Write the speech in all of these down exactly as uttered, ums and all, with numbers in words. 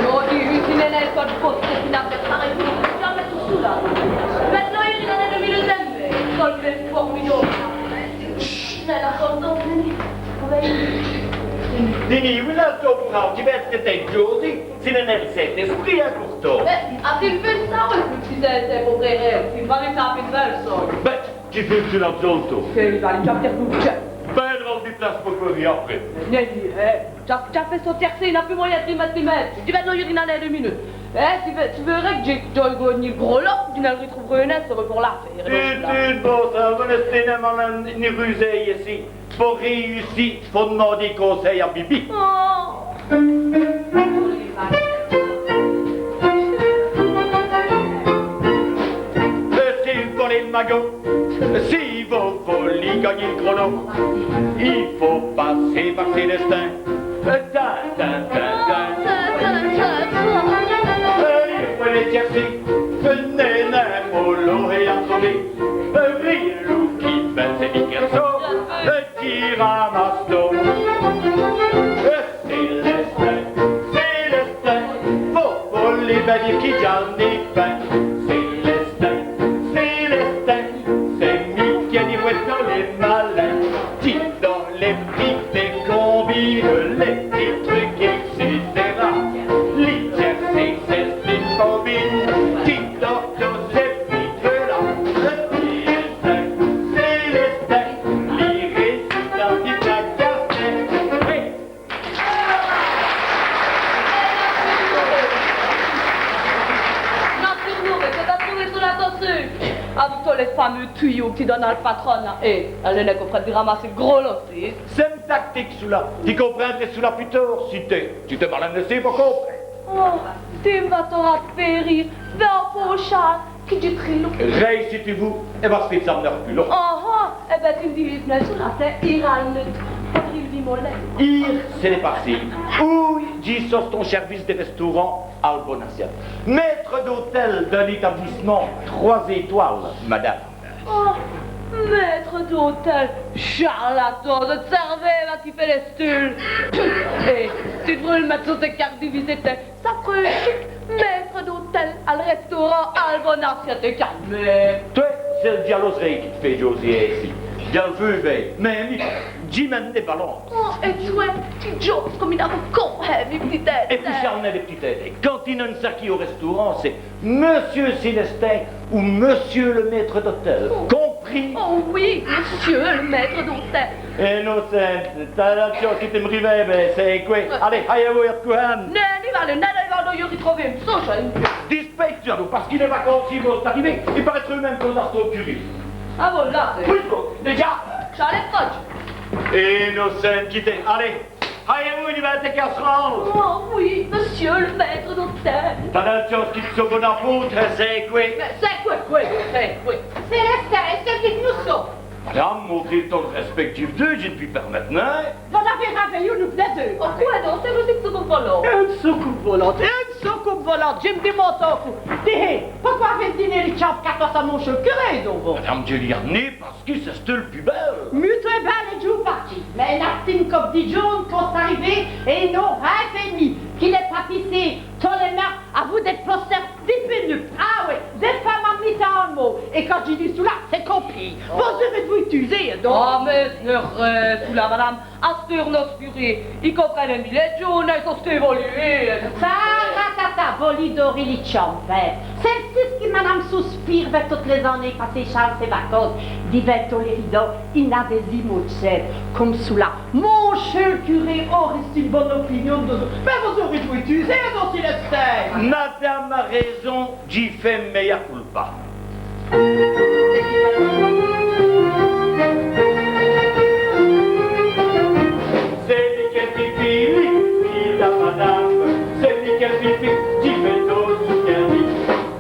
Non, di, di, di, non, non, ça n' pôreut nén èsse pôssîbe, ça n' pôreut nén èsse pôssîbe. Mètez-l' i-n-a dès minutes, ça n' pôreut nén, formidôme. Chut, là, là, attends, attends, Nini. Nini, v'là, t'è vôreûs, ti vêrôs, c'èst Josie, si non, èle sét, èle sét, èle sét, èle sét. Mins, a-t-il vèyu ça, oyi, ç' p'tit, c'èst, c'èst po rîre, i n' va nén ça, p'tit, ça. Bén, Qui fét-ce là, zos-autres ? Qué, i va, il a pièrdu l' tchèt. Bén, drole di place po cori après. Mins, mins, eh, dj'a, dj'a fét sôter ça, i n'a pus moyén d' li mète, li mète. Dji va l' dîre, i-n-a dès minutes. Eh, ti vèrs, ti vèrs, dji, dji, dji, gros lot, dji n' èl r'troûverè nén, ça va po l' fé. Tut, tut, bon, ça va, n'èstez nén malin ni rusé, ici. Po rèyussî, fôt d'mander consèy a Bibi. Oh. Èt si vos v'lez l' magot, si vos v'lez gagner l' gros lot, i faut passer par Célestin. Tin, tin, tin, tin. Èt li, v'lez tchèrsî, v'nez, v'nez, molot èt ansovî. V'lez li qui vèt sès piquèts sôs. Qui ramasse tot. Célestin, Célestin, faut, faut lî bén dîre qui dj'ènn' è pwète. Célestin, Célestin, c'èst mi qui dîreû tot lès malins. Qui done lès p'titès combines, lès p'tits trucs, et cetera. Li tchèrsî, c'èst s' p'tite combine. Qui done tot cès p'tits trucs-là. Célestin, Célestin, li récite in p'tit air. Hé ! Naturmint, mins qwand t'as trouvè ça là-d'ssus ? Avou tos lès fameûs tuyôs qui done al patrone, hé, èle n'èst nén co prèsse di ramassî l' gros lot, hé. C'èst m' tactique, çoula. Ti comprindrès çoula pus tôrd, si t'ès, si t'ès malin, ti vas comprinde. Oh, ti m' vas torâ fé rîre, va, pôve Charles. Qui dj' è trilou. Rèyes si ti vôreûs, èt va fé ça in reculant. Ah, ah, èt bén, ti m' dîreûs, v'nez çoula, c'èst Irène, po l' vî molèt. Ire, c'èst passî. Oyi, dji so st-on chèrvice di rèstourant al Bon Assiète. Maître d'hôtel d'un établissement trois étoiles, madame. Oh, maître d'hôtel, charlatan, dji n' sârè nén qui fé lès stules. Hé, ti d'vrês l' mète so tès cartes di visite, hein. Ça frét chic, maître d'hôtel al rèstourant al Bon Assiète, calmez. Twè, c'èst l' djalôserie qui t' fét djôser insi. Dji l' vèyeu bén, mins mi, dji m' mène dès balans. Oh, èt twè, ti djôses come in avocot, hein, mi p'tit èt. Èt pwis, Charles, nén dès p'tits èts. Quand i-n-a in saquî au rèstourant, c'èst Monsieur Célestin ou Monsieur le maître d'hôtel. Oh. Compris ? Oh oyi, Monsieur le maître d'hôtel. Inocente, t'as l' chance qui ti m' rivès, mins c'èst qwè ? Alez, ayez-vous, èt qwè ? Nén, nén, alez, nén, nén, nén, nén, nén, nén, nén. Dispètche-t-vous, pace qui lès vacances vont-st-ariver, i parèt mème qu'on-z-a st-ocupé. Ah, voilà, c'èst... Oyi, bon, dèdja. J'allais pas. Inocente, quitez, alez. Ayez-vous ène bèle casserole ? Oh oyi, Monsieur le maître d'hôtel. T'as l' chance qui dj' so bon apôte, c'èst qwè ? Mins c'èst qwè, qwè, qwè, c'èst qwè ? Célestin, èst-ce qui dj' so ? Madame, montrez l' tot l' rèspèt qu' dji v's deû, dji n' pus pèrmète, non ? Vos-avez rèvé, nos v'là deûs. Oh, qwè don, c'èst vos-ocî qui vos-ocûpez d' vos volante ? Ène ocûpâcion volante, ène ocûpâcion volante. Dji m' dimande èco. Dîjoz, poqwè vos n' dîrez nén li tchambe catâsse à moncheû l' curé, don, vos ? Madame, dji l' dî nén, pace qui c'èst l' pus bèle. Mutwèt bén lès djoûs partis. Mins ène ârtine come di djoû, quand c'arrîve, èt nos rèvèye, qu'il èst pâ pissé, tot l' mone avou dès postèrs dèspènus. Ah oyi, dès feumes à mitan mot. Èt quand dji di çoula, c'èst compris. Vos-ârez d'vou tûzer, don. Oh, mins, euh, çoula, madame, asteûre nosse curé, i comprind mî lès djoûs, èt i s'èst évolué. Taratata, vos lî dôrez li tchambe. C'èst ç' qui madame souspîre vêy totes lès-anéyes passé Châles sès vacances. Divins tos lès rideûs, i gn-a dès-îmots d' chèdre, come çoula. Moncheû l' curé âreut-st-ène bone opinion d' vos. Mins vos-ârez d'vou tûzer, don, Célestin. Madame a réson, dji fé mia culpa. C'èst li qu'èst pipi, li pipi da madame. C'èst li qu'èst pipi, dji fé tot ç' qu'èle dit.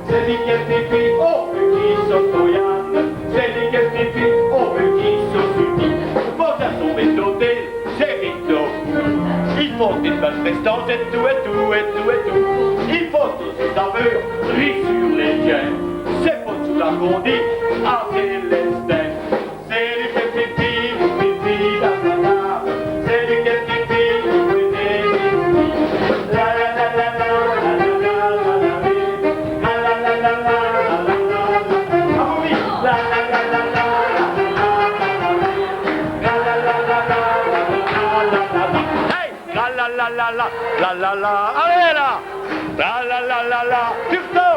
C'èst li qu'èst pipi, oh, qui ça s' voyane. C'èst li qu'èst pipi, oh, qui ça s' dit. Bon, ça s' mèt tot, c'èst vite. I faut ène bèle prèstance, èt tout, èt tout, èt tout, èt tout. I faut ossi saveûr rîre su lès djins. C'èst pou çoula qu'on dit à Célestin. C'èst li qu'èst pipi, pipi da madame. C'èst li qu'èst pipi, pipi, pipi. La la la la la. Ah oui, la la la la. Hey, la la la la la. Alèz la. La la la la la. Turto.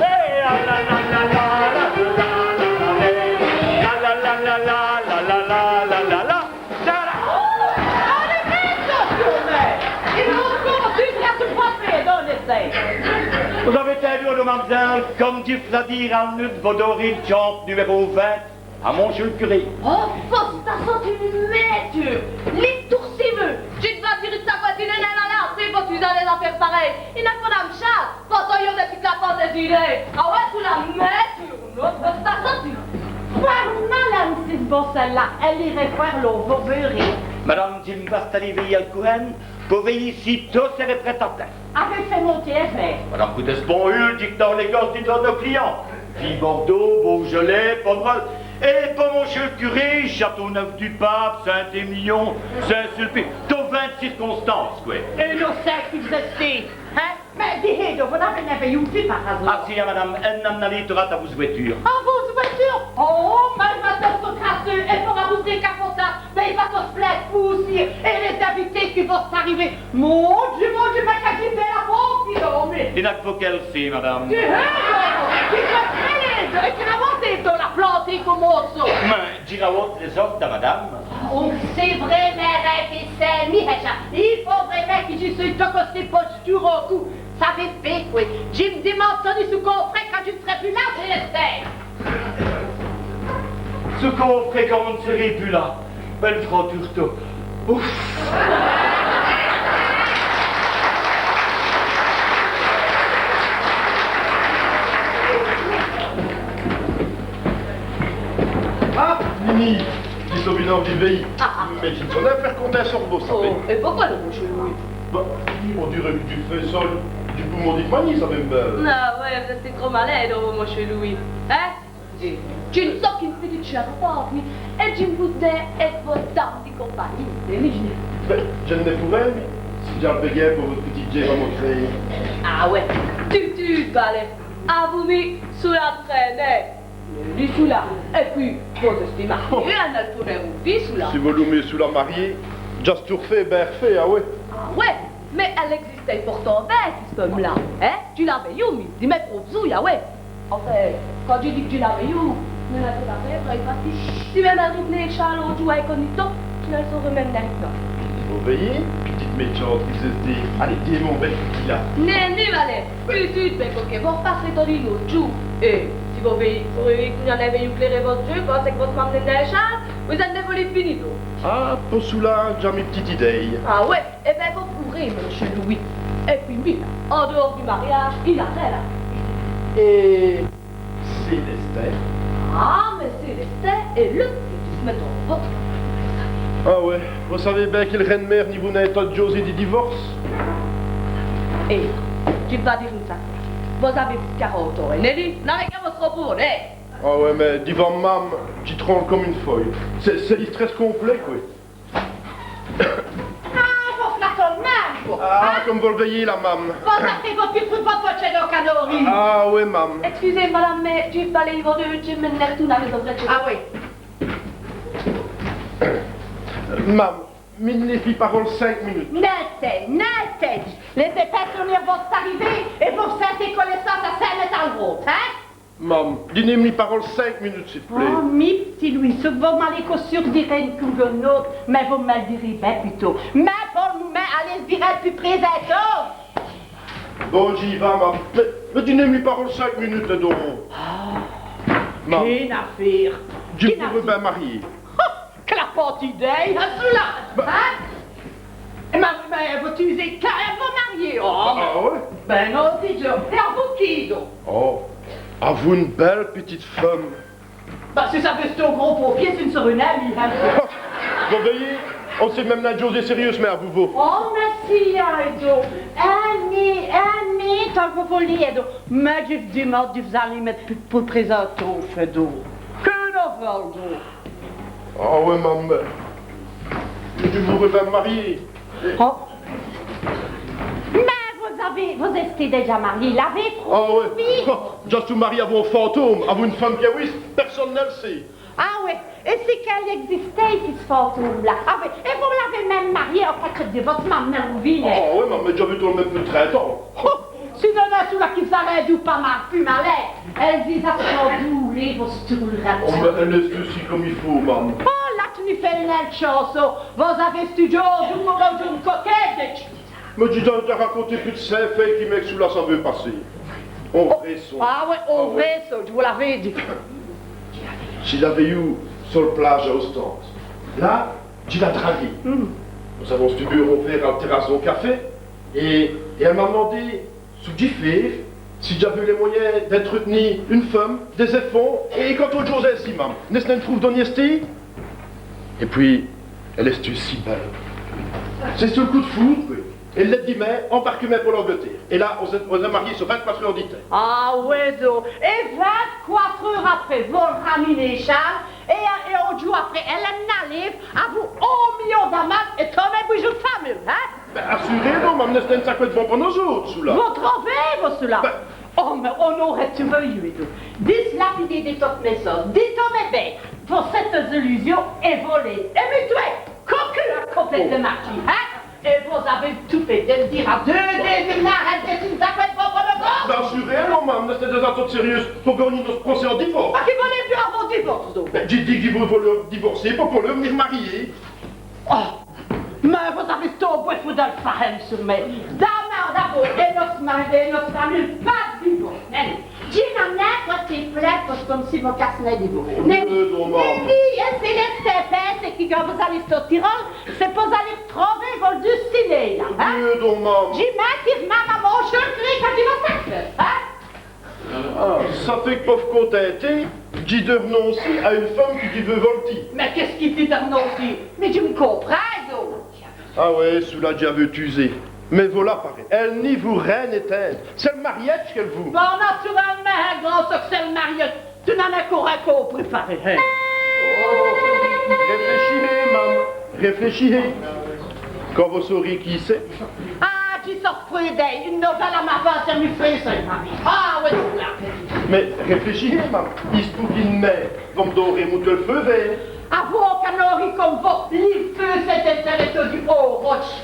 Hey, la la la la la. La la la la la. Alèz vite, Turto. Vos-avez tèdu, mam'zèle, come dji v's-a dit, al nut, vos dôrez li tchambe numèrô vint à moncheû l' curé. Oh, vos-astez ène mèteû. Li toûr ci vos. Dji n' va nén dîre ène saqwè, dji n' va nén lèyî vos tûzer dès-afêres parèyes. I gn-a qu'on-z-a m' châsse. Vos-avoz dès-idéyes. Ah oyi, çoula, mèteû. Non, vos-astez ène... Fwârt malin, ci bosson-la. Èle îreût fwârt lon, vos vèroz. Madame, dji m' va aler vèyî al cohène. Pou vèyî si tot sèreût prèt à tins. Avou fêt monter èl vêre. Madame, coûtèz-n-a pont ine, dji tinde lès gosses di nos clients. Vin Bordeaux, Beaujolais, Pomerol. Èt pou moncheû l' curé, Châteauneuf-du-Pape, Saint-Émilion, Saint-Sulpice. Tot vint circonstances, qwè. Èt nos cinq qui v's-èstez, hin ? Mins dijèz don, vos n'avèz nén vèyou m' fîye par azârd ? Ah si, hin, madame, èle n'èst nén alêye tot droit à vosse vwèture. À vosse vwèture ? Oh, mins èle va-t-èle so crasseû, èt pou rabousser l' capotasse, mins i va s' plinde pou vos ossi, èt lès-invités qui vos-arivèz. Mon Dieu, mon Dieu, mins qué djus dèl fwâre, non, mins... I gn-a qu' vos qu'èle sét, madame. Dijèz don, dijèz, èt qui rawontèz don, la plantèye come on sot. Mins dji rawonte lès-ôtes, madame. Oh, c'èst vraîmint rinde sès mèyès, hin. I faut vraîmint qui dj' seûye tot costé pou dj' dûre on coûp. Ça va pwîs, qwè. Dji m' dimande todi çou qu'on f'reut quand dji n' sèreû pus la, Célestin. Çou qu'on f'reut quand dji n' sèreû pus la. Bèle frè Turto. Ouf. Ah, Mimi, dji so bin èvîye. Ah, ah. Mins dji n' so nén fwârt content sès vos, savèz. Oh, èt poqwè, moncheû Louis ? Bah, on dîreut qu' dji fé ça du poumon di m' mari, savèz. Ah oyi, vos-astez trop malin, don, moncheû Louis. Hin ? Dji n' so qu'ine pitite chèrve, mi. Èt dji m' vou èsse vosse dame di compagnîye, mi. Bin, dji n' pourè, mi. Si dj'a bèguin pou vosse pitite djèye, va m' crwâre. Ah oyi, tutute, v'là. Avou mi, çoula n' trwène nén. Li çoula. Èt pwîs, vos-astez marié, on-z-a l' toûr dè vos vîr, çoula. Si vos loumèz çoula marié, dj'a st-toûr fét, bén fét, ah oyi. Ah oyi, mins èle ègzistéve portant bén, cisse feume-la, hin ? Dji l'a vèyoû, mi, di mès prôpes-ouy, ah oyi. Anfin, quand dji di qu' dji l'a vèyoû, dji n' l'a nén vèyoû, pace qui dji m'è va r'v'nu chal l'ôte djoû incognito, dji n' sâreû minme nén r'v'nu. Vos vèyèz, pitite mèchante qui v's-èstez. Alèz, dèmandèz-m' qui l'a. Nén, nén, v'là. Tutute, bén, qwè qu' vos r'pass'rèz todi in-ôte djoû. Èt si vos vèyèz, vos vèyèz qui dji n'é nén vèyoû clérer vosse djeu, quand c'èst qu' vosse mame n'èst nén chal, vos-èn-avèz volé fini, don. Ah, pou çoula, dj'a mi pitite idéye. Ah oyi. Èt bén, vos pôrèz, moncheû Louis. Èt pwîs, mi, an d'hôrs du mariâdje, i n'a rén a dîre. Èt Célestin ? Ah, mins Célestin, èt li, i s' mèt au vôte. Ah wè, vos savèz bén qui l' rèine-mére ni vout nén ètinde djauser di divôrce. Èt, dji va dîre ène saqwè. Vos-avèz quarante ans, èt li, n'avè qu'a vos r'pôser, hin. Ah wè, mins divant Mame, dji tronle come ène feuye. C'èst, c'èst l' strès complèt, qwè. Ah, vos flatez mame, vos. Ah, hin ? Come vos l' vèyèz la, Mame. Vos-avèz fét vos pus d' foute, vos fèyèz do canari. Ah wè, Mame. Èscusèz, Madame, mins dji va aler vos dîre, mins n'èstoz nén vos-avèz... Ah wè. Mame, mi n' lès pus pârler cénq munutes. N'èstèz, n'èstèz. Lèyèz pèrsone vos ariver èt vos fèyèz coler ça, ça, ça, mètèz-l' au vôte, hin ? Mame, dinèz-m' li pârole cénq munutes, s'i v' plét. Oh, mi p'tit Louis, vos m'alèz co sûr dîre ène cose ou ène ôte, mins vos m' lè dîrèz bén pus tot. Mins po l' moumint, alèz, dji vos dîrè pus près tôt. Bon, dj'î va, Mame. Mins, mins dinèz-m' li pârole cénq munutes, don. Ah, Mame. Quéne afêre. Dji vôreu bén m' mariér. Oh, clapante idéye, ça, ça, là. Bah. Hin ? Mins, mins vos tûzèz quand mème vos mariér, oh. Ah wè ? Bén non, dîte don. Èt avou quî, don ? Oh, avou ène bèle pitite feume. Bah, si ça vos-èstoz on gros paupier, ci n' sèreut nén mi, hin. Vos vèyèz, on n' sét mème nén djauser sériyeûsemint avou vos. Oh, mins si, don. Èt mi, èt mi, tant qu' vos v'lèz, don. Mins dji v' dimande, dji v's-a mètu pus, pus près tôt, fét don. Quéne novèle, don ? Ah wè, Mame. Dji vôreu bén m' mariér. Oh. Mins vos-avèz, vos-èstèz dèdja marié, l'avèz... Ah wè. Dji so marié avou on fantome, avou ène feume qui, oyi, pèrsone ni l' sét. Ah wè. Èt c'èst qu'èle ègzistéve, ç' fantome-là. Ah wè. Èt vos l'avèz mème marié après divôrce, Mame, n'in rouvîz nén. Ah wè, Mame, mins dj'aveu tot l' mème pus d' trinte ans. Oh. Sinon, là, çoula qui v's-a rindou pa mal, pus malin, èle vos-a scandoulé, vos stoûrez. Oh, mins èle èst ossi come i faut, Mame. Oh, là, tu n' fèyes nén l' tchanson. Vos-avèz toudis, vos, vos, ène coquète. Mins dji n' vos raconte pus d' cès fèyes qui m' çoula s'aveut passer. On vré sone. Ah wè, on vré sone, dji vos l'aveu dit. Dji l'aveu yeû so l' plâje à Ostende. Là, dji l'a draguéye. Nos-avons stu bûre on vére à l' tèrasse d'on café. Èt, èt èle m'a d'mandé ç' qui dj' fé, si dj'aveu lès mwèyins d'ètretenir ène feume, dès-èfants, èt qwand on djôse insi, Mame, n'èst-ce nén ène proûve d'onièsté ? Èt pwîs, èle èst si bèle. C'èst su l' côp d' foudre, qwè. Èt l' lèdimint, on barque mins po l'Angletêre. Èt là, on s'èst, on s'èst marié su vint-qwate eûres di timps. Ah wè don. Èt vint-qwate eûres après, vos raminez Charles, èt, èt on djoû après, èle ènn' a lèvé avou on milion d'amants èt tot mès bijoux d' famile, hin ? Bén, assurémint, Mame, n'èst-ce nén ène saqwè d' bon po nos-ôtes, çoula. Vos trouvez, vos, çoula ? Bén. Oh, mins on-ôreut tèt vèyu, don. Dislapidé d' totes mès-ôtes, d' totes mès bins, vos fèyez dès-ilusions èt vos lèz... Èt mi, dji, cocu, la complète de martyr, hin ? Èt vos-avèz toupé d' èl dîre à deûs, deûs, deûs, n'arètez, c'èst ène saqwè d' bon po nos-ôtes. Bén, assurémint, Mame, n'èstèz dèdja tot sèrieûse po gangnî nosse procès au divôrce. Ah, qui vos v'lèz pus à vos divôrces, don ? Bén, dji di qui vos v'lèz divôrcer po, po l' mî mariér. Oh, mins vos-avèz tot bê fou dèl fé, sûremint. D'abôrd, d'abôrd, èt nosse ma-, èt nosse famile, pa d' divôrce. Mins dji n'a nén pwèsté plinte, pace qui come ça, vos cassez nén divôrce. Mins, mins, mins, mins, èt c'èst l' pwèsté, c'èst qui qwand vos-alèz au Tirol, c'èst po-z-aler trover vosse dèstinêye, hin ? Mins, mins. Dji m'èn tire mins à mon chèl, crèyez qu'a dit vos saqwè, hin ? Ah, ça fét qu' po v' continter, dji r'nonce à ène feume qui dj' vou voltî. Mins qu'èst-ce qu'i dit r'noncer ? Mins dji n' comprind nin. Ah wè, çoula dj'aveu tûzé. Mins volà, parèt, èle ni vout rén ètinde. C'èst l' marièdje qu'èle vout. Bon, naturèlemint, hin, grand, ç' qui c'èst l' marièdje. Tu n'as nin co rén compris, parèt, hin. Oh, réfléchissez, Mame, réfléchissez. Quand vos sârèz qui c'èst. Ah, dji so prudène, ène novèle à m' fé, ça mi fét, ça, Mame. Ah wè, là. Mins réfléchissez, Mame. I s' pout qui d'mwin vos m' dôrèz mon feu vêrt. Avou on canari come vos, li feu, c'èst ène tèlèto du haut roche.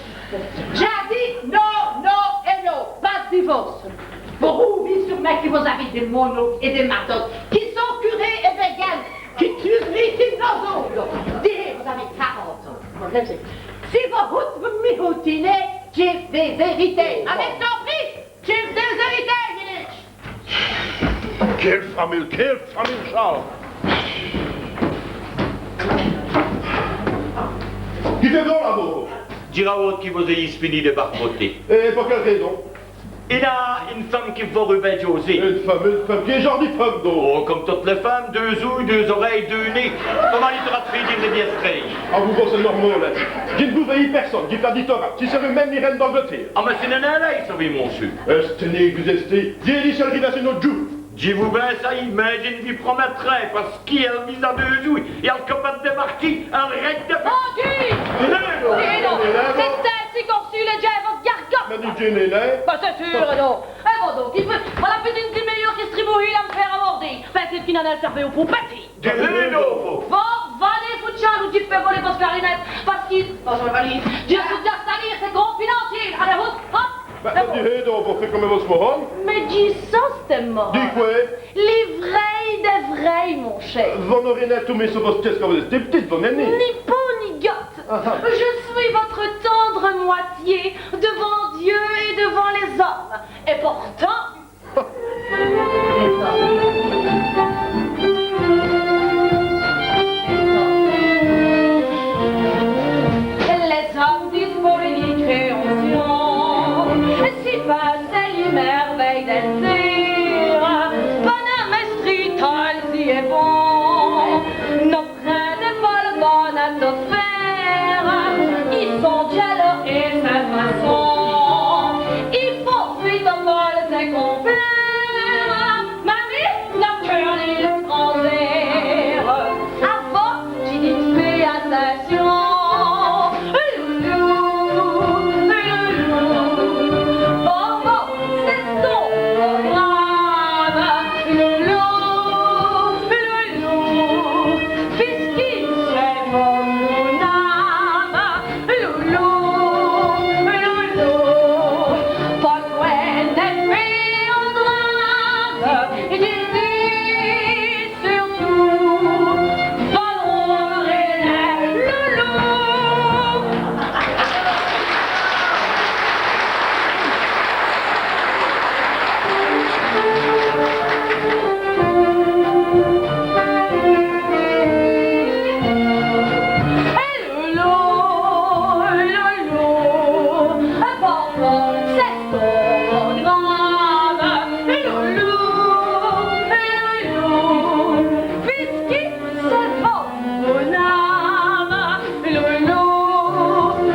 Dj'a dit non, non èt non, pa d' divôrce. Vos rouvîz sûremint qui vos-avèz dès mononques èt dès matantes qui sont curés èt vèganes, qui tûzeront nos-ôtes. Dèdja, vos-avèz quarante ans. Si vos routèz, vos m' routèz, dji vos-èritèye. Avèz compris ? Dji vos-èritèye, Milich. Quéle famile, quéle famile, Charles. Qui fèyez-vous là, vous ? Dji rade qui vos-ayèz fini d' barboter. Èt po quéle rêson ? I gn-a ine feume qui vos vôreut bén djauser. Ine feume, ine feume, qué djon.ne di feume, don ? Oh, come totes lès feumes, deûs-ouys, deûs-orèyes, deûs nez. Comint i fôreut dîre, dès bièstrèyes. Ah, vous, bon, c'èst normâl, hin. Dji n' gouvèye pèrsone, dji fé dès torades. Dji seû minme li rène d'Angletêre. Ah, mins c'èst nén lèy, ça, moncheû. Èstez nén, vous èstez. Dji lès rivèrs in-ôte djoû. Dji vou bén, ça, mins dji n' vos promèt rén, pace qu'èle vise a deûs-ouys, èt èle copète dès marquis, èle règne dès... Oh, Guy ! Guy, non. C'èst insi qu'on r'çût lès djins è vosse gargote. Mins dji n'é nén. Bah, c'èst sûr, non. Èt vos don, qui fét, v'la pus d'ine dimèyeûre qui ç' tribouhî-là m' fét amwârder. Pinsez qu'i n'a nén sèrvu pou pèter. Dji n'é nén. Bon, va, foutez-li, dji fé voler vosse clarinète, pace qui, bon, ça va aler. Dji seû dèdja a sèlir sès confidénces. Alez, hop, hop. Bah, dji n'é nén, don, vos fez come vos mohone. Mins dji so, c'èst mo. Di qwè ? Li vraî dès vraîs, mon chér. Vos n'ârîz nén tout mis so vosse tièsse quand vos-èstîz p'tite, vos, Nèni ? Ni po ni gote. Ah, ah. Je suis votre tendre moitié devant Dieu et devant les hommes. Et pourtant, lès-omes disent po lès créancîs, si passe lès mèrvèyes dèl tére, pa mèstrî tèlzî èt bon, nos prindèt po lès bones-afêres, i sont djalous èt sins façon, i font fé po lès-ècomplér. Mamîye, nos keûrs lî sont ètrandjêrs. A vos, dji fé atincion. Loulou, loulou, po vos c'èst on brave. Loulou, loulou, fis qui c'èst vo mon-ame. Loulou, loulou, poqwè nèl fîye on drame, dji di surtout, vo drole, loulou. Loulou, loulou, po vos c'èst on drame. Loulou, loulou, fis qui c'èst vo mon-ame. Loulou,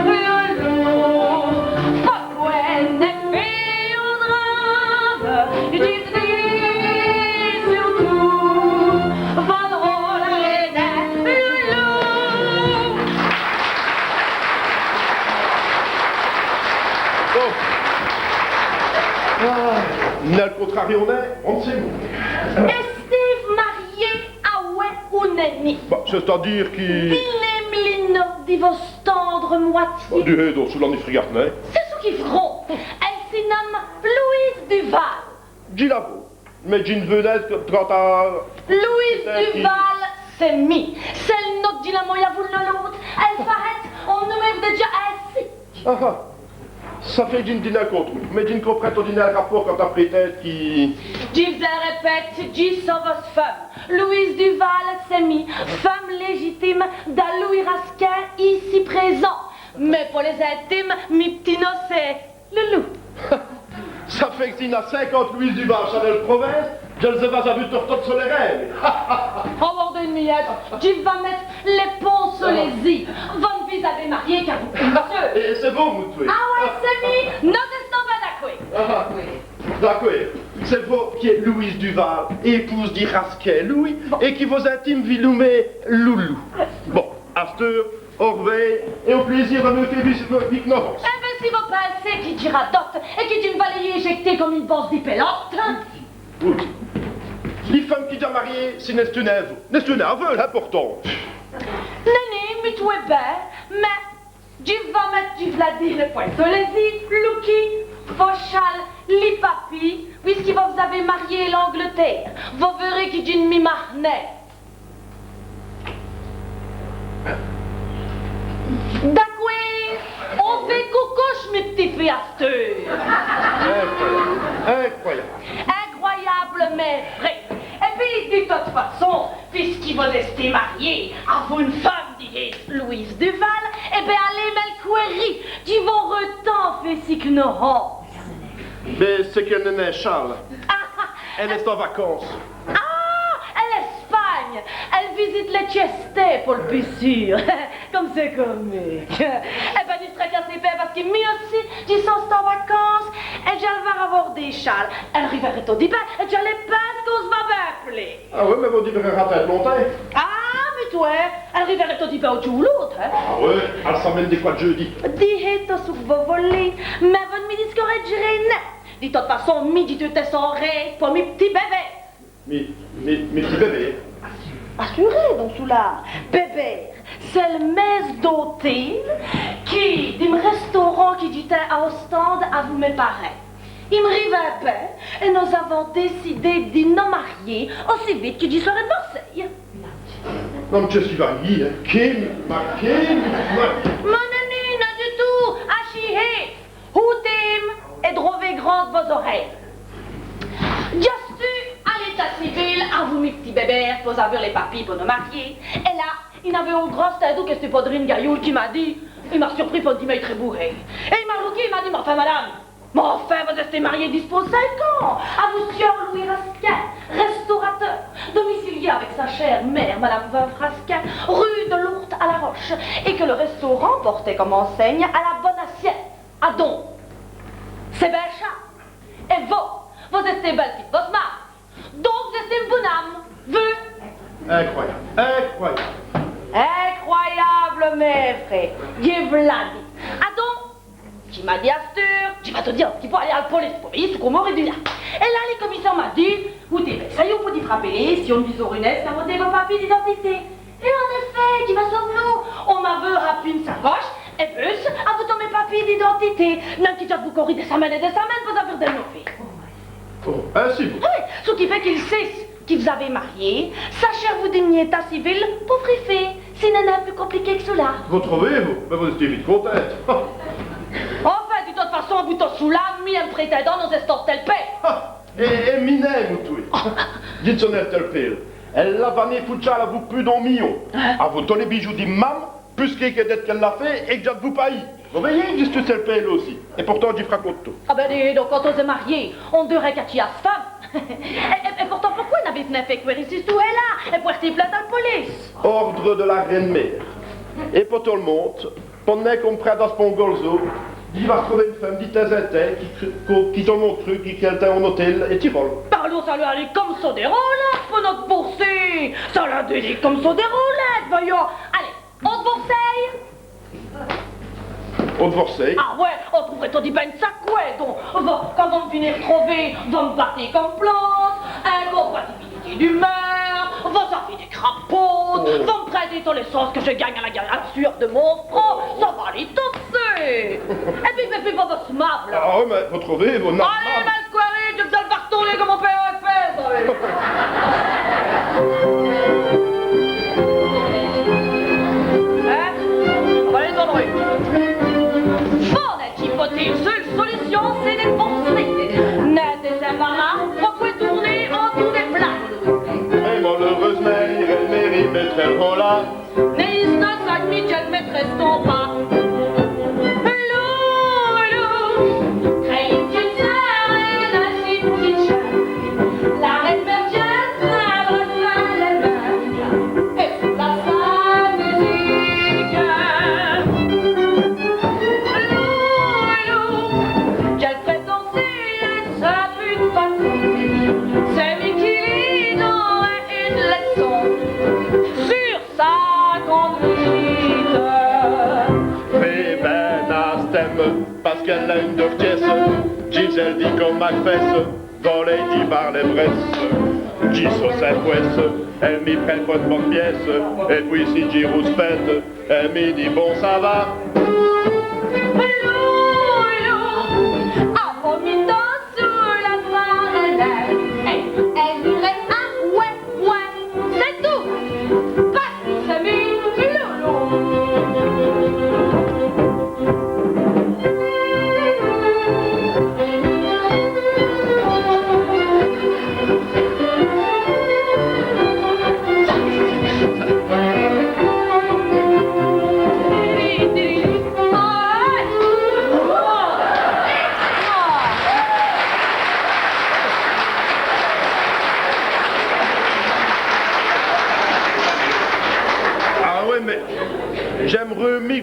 loulou, poqwè nèl fîye on drame, dji di surtout, vo drole, loulou. Bon. Ah, nèl contrarié, on-èst, on n' sét mouy. Èstez-ve marié, awè ou nèni ? Bah, c'èst-a-dîre qui... Dîz-m' li no di vosse tendre moitié. Bah, dihèz don, çoula n' fét rén, hin. C'èst çou qui fét. Èle si nome Louise Duval. Dji la vou. Mins dji n' vou nén èsse trotê... Louise Duval, c'èst mi. C'èst l' no qui dj'a lèyî avou l'ôte. Èle fét, on n' nomme nén dès djins insi. Ah, ah. Ça fét qu' dji n' di nén co trop, mins dji n' comprind nén l' rapôrt quand vos prétindez qui... Dji v's-è rèpète, dji so vosse feume. Louise Duval, c'èst mi. Feume légitime da Louis Rasquin, ici présent. Mins po lès intimes, mi p'tit no c'èst Loulou. Ça fét qu' s'i gn-a cinquante Louise Duval chal èl province, dj'lès-a vèyou totes so lès rèyes. Awè, dji va mète lès ponts so lès-îs. Vos n' v's-avèz marié qu'avou ine seû. Èt c'èst bon, vos, èwè. Awè, c'èst mi, nos-èstans bén d'acwèrd. Ah, d'acwèrd. C'èst vos qu'èstez Louise Duval, èpouse di Rasquin Louis, èt qui vos intimes vos lomez Loulou. Bon, asteûre, au r'vwêr èt au plêzîr di nos fé vîve, vîve, vîve nosse. Èt bén, si vos pinsez qui dj' radote èt qui dj' m' va lèyî èjècter come ine bosse di pèlote. Oyi. Li feume qui dj' a marié, ci n'èst nén èvou. N'èst nén èvou, l'important. Nèni, mi twè bén, mins dji va mète, dji v's-l'a dit, lès ponts so lès-îs, Louki, vo chal, li papî, pusqui vos-avèz marié l'Angletêre, vos vèroz qui dji n' mi marye nén. D'acwèrd, on fét coucouche, mi p'tit fé, asteûre. Incroyable, incroyable. Incroyable, mins vré. Èt pwis, di tote façon, pusqui vos-èstez marié avou ine feume, dihèz, Louise Duval, èt bén, alèz m' èl cwèri, dji vos r'tinde, fét ci qu' nos-ôtes. Bén, c'èst qu'èle n'a nén chal. Èle èst an vacances. Ah, èn Èspagne. Èle visite lès tchèstès, po l' pus sûr. Come c'èst comique. Èh bén, ni s' tracassez pont, pace qui mi ossi, dji so an vacances, èt dj'èl va ravwêr dès chals. Èle rivèrè todi bén, èt dj'èl èspère qu'on s' va bén apeler. Ah oyi, mins vos divrez ratinde lontins. Ah, mins twè, èle rivèrè todi bén on djoû ou l'ôte, hin. Ah oyi, èle s'amène dès cwès d' jeûdi. Dijez tot çou qu' vos v'lez, mins vos n' mi discouradjerez nén. Di tote façon, mi, dji dwè èsse rède po mi p'tit Bébêrt. Mi, mi, mi p'tit Bébêrt. Assurez, don, Soulâme. Bébêrt, c'èst l' mêsse d'ôtél qui, di m' rèstaurant qui dj' tins a Ostende avou mès parints. I m' rive bén, èt nos-avons dècidé di nos marier ossi vite qui dj' sèrè divôrcéye. Non, mins qu'èst-ce qui vos-avoz, hin ? Qué, mins, qué, mins... Mins non, non, nén du tout. Achî, hé, hoûtez-m' èt drowez grande vos-orèyes. Dj'èsteu a l'ètat civil avou mi p'tit Bébêrt po-z-awè lès papîs po nos marier. Èt la, i-n-aveut on gros tindou, qu'èsteut Podrine Gayoul, qui m'a dit, i m'a surpris po one dîmêye très bourré. Èt i m'a rouquî, i m'a dit, mins anfin, madame, mins anfin, vos-èstez mariéye dispôy cinq ans, avou siôr Louis Rasquin, rèstauradeur, domicilié avou sa chère mére, madame Veuve Rasquin, rue de Lourdes à La Roche, èt qui l' rèstaurant pwârteut come insègne la Bonne Assiette. Adon, c'èst bén ça. Èt vos, vos-èstez bèle-fîye d' vosse mame. Donc, vos-èstez boune ame, vus ? Incroyable, incroyable. Incroyable, mins vré. Dji vos l'a dit. Adon, dji m'a dit asteûre, dji va todi in p'tit pô aler a l' police po vèyî çou qu'on m' r'dit la. Èt la, l' comissaire m'a dit, hoûtez, bén, ça y èst, on pout fraper, si on n' vît rin, ça va dîre vos papîs d'identité. Èt en-èfèt, dji m' so sov'nou, on m'aveut rapî one sacoche, èt bén, avou tos mès papîs d'identité. Nén qui dj' a d'vou couri dès samènes èt dès samènes po-z-awè dès novèles. Oh, insi, bon. Oyi, çou qui fêt qu'i sét qui vos-avez marié, ça chèrche à vos diminuer l'ètat civil po frifér, si nén pus compliqué qui çoula. Vos trouvez, vos ? Mins vos-èstez vite continte. Anfin, di tote façon, avou tot çoula, mi èt m' prétindant, nos-èstans tèl pèle. Ah, èt, èt mi nén, mins twè. Dji n' so nén tèl pèle. Èle l'a vané pou tchal avou pus d'on miyon. Hin ? Avou tos lès bijous di m' mame, pus quéque dète qu'èle l'a fét èt qui dj' a d'vou payî. Vos vèyez, dji so tèl pèle ossi. Èt pourtant, dji fracaute tot. Ah bén, dis don, quand on-z-èst marié, on n' deût rin qu'a s' feume. Èt, èt, èt pourtant, poqwè n'avez-vous nén fét cwère cisse histoire-la èt pwârté plinte a l' police ? Ordre de la reine-mère. Èt po tot l' monde, pont nén qu'on m' prind po on golzo, dji va r'trover one feume di tins-in-tins qui, qui, qui tot l' monde creut qu'èle tint on-otél èt qui vole. Parlez, ça l'a d'lé come ça dès rolettes, po not' bourse. Ça l'a d'lé come ça dès rolettes, vèyez. Alez, on divôrce ? On divôrce ? Ah oyi, on trouv'reut todi bén ça, qwè. Don, vos, quand vos m' finiz r'trover, vos m' batez come plante, in, qu'on va diviniquer du meur, vos-avez dès crapautes, vos m' prindez tos lès sons qui dj' gangne a l' ga-, a l' suweûr di mon front, ça va aler tot seû. Èt pwis, èt pwis, vos, vos-avoz s' mame, la. Ah oyi, mins vos trouvez, vos-avoz s' mame. Alez, mins l' cwèri, dji m' va l' r'toûrner come on pèt on fèl, ça va. Hin ? Alez, on divôrce. Bon, èt qui faut-il, seûle solution, c'èst d' divôrcer. Nén d' sins mama, poqwè toûrner autoû dès plates ? Èt maleûreûsemint, èl mèrî, mètrèz l' hant la. Nén i s' n'èst nén admis qu'èl mètrèz s' tombe pa. Lou, lou, crèyîz-m' qui dj' seû ène insi poulitche. La rèine Bèrjène, èle r'fèt lès mêmes. Èt sous la sale musique. Lou, lou, qu'èle fèt danser lès sapus d' Paris. C'èst mi qui lî done ène lèçon sur sa conduite. Fét bén, astèm, pace qu'èle a one dole tièsse, dji l' di come ma fèsse, volez-dji par lès brèsses, dji so sins pwèsse, èle mi prind po one bone pièce, èt pwis si dji rouspète, èle mi dit, bon, ça va. Lou, lou, avou mi done sous la barène, èle, èle dîreut, ah oyi, oyi, c'èst tout. Pace qui c'èst mi, loulou.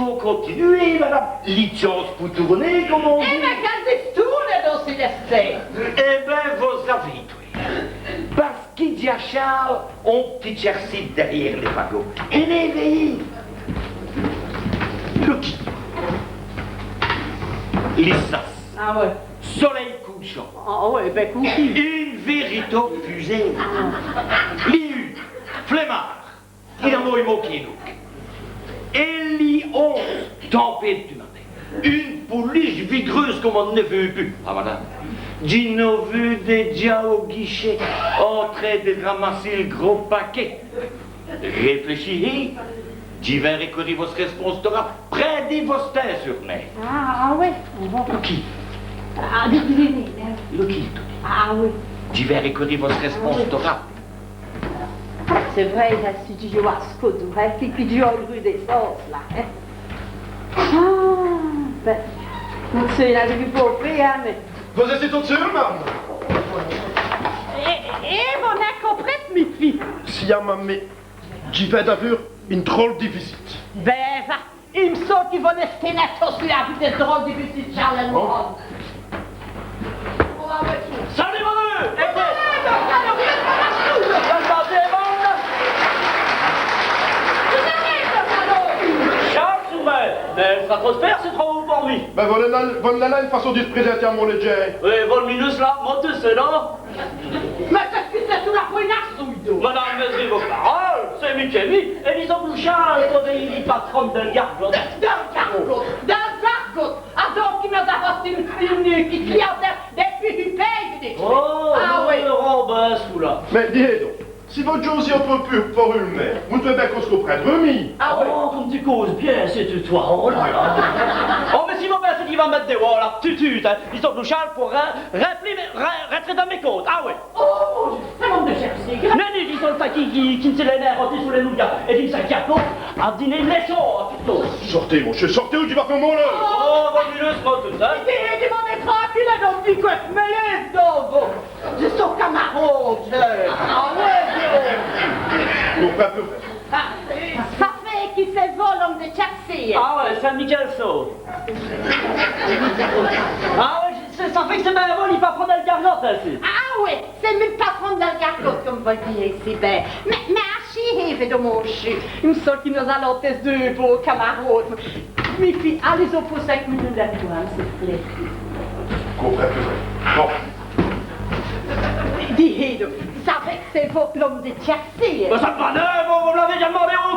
fåt continuwer, madame. Li tchance pou toûrner, come on dit. Èt bin, quéle istoûre, don, Célestin ? Èt bin, vos savez, Pace qu'i dj'a Charles on p'tit tchèrci dèrièr lès fagôs. Èt vèyez. Loquî. Li chasse. Ah ouais. Solèy couchant. Ah ouais, bin, couchant. Ine vèritåbe fusêye. Li ûle. Flèmârd. Il a mau, mau qu'i n' manque. Èt li onse, tempête du matin. Ine pouliche vig'reûse come on n' veut pus. Ah, madame. Dji nos veu dèdja au guichèt, an trin di ramasser l' gros paquèt. Réflèchîz, dji va r'cwèri vosse rèsponse torâpe. Prindez vosse tins sur mi. Ah, ah ouais, on va. Qui ? Ah, di, di, di, di, hein. Qui, Tony ? Ah ouais. Dji va r'cwèri vosse rèsponse torâpe. C'èst vré, ça, si dji djouwe à ç' côp, hein, qui, qui djouwe ine rûdèssance, là, hein. Ah, bin, mossieû, il a dû vos pwî, hein, mins... Vos-èstez tote seûle, madame ? Èt, èt vos n'avez nin compris, mi fîye. Siya, madame, mins dji vin d'awè ine drole di visite. Bin, va, I m' sét qui vos n'èstez nin tot su l' vîye di ç' drole di p'tit Charles Moran. Salut, Manu ! Èt vos ? Charles, mins, mins ça prospère, c'èst trop haut pour mi. Bin, vos-la, vos-la là, ine façon di s' présinter à mon lèdjin. Oyi, vos l' minosse là, montez, non ? Mins qu'èst-ce qui c'èst, ça n'a pwint d' sens ? Madame, mèsbî vos paroles, c'èst mi qu'èst mi, èt disons, Charles, vos-èstez li patron dèl gargote. Dèl gargote, dèl gargote. Adon, qui nos-a r'çû ine, ine, ine clientèle dèpût pus pèyî. Oh, ah non, oyi. Robin, ça, là. Mins dîz don, si vos dj'ôsiz on pô pus fwért, mins vos n' p'lèz bin co comprinde mi. Ah oyi. Oh, come tu causes bin, c'èst-st-ou, oh là là. Oh, mins si vos pinsez qu'i va m' mète d'vins, là, tout d' chûte, hein. Disons, Charles, pou rin, rin pus, mins rin, rintrer dins mès comptes. Ah oyi. Oh, mon Dieu, ça, l'ome di tchèrci. Mins non, disons, ça, qui, qui, qui n' sét nin r'monter su lès nouvèles. Èt qui n' sét nin à dîner lès sots, plutôt. Sôrtez, mossieû, sôrtez, ou dji va fé on mot, là. Oh, va, mi lèye tout seûl, hein. Dîz, dîz, dîz, mins tranquile, don, dîz, qwè, mins lèyez, don, vos, dji so camarôde. Ah oyi, dîz. Bon, pas peur. Ah, ça fêt qui c'èst vos l'ome di tchèrci. Ah oyi, c'èst Michel Saut. Ah oyi, ça, ça fêt qui c'èst bin vos li patron dèl gargote, insi. Ah oyi, c'èst mi l' patron dèl gargote, come vos l' dîz si bin. Mins, mins, achîz-vous don, mossieû. I m' sét qui nos-alons r'èster deûs bons camarôdes. Mi fîye, alez-in pou cénq munutes, s'il vous plaît. Bon. Dîz don, ça fêt qui c'èst vos l'ome di tchèrci. Mins ça n' va nin, vos, vos l'avez dèdja d'mandé au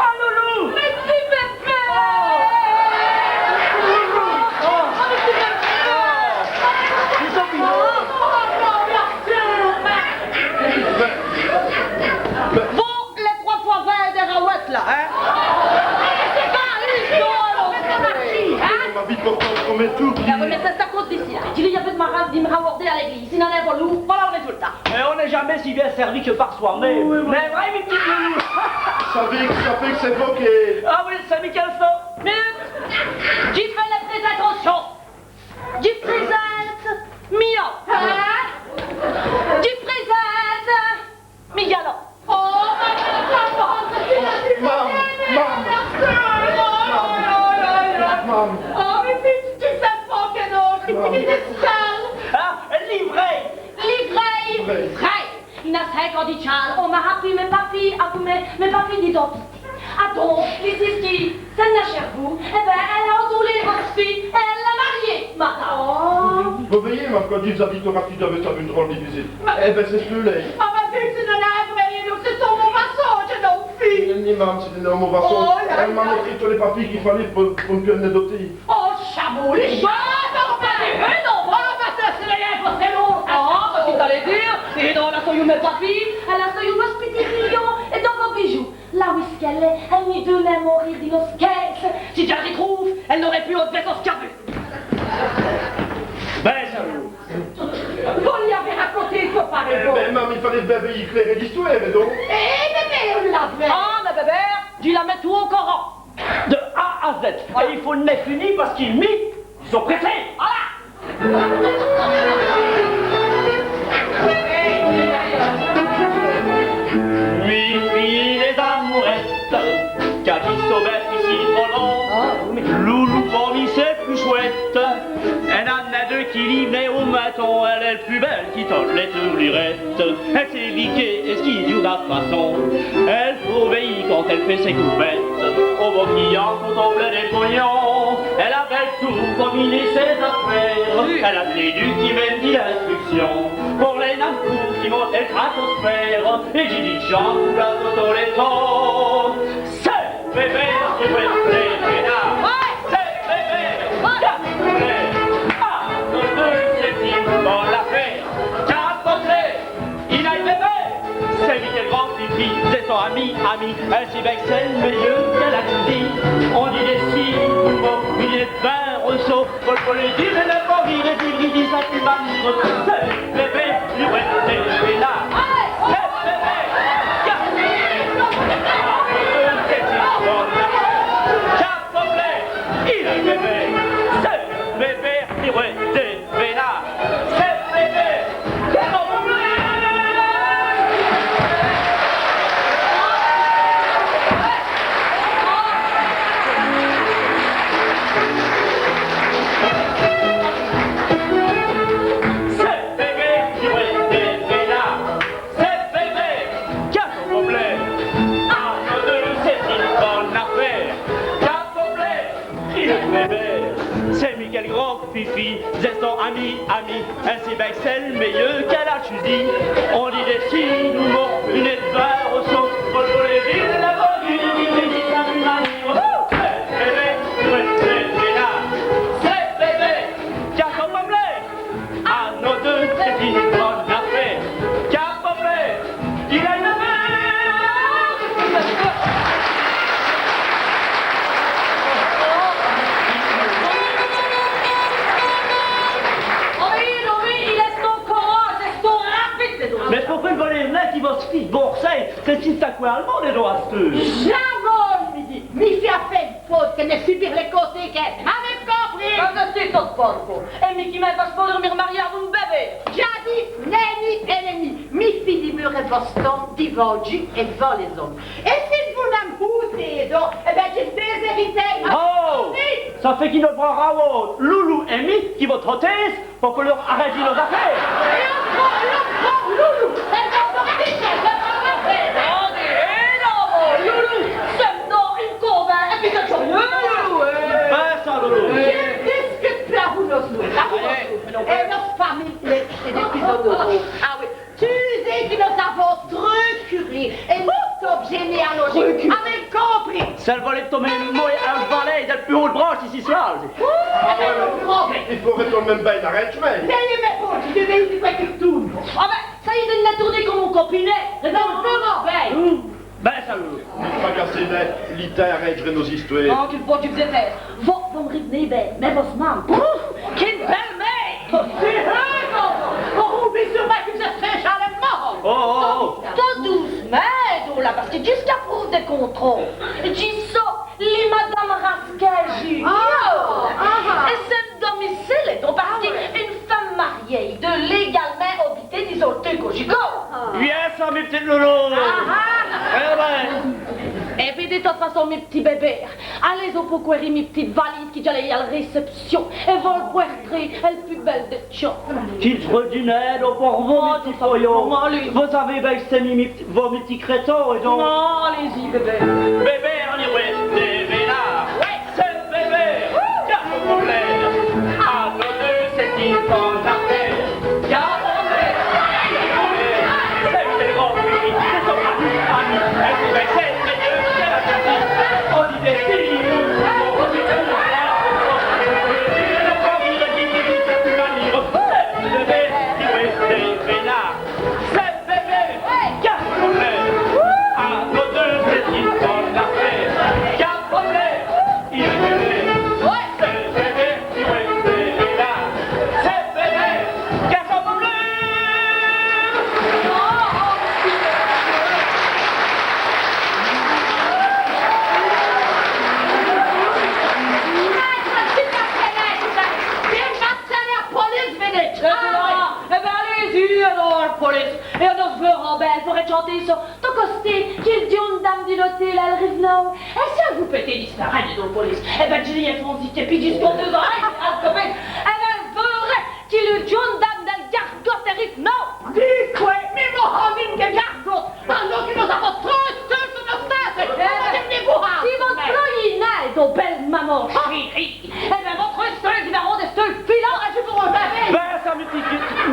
Oh, loulou! Mès ti pépé! Oh! Oh, mès ti pépé! Mès ti pépé! Oh, mès ti pépé! Oh, non, mès ti pépé! Bon, lès trwès fwès vint dès rawètes, là, hin? Mès c'èst pa jusse, non, non, mès ça n'a rin, hin? Ma vîye, pourtant, on mèt tout qui... Ah oui, mès c'èst à cause d'ici, là. Dji vén à pène di m' rawârder à l'èglîse. S'i gn-a nin vos loûps, v'là l' rèsultat. Èt on n'èst jamés si bén sèrvi qui par soi-min.me. Oui, oui. Mès vraî, mès ti loulou. Savez, savez qui c'èst vous qui... Ah oui, c'èst mi qui l' faut. Minute. Dji fé lès présintacions. Dji prézinte Mia. Hin? Dji prézinte Mia, non. Oh, madame, madame, madame. Mam, mam. Oh, mès fîyes, dji sé pa qwè, non, dji sé sale. Ah, lî vré. Lî vré. Vré. Vré. I gn-a cénq ans di ça, on m'a rapwî mès papîs, avou mès, mès papîs d'identité. Adon, lès cisquîs, cène-là, chèr vous, èt bén, èle a adoulé vosse fîye, èt èle l'a marié, madame. Oh. Vos vèyez, mam, quand dji v's-a dit, on r'fèt d'abôrd ène drole di visite. Èt bén, c'èst ç' qui c'èst. Mamèt, c'èst nin vré, non, c'èst on mauvaîs sondje, non, fîye. Ni, ni, mam, c'èst nin on mauvaîs sondje. Oh, là, là. Èle m'a montré tous lès papîs qu'i faleut po, po m' pène d'identité. Oh, chamaud, lès djins, non, pa du tout, non. Oh, bah, ça, c'èst lès... Oh, bah, qu'èst-ce qui vos v'lez dîre? Èt don, là, ça y èst mès papîs, là, ça y èst mès p'tits millions, èt don, mès bijoux. Là, wice qu'èle èst, èle ni deût nin moru di nos quéyes. Si dj' lès r'trouve, èle n'âreut pus ôte vêsse qui vos. Bén, ça va. Vos lî avèz raconté qwè, parèt, vous? Bén, mam, i faleut bén vèy clérer l'istwêre, don. Èt bén, bén, on l'a vèy. Ah, mès bébês, dji l'a mètou au corant. De A à Z. Voilà. Èt i faut nin fini pace qui mi, dj' so prèssé. Voilà. Mî fîye lès amourètes, qu'a dit so bén ici, pendant, loulou, parmi sès pus chouètes, ènn' a nin deûs qui lî v'nèt au minton, èle èst l' pus bèle qui totes lès tourlurètes. Èle sét viker èsquî d'ona façon, èle faut vèy quand èle fét sès coupètes. Au bâtillard, quand on v'lèt dès pognons, èle a bèle toûr combiné sès-afêres. Èle a lès dus qui mèn'tent l'instruction, po lès names coûrts qui mon'tent èl stratosphère. Èt dji di tchambe là tot-au lèton. C'èst bébé qui vwèt dès pènards. C'èst bébé qui a... Ah, nos deûs, c'èst one bone afêre. Qu'a p'têt, il a l' bébé. C'èst mi qui l' grand fifi, c'èst on ami, ami. Insi bén qu' c'èst l' mèyeû qu'èle a tchûzi. On dit d'ici, on dit d' vin, on sét po, po lès dîre, èle n'a nén vî lès dîre, dîre ça pus mal. C'èst bébé qui vwèt dès pènards. C'èst bébé qui a... Qu'a p'têt, il a l' bébé. C'èst bébé qui vwèt dès pènards. C'èst bébé. C'èst bébé qui vwèt dès pènards. C'èst bébé. Qu'a p'têt, ah, nos deûs, c'èst one bone afêre. Qu'a p'têt, il a l' bébé. C'èst mi qui l' grand fifi, c'èst on ami, ami. Insi bén qu' c'èst l' mèyeû qu'èle a tchûzi. On dit d'ici, on dit d' vin, on sét po, po lès dîre, èle n'a nén vî lès dîre, dîre ça pus mal. C'èst bébé, c'èst bébé, c'èst bébé. Qu'a p'têt, ah, nos deûs, c'èst one bone afêre. Qu'a p'têt, il a l' bébé. Oyi, oyi, il èst au corant, c'èst on rapide, don. Mès poqwè vos v'lez nin qui vosse fîye, bon, c'èst, c'èst one sacwè almande, don, asteûre? Jamés, mi di. Mi fîye a fét ène faute, qu'èle n'èst subîre lès conséquences. Avèz compris? Bah, dji so tote bone, qwè. Èt mi qui m' va nin dormîre mariéye avou on bébé. Dj'a dit, nèni èt nèni. Mi fîye dimeure è Boston, divant Diu èt divant lès-omes. Èt si vos n'in.mez pus Èt don, èt bén, dji vos-è invite. Oh! Ça fét qu'i n' va nén awè Loulou èt mi qui vont troter, po qu'on lès arindje lès-afêres. Èt on, on, on, Loulou, èt on, on, Loulou, c'èst don in convint, èt pwis c'èst sériéu, Loulou, hin. Bén ça, Loulou. Dji n' discute pus avou nos, Loulou. Avou nos, Loulou. Èt nosse famile, lès, èt dès pus-oneûreûs. Ah oyi. Dji vos-è dit qui nos-avons treûs curés, èt nosse généalogie. Treûs curés. Avez compris? C'èst l' volé d' tot l' monde, èt l' volé dèl pus wôte branche, ici, ça. Ouh, ah oyi, mins i faurè tot l' min.me bén in arindjemint. N'ayez pôre, dji vos-è dit qui dj' toûne. Ah bén, ça i èst, dji n' toûne nén come on copinet. Non, non, non, bén. Bén ça, Loulou. Nè vos tracassez nén, li tins arindj'rè nos-istwêres. Oh, qué bon, dji vos-è dit. Vos, vos m' riv'nez bén, mins vosse mame. Pouf, qué bèle-mére! C'èst vrêmint, on, on, on, on, vos savez sûr'mint qui vos-èstez chez lès mârans. Oh, oh, oh. Tot, tot doûcemint, don, la, pace qui jusqu'à prouve di contrôle, dji so li Madame Rasquin Junior. Ah, ah. Èt c'è-st-in domicile, don, pace qui, ah oyi, ine feume mariéye deut légalmint obiter dins on lieu conjugal. Bén ça, mi p'tite Loulou. Ah, ah. Èt bén. Èt pwis, di toute façon, mi p'tit bébé, alez-è, on pout cwèri mi p'tite valise qui dj'alè à l' récèpcion. Èt vos l' pwèrtrez, èl pus bèle dès tchambes. Qué trô d' djin.ne, don, po vos, mi p'tit foyon. Vos savez bén qui c'èst mi, mi p'tit, vos, mi p'tit crétin, èt don. Non, alez-y, bébé. Bébé, on-î va, bébé là. Oyi. C'èst bébé, qu'a fét on problème. À nos deûs, c'èst ine bone-afêre. Qu'a fét on problème. C'èst bébé, c'èst bébé, c'èst bébé. On dit des filles, on dit des filles. C'èst bébé, bébé là. C'èst bébé, qu'a fét on problème. À nos deûs, c'èst ine bone-afêre. Qu'a fét on problème. C'èst bébé, bébé là. C'èst bébé, qu'a fét on problème. Èt bén, alez-y, adon, à l' police. Èt on s' vèra bén, èle poreut tchanter ça. Tot costé, qui l' djon.ne dame di l'otèl, èle riv'nè. Èt si èle vout péter disparète, don, police, èt bén, dji lî fé on zikèt, pwis dji compte deûs-ans, èt bén, èle veûrè qui l' djon.ne dame dèl gargote, èle riv'nè. Di qwè? Mins Mohanine, qué gargote? Pindant qui nos-avons treûs stèles su nosse tète. Èt bén, si vos ployîz nén, don, bèle maman chérie. Èt bén, vos treûs stèles qui vèront dès stèles filantes. Ah, dji vos r'vèyeu. Bén ça, mi p'tit,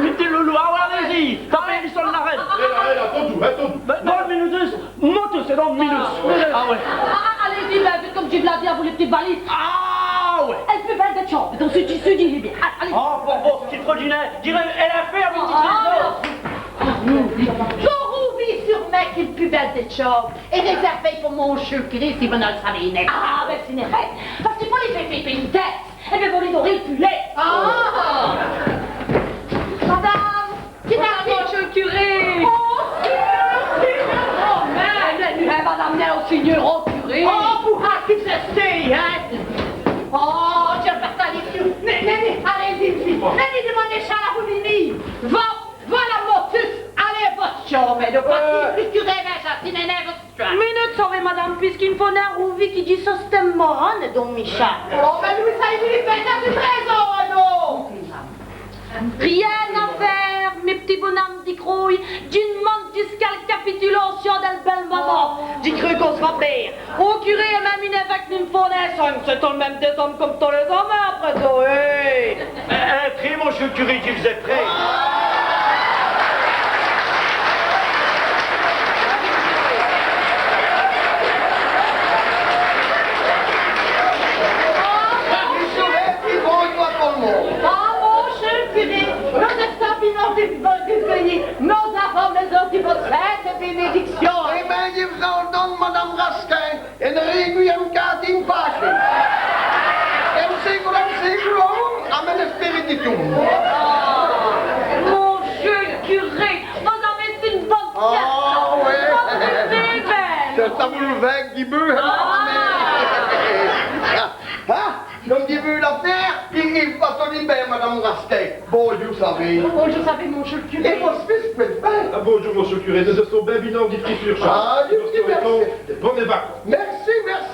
mi p'tit Loulou, ah oyi, alez-y. Tapez-li so l'arène. Hé là, hé là, tot doûs, hin, tot doûs. Bén, dins dès minutes, montez, c'èst dins dès minutes. Ah oyi. Ah, alez-y, bén vite, come dji v's l'a dit, avou lès p'titès valises. Ah oyi. Èl pus bèle dès tchambes, don, c'èst, c'èst, c'èst bén. Alez. Ah, po vos, qué trô d' djin.ne, dji dîreu, èl-afêre, mi p'tit. Vos roûvîz sûr'mint qu'i èst l' pus bèle dès tchambes. Èt rèzèrvîz po moncheû l' curé, si vos n' savîz nén. Ah bén, c'èst nén vré. Pace qu'i faut lî fé, fé, fé pèyî in tèsse. Èt bén, vos lî d'rîz l' pus lêd. Ah. Madame, quî... Moncheû l' curé. Oh, Sègneûr, Sègneûr, oh, mins, mins, mins, madame, mins, oh, Sègneûr, oh, curé. Oh, po quî vos-èstez, hin? Oh, dji n' vos r'connè pus. Nén, nén, nén, alez-y, fîye. Nén, nén, dimandez ça à Houdini. Vos Voilà, motus, alez, vosse tchambe, don, pace qui, euh, pus curé, bén ça, c'èst nén, nén vosse tchambe. Minute, savez, madame, pusqu'i n' faut nén roûvî qui dji so stî Mohanine, don, Micha. Oh, mins Louis, ça, i faut lî fé, ça, c'èst trèzî, non? Rén a fé, mi p'tit bonome, dji crwè, dji d'mande jusqu'à l' capitulâcion dèl bèle-maman. Dji crwè qu'on s' va plêre. On curé èt min.me in-èvêque, i n' faut nén, ça, c'èst tot l' min.me dès-omes come tos lès-omes, après tot, hé. Intrez, moncheû l' curé, dji v's-è prèsse. Bonjour, bonjour à tout le monde. Ah, moncheû l' curé, nos-èstans binants di vos accueilli, nos-avans bèsoin di vosse sinte bénédicsion. Èt bén, dji v's-è done, madame Rasquin. Ène règwèye, ène cate, ène pâce. Ène sègoule, ène sègoule, amène spiriditum. Moncheû l' curé, vos-avez ène bone tète. Ah oyi. Vos bèvez bén. C'èst ça, vos l' vèyez, dji bu, hin. Ah. Ah, come dji bu l'afêre, i, i va todi bén, madame Rasquin. Bondjoû, savez. Bondjoû, savez, moncheû l' curé. Èt vosse fîye, qwè i fêt? Ah, bondjoû, moncheû l' curé. Nos-èstans bén binants di v'ni vèy ça. Ah, dji v's-è r'mercîye. Bone vècousse. Mèrci,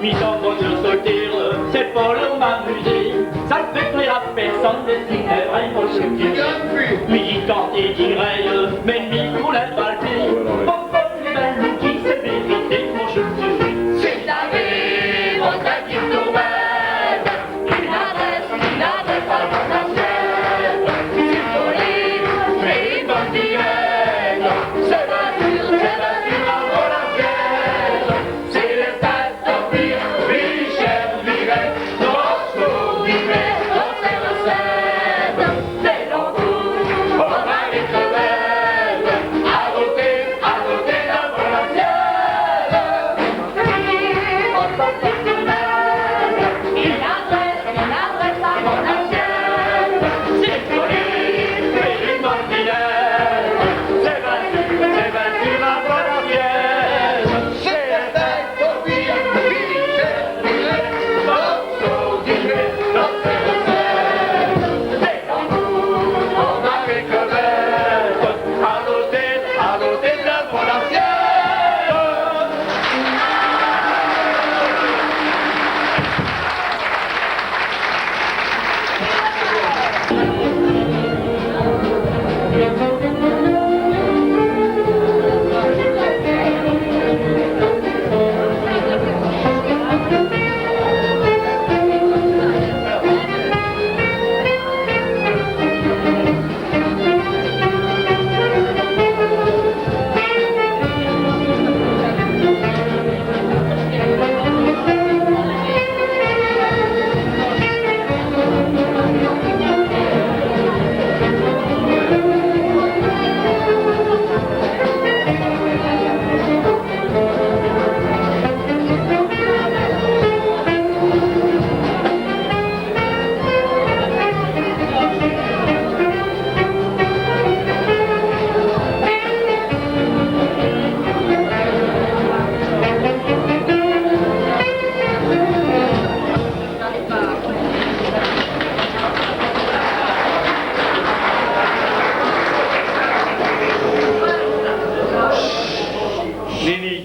Mi, quand dji sôrtirai, c'èst po m'amuser. Ça n' fêt plêri à pèrsone, c'èst ène vraîye bone structure. Mi, quand dji dîré, mins mi, pou lès bârds, po, po lès bârds, qui c'èst vérité, mon Jules. C'èst la vérité, mon gars, qui toûne.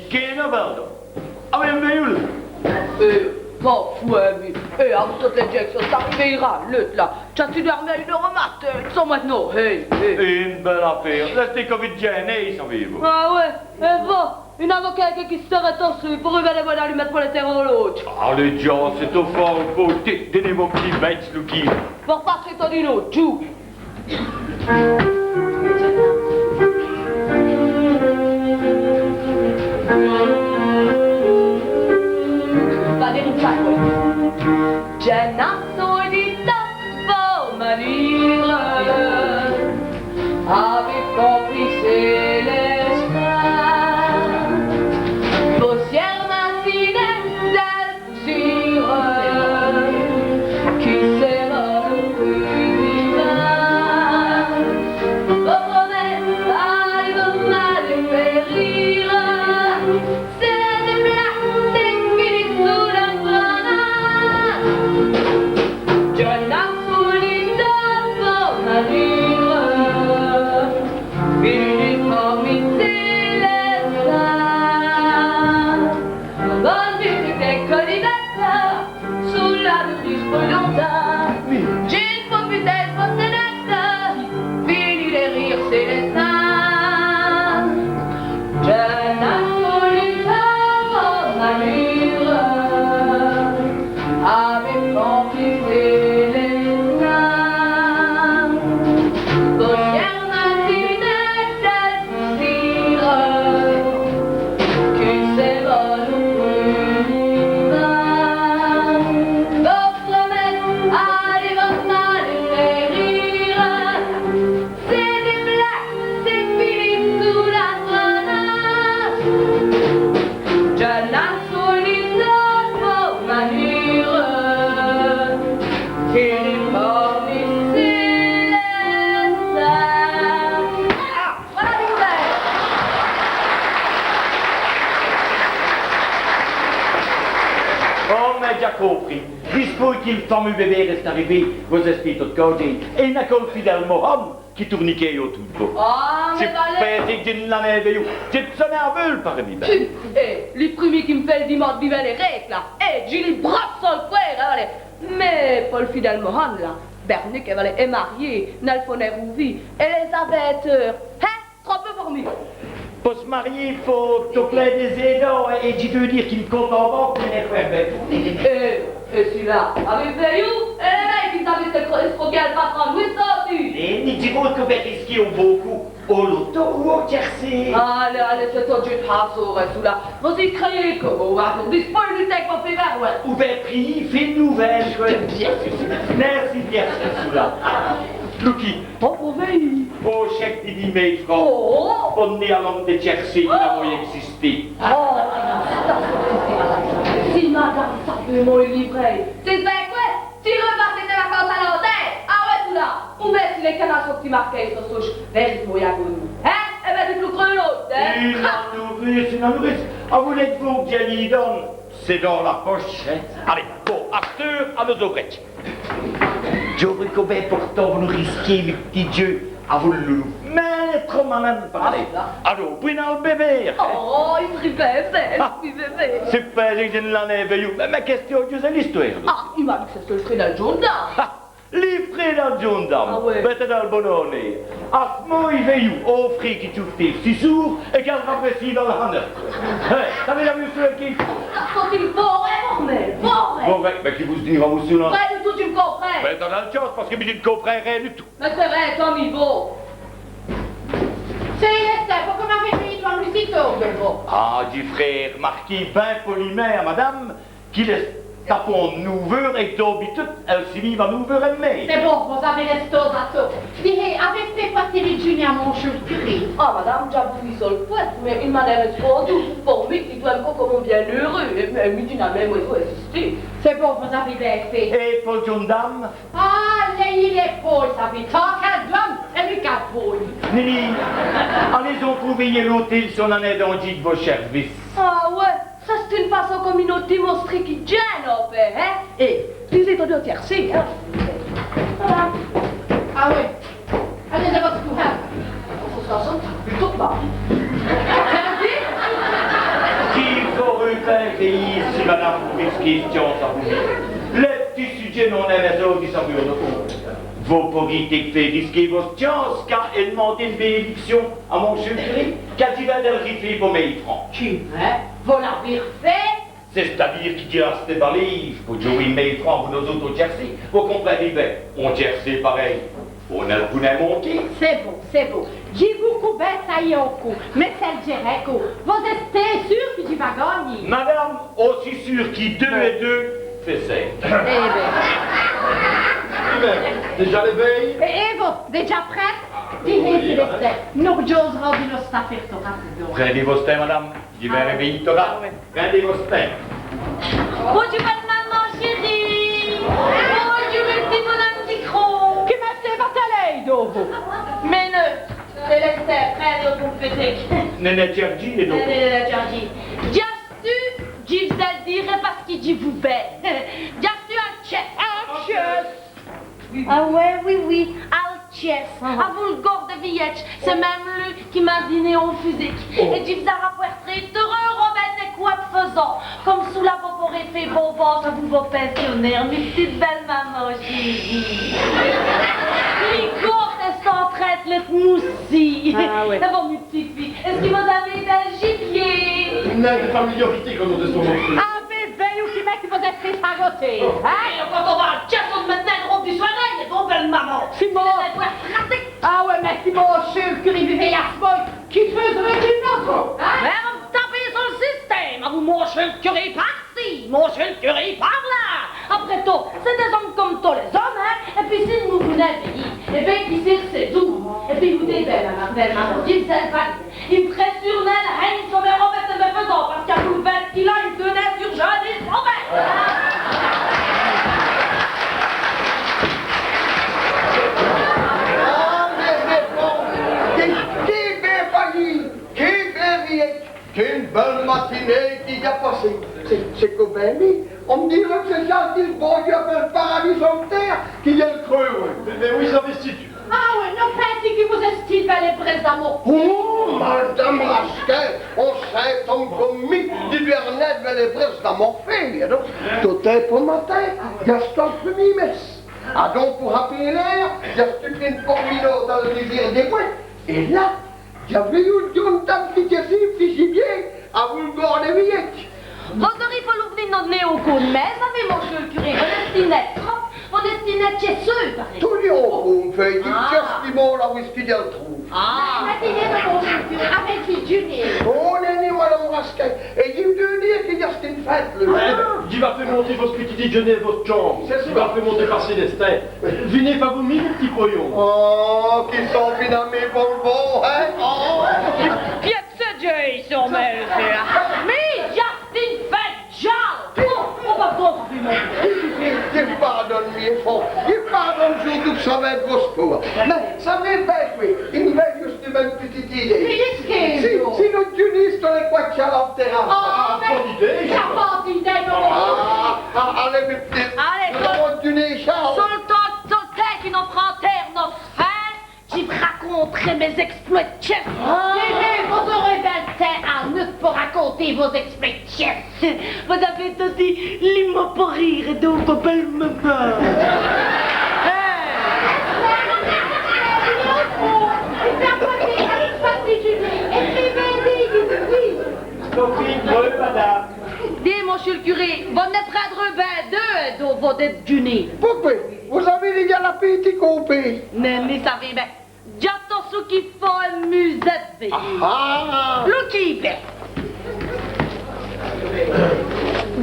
Qué novèle, don ? Ah, mins, mins, Yul. Eh, bon, fou, hein, mi. Eh, avou totes lès djins qui sont arivés, là, là. Dj'a stu dwèrmi a eune eûre au matin, ça, maintenant, hey, hey. Eune bèle afêre. Lèstîz co vite djin.ner, savez-vous. Ah ouais, eh, va. I-n-aveut quékun qui s'èreut tot seû pou r'vèler vos-alumettes pou l' tèrôloge. Ah, lès djins, c'èst tot fwârt, fwârt. Té, done-m' vos p'tits bètchs, Louki. Vos r'pass'rîz tot d'in-ôte djoû. Va dîre ène saqwè. Djin.na solitaire, vos malûrs, avîz compris, c'èst l'èstin. Vos sièrs matinês dèl poussîre qui sèront lo pus divin. Vos promètes, alez, vos m'alez fé rîre. C'èst dès blègues, c'èst fini, tout l' monde. Djin.na solitaire, vos malûrs, fini, promèt, c'èst l'èstin. Vos-alez vite colibète sous la bruche brûlante. Djin.na pus d'èsse vos-alez fini, lès rîres, c'èst l'èstin. Djin.na solitaire, vos malûrs, avîz compris, c'èst l'èstin. Vos sièrs matinês dèl poussîre qui sèront lo pus divin. Vos promètes, alez, vos m'alez fé rîre. C'èst dès blègues, c'èst fini, tout l' monde. Djin.na solitaire, vos malûrs, fini, promèt, c'èst l'èstin. Ah, voilà, dji vos-a. Oh, mins dj'a compris. Dispôy qui l' fameûs bébêre èst arivé, vos-èstîz totes candjîyes. Èt i gn-a co l' fidèle mohone qui toûrnikêye autoû d' vos. Ah, mins c'èst vêrê qu' dji n' l'aveu nén vèyu. Dji n' so nén aveûle parmi vos. Tchut, eh, li prumî qui m' fêt l' dimande di vèy lès règues, là. Eh, dji li brosse so l' cwér, hein, alez. Mins po l' fidèle mohone, là, Bernique, èt, alez, èst mariéye, nèl fon-èst rouvî, èt lès-aveûteurs, hein, trop pô por mi. Po s' mariéye, i faut tot plin dès-èdants, èt dji deû dîre qu'i n' compte nén pou mès frèrs, bén, pou mès... Eh, èt si là, avîz vèyu, èt lès mèyes qui-n-aveut èscroqué èl patron, oui, ça, tu. Mins, mins dji compte qu' vos vèyez risquî on bon côp au loto ou au tiercé. Alez, alez, c'èst tot djusse hasôr, ça, là. Vos-î crèyez come, oh, adon, dispôy, lutez èvèc vos pîres, ouais. Ou bén priyîz, fé nouvèle, ouais. Bén seûr. Mèrci bén, ça, là. Louki. Oh, mauvais. Oh, chèque di dîj mile francs. Oh. Po n' nén alé au tiercé, qui n'a nén ègzisté. Oh, si madame saveut, mi lî lîvrè. C'èst vêré qwè ? Tîrez, passez dès vacances à l'antène. Ah ouais, tout là. Ou mètez lès canasses au p'tit marquèt so s' souche. Vèyez, mi-z-agoûte. Hein ? Èt bén, dites-lî creû l'ôte, hein ? Ène noûrisse, ène noûrisse. Ah, vos v'lez qu' dj' vos lî done ? C'èst dins l' poche, hein ? Alez, bon, asteûre, à nos-ouvrajes. Dj'aureu co bén portant v'lu risquer mi p'tit djeu avou l' loulou. Mins èle èst trop malène, parlez. Ah, ça. Adon, pwins-la l' bébêre, hein ? Oh, i s'rît bén, bén, i s'rît bén. C'èst vêré qu' dji n' l'aveu nén vèyu. Mins, mins quèstion, dj'é l'istwêre, là. Ah, i m'a dit qu' c'èsteût l' frére dèl djon.ne dame. Ah, li frére dèl djon.ne dame. Ah ouais. Bén, t'èsteût dins l' bone-ôrnêye. A s' momént, i vèyeut on frére qui tchouveteut sès soûrs èt qu'èle ravrèssît dins l' hanèt. Hein, t'avèz la vue su l' quî ? Ça, c'èst vôy, vôy, vôy. Vôy, mins qui vos-z-dîreut, mossieû, là ? Rén du tout, dji n' comprind. Bén, t'as dèl tchance, pace qui mi, dji n' comprind rén du tout. Mins c'èst vré, tant mîs vaut. C'èst, c'èst po qu' vos m'avèz dit, vos m' l'avèz dit, oh, mins bon. Ah, dji f'reû r'marquer bén polimint à madame qui l' èst à pont neûf eûres èt qu' d'abitude, èle si lève à neûf eûres èt d'mêye. C'èst bon, vos-avèz rèsson, ça. Dihèz, avèz fêt pwèster li djin.na à moncheû l' curé ? Ah, madame, dj'a voulu so l' pwète, mins i m'a rèspondu, po mi, i dwèt èco come on bièn'eûreû, èt, èt mi, dji n'a nén bèsoin insisté. C'èst bon, vos-avèz bén fêt. Èt po l' djon.ne dame ? Ah, lèyîz-lè pôde, ça fét tant qu'èle dwèt, èt mi qu'èle pôde. Nèni, alez-en pou vèy l'ôtél, si on-a dandjî d' vos sèrvices. Ah ouais, ça c'èst ène façon come ine ôte di montrer qui dj' djin.ne, on pèt, hein ? Èt, dj'é tot dit au tiercé, hein ? Voilà. Ah ouais. Alez, dji vos-è coûte. Ça, ça, ça, plutôt pas. Mèrci. Èt si, madame, vos risquîz vos tchances avou mi, li p'tit sudjèt n'èst nén lès-ôtes, ça vos èst d'ône compte. Vos pôrîz fé risquer vos tchances qu'à d'mander ène bènédicsion à Moncheû l' curé, qu'a dj'é vint dè l' r'fé po mèye francs. Qu'i vint, vos l'avîz r'fét ? C'èst-a-dîre qui dj'é acheté dès lîves po djouwer mèye francs avou nos-ôtes å tchèrci. Vos comprindrîz bin, on tchèrci parèy, on n' pout nén manquer. C'èst bon, c'èst bon. Dji vou coûpe ça on côp, mins sèl dj'èrai co, vos-èstez sûr qui dj' va gangnî ? Madame, ossi sûr qui deûs èt deûs fét cénq. Èt bin. Èt bin, dèdja lèvî ? Èt, èt vos, dèdja prèt ? Dîz, Célèstin, nos djouwerans dins nosse afêre tot rapidon. Prindez vo tins, madame. Dji va rèvèyî tot. Prindez vo tins. Bondjoû, bèle-maman chérie. Bondjoû, m' p'tit bonome di cros. Qui mètèz vos tins là, don, vos ? Mins non, Célèstin, prinde on p'tit. Nèni, Georgie, nèni. Nèni, Georgie. Dj'astu, dji v's-èl dîrè pace qui dji vou bén. Dj'astu Altchès. Altchès. Ah wè, oyi, oyi, Altchès. Ah. Avou l' gôrd dè Viyèdje, c'èst min.me lu qui m'a diné on fuzik. Oh. Èt dji v's-a rapwèrté deûs robètes dè cwède fèzant. Come ça, vos pôrîz fé bon vinte avou vos pinsionêres, mi p'tite bèle-maman chérie. Li gôrd èst-an trin d' lèsse moussî. Ah wè. Èt vos, mi p'tite fîye, èst-ce qui vos-avèz dèl jibièr ? Nèni, dès familorités come on dit è ç' momint. Ah, bén vèyez, qui mèt qui vos-èstez fagoté, hin ? Èt quand on va à l' tchèsse, on n' mèt nén d' robe du soirèy, don, bèle-maman. Simon. C'èst pratique. Ah wè, mins Simon, Moncheû l' curé, vos vèyez, qui fèt r'dèdjî nos-ôtes, hin ? Mins tapèz so l' sistème, avou Moncheû l' curé par-ci, Moncheû l' curé par-là. Après tot, c'èst dès-omes come tos lès-omes, hin. Èt pwis, si vos v'lèz vèyî, èt bén, pwis, c'èst tout. Èt pwis, acoutèz, bèle-maman, bèle-maman, dji v's-èl va dîre. I m' fôreût sûr'mint l' hin.ne so mès robètes dè mès fèzants, pace qu'avou l' vinte qu'i-n-a, i m' dwèt sûr'mint dîj robètes. Ah, mins, mins bon, qui, qui bén fét, qui bén vèyî, qué bèle matinéye qu'i a passé. C'èst, c'èst co bén, mins on dîreut qui c'èst ça qui l' bon Dieu apèle l' paradis so l' tére, qui dj' èl creûve. Mins, mins oyi, ça vos situe. Ah wè, nos pinsîs qui vos-èstîz vès lès brèsses d'amor. Oh, madame Rasquin, on sint-ome come mi, dji dwè r'nèsse vès lès brèsses d'amor, fét, adon. Tot timpe, on matin, dj'èsteu al prumî mèsse. Adon, po r'pwène l'êr, dj'èsteu pwîs p'tit pôrminer dins l' riviére dès Bwès. Èt la, dj'a vèyu one djon.ne dame qui tchèssît p'tit jibièr avou l' gôrd dè Viyèdje. Vos-ôrîz volou v'nu noter on côp d' min.me, savèz, Moncheû l' curé, vos-èstîz nète prôpe, vos-èstîz nète tchèsseû, parèt. Todi on côp, on fét, dji tchèsse li môn là, wice qui dj' èl trouve. Ah. Mins, mins, mins, Moncheû l' curé, avèz-ve dèdjûné ? Oh, nèni, madame Rasquin, èt dji v's-a dit qui dj'èsteu fèt, là. Ah. Dji va fé monter vosse p'tit dèdjûné, vosse tchambe. C'èst ça. Dji va fé monter pa Célèstin. V'nèz, fé vos-min.me, p'tit coyon. Oh, qu'i sont finamint bons, hin ? Oh. Piède sès djèyes, on mèt, là. Mins dj'èsteu fèt, dj'èl. Oh, on va bon, on va bon. Dji pârdone, mi èfôrt. Dji pârdone surtout qu' ça va ète vosse fôte. Mins savèz, bén, oyi, i m' vén djusse Dji-m' a one pitite idéye. Mins qu'èst-ce qui... Si, si nos dèdjûnîsses tos lès cwatchs à l'antèra. Oh, mins bone idéye. Qué bone idéye, non. Ah, ah, alèz, mès p'tits. Alèz, nos-alons dèdjûner, ciao. Sèltan, sèltan qui nos prind tére nosse fin, dji v' raconterè mès èsplots d' tchèf. Ah. Mins, mins vos-ârèz bén l' tins à l'eûre po raconter vos èsplots d' tchèf. Vos-avèz todi li mot po rîre, don, po bèle-maman. Hin ? Sophie, madame. Dîz, mossieû l' curé, vos n' prindrèz bén deûs, don, vos dèdjûnîs. Poqwè ? Vos-avèz dèdja l'apétit côpé ? Mins, mins savèz bén, dj'a tot çou qu'i faut ène musèt d' vèyî. Ah. Loukez bén.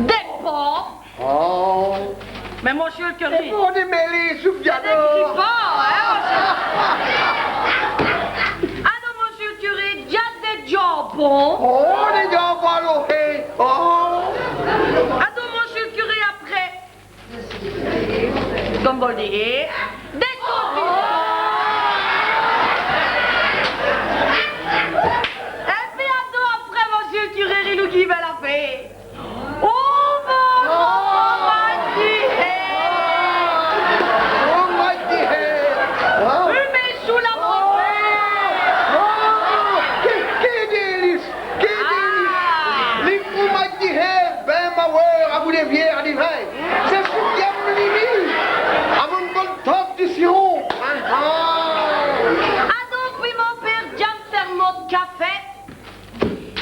Dès pôves. Oh. Mins mossieû l' curé. Èt vos d'mèlèz, Sophia, non. Dès pôves, hin, mossieû. Ah non, mossieû l' curé, dj'a dès djambons. Oh, dès djambons, alôrs, hin. Oh. Ah non, mossieû l' curé, après, come vos l' dîrèz, dès confitures. Èt pwis, adon, après, mossieû l' curé, loukez bén l'afêre. Oh, mon, oh, mon Dieu. Oh, mon Dieu. Hin ? Oyi, mins sous la... Oh, oh, qué, qué délice, qué délice. Ah. Li froumadje di Hêr. Viêr, adon, hin. C'èst ç' qui dj' in.me li mieus. Avou ène bone taupe di sirop. Ah, ah. Adon, pwis, mon pére, dj'in.me fé on cafè.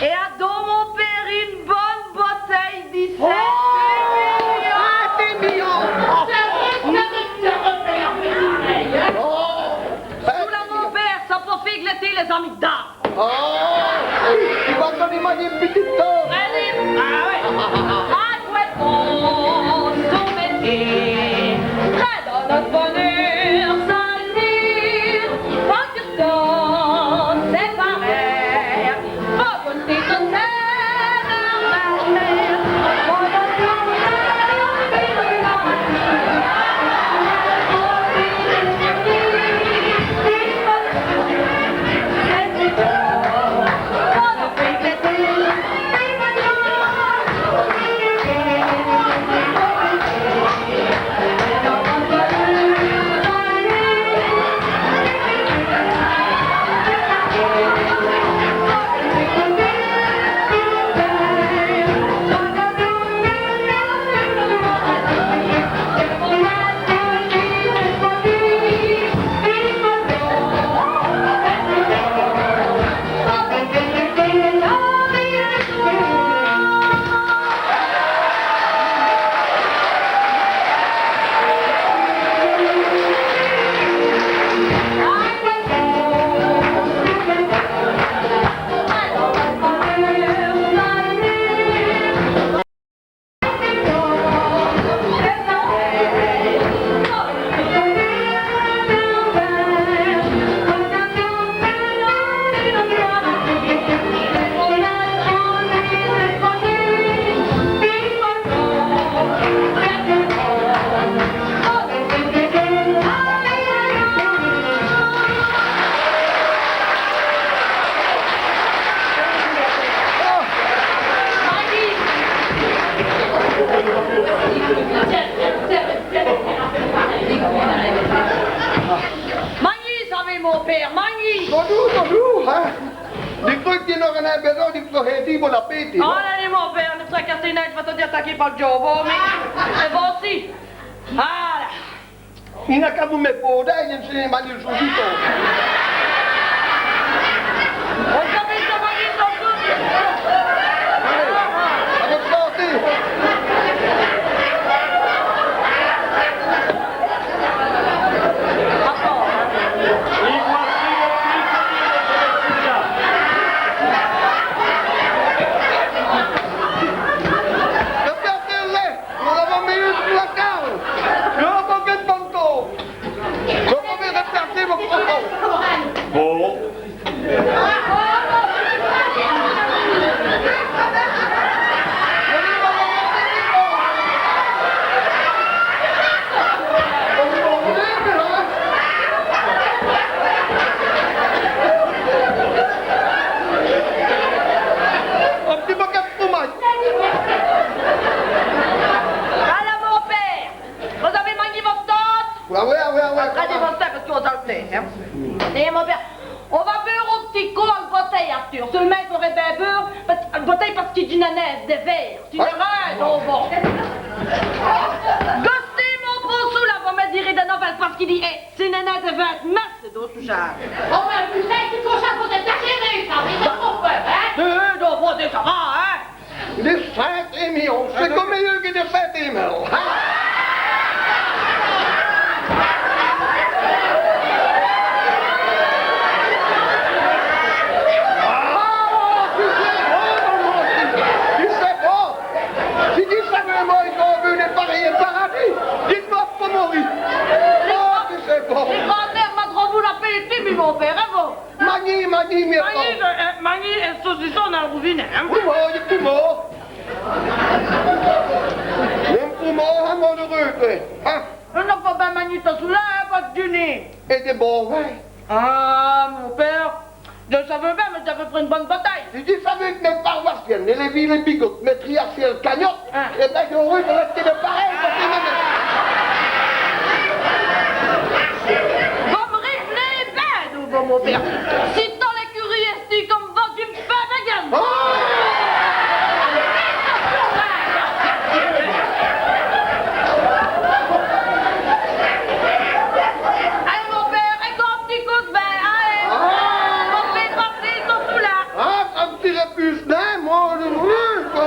Èt adon, mon pére, ène bone botèye di cint. Oh, cint mile. Oh. Çoula, mon pére, ça pout fé glèter lès-amigdales. Oh, i va dîre, i va dîre, p'tit taupe. Alèz. Ah, ouais. Trés dins nosse bone-eûre, ça l'dîre, quand tout ça s'èst parèy. Magnîz, savèz, mon pére, magnîz. Todi, todi, hin. Dji crwè qu'i n'âreut nin bèsogn di vos fé dîre bon apétit. Oh, alèz, mon pére, ni vos tracassèz nin, dji va todi atakèr pa l' djovon, mins, èt vos ossi. Voilà. I n'a qu'a vos mète pôr dins, dji n' sé nin magnî l' sôcisse. Alèz, à vos sôcisse. Nos-avons mèyûr qui l' cale. Nos-avons qué bon côp. Nos-avons mèyûr qui l' cale. Bon. Un p'tit paquèt d' fromaje. Alèz, mon pére, vos-avèz magnî vosse tarte ? Oyi, oyi, oyi, oyi. Alèz, mon pére, pace qui vos-alèz, hin. Èt mon pére, on va bwêre on p'tit côp al botèye, Arthur. Seûlemint, i faurè bén bwêre al botèye pace qui dji n'é nin d' vêre. Dji n'é nin, non, bon. Gustê, mon pôve, là, vos m' dîrèz dès novèles pace qui dji, eh, dji n'é nin d' vêre, mins C'èst dot, tout ça. Oh, mins vos savoz, c'èst come ça qu'on èst tachés, ça, c'èst dot, hin ? Èh, dot, dot, ça va, hin ? Dès cinq miyons, c'èst come miyeux qui dès cinq mile, hin ? Ah, si c'èst bon, maman, si, si c'èst bon. Si dji saveu, mi, qu'on vèt dès parèys paradis, dji n' vou nin mori. Oh, si c'èst bon. Lès grands-mères m'ont dronné l'apétit, mi, mon pére, èt vos ? Magnîz, magnîz, mins... Magnîz, èh, magnîz, èh, sôcissone al rovinèt, hin ? Pou mi, pou mi. Mins pou mi, hin, mon-eûreûs, hin ? Mins on va bén magnî tot ça, hin, pa djèner. Èt dès bons vins. Ah, mon pére, dji saveu bén, mins dj'aveu pris ène bone botèye. Si dji saveu qui mès paroissiènes, lès vîyès bigotes, mètrît à ciel cagnotte, hin, èh bén, dj'âreu d'ach'ter dès parèys, pace qui... Vos m' riv'lèz bén, vos, mon pére. Si tos lès curîs èstît come vos, dji m' fé bèguer. Oh !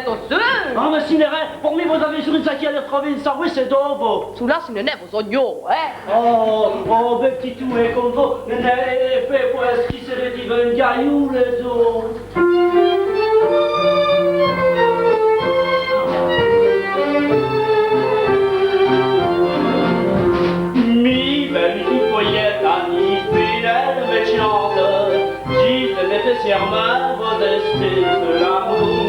êtes tot seû. Ah, mins ci n'èst rén. Por mi, vos-avez juré dins çou qu'i a l'aîr d' trover ène savouye, c'èst d'vins vos. Çoula, ci n'èst nén vos-ognons, hin. Oh, oh, bén p'tit tout, hin, come vos, mins, mins, fwârt, èst-ce qu'i sèrè divins gayous, lès-ôtes ? Mi, bén, mi, tout poyète, à mi, fidèle, mèchante, dji fé mès vœuts sièrmint, vos-èstez l'amour.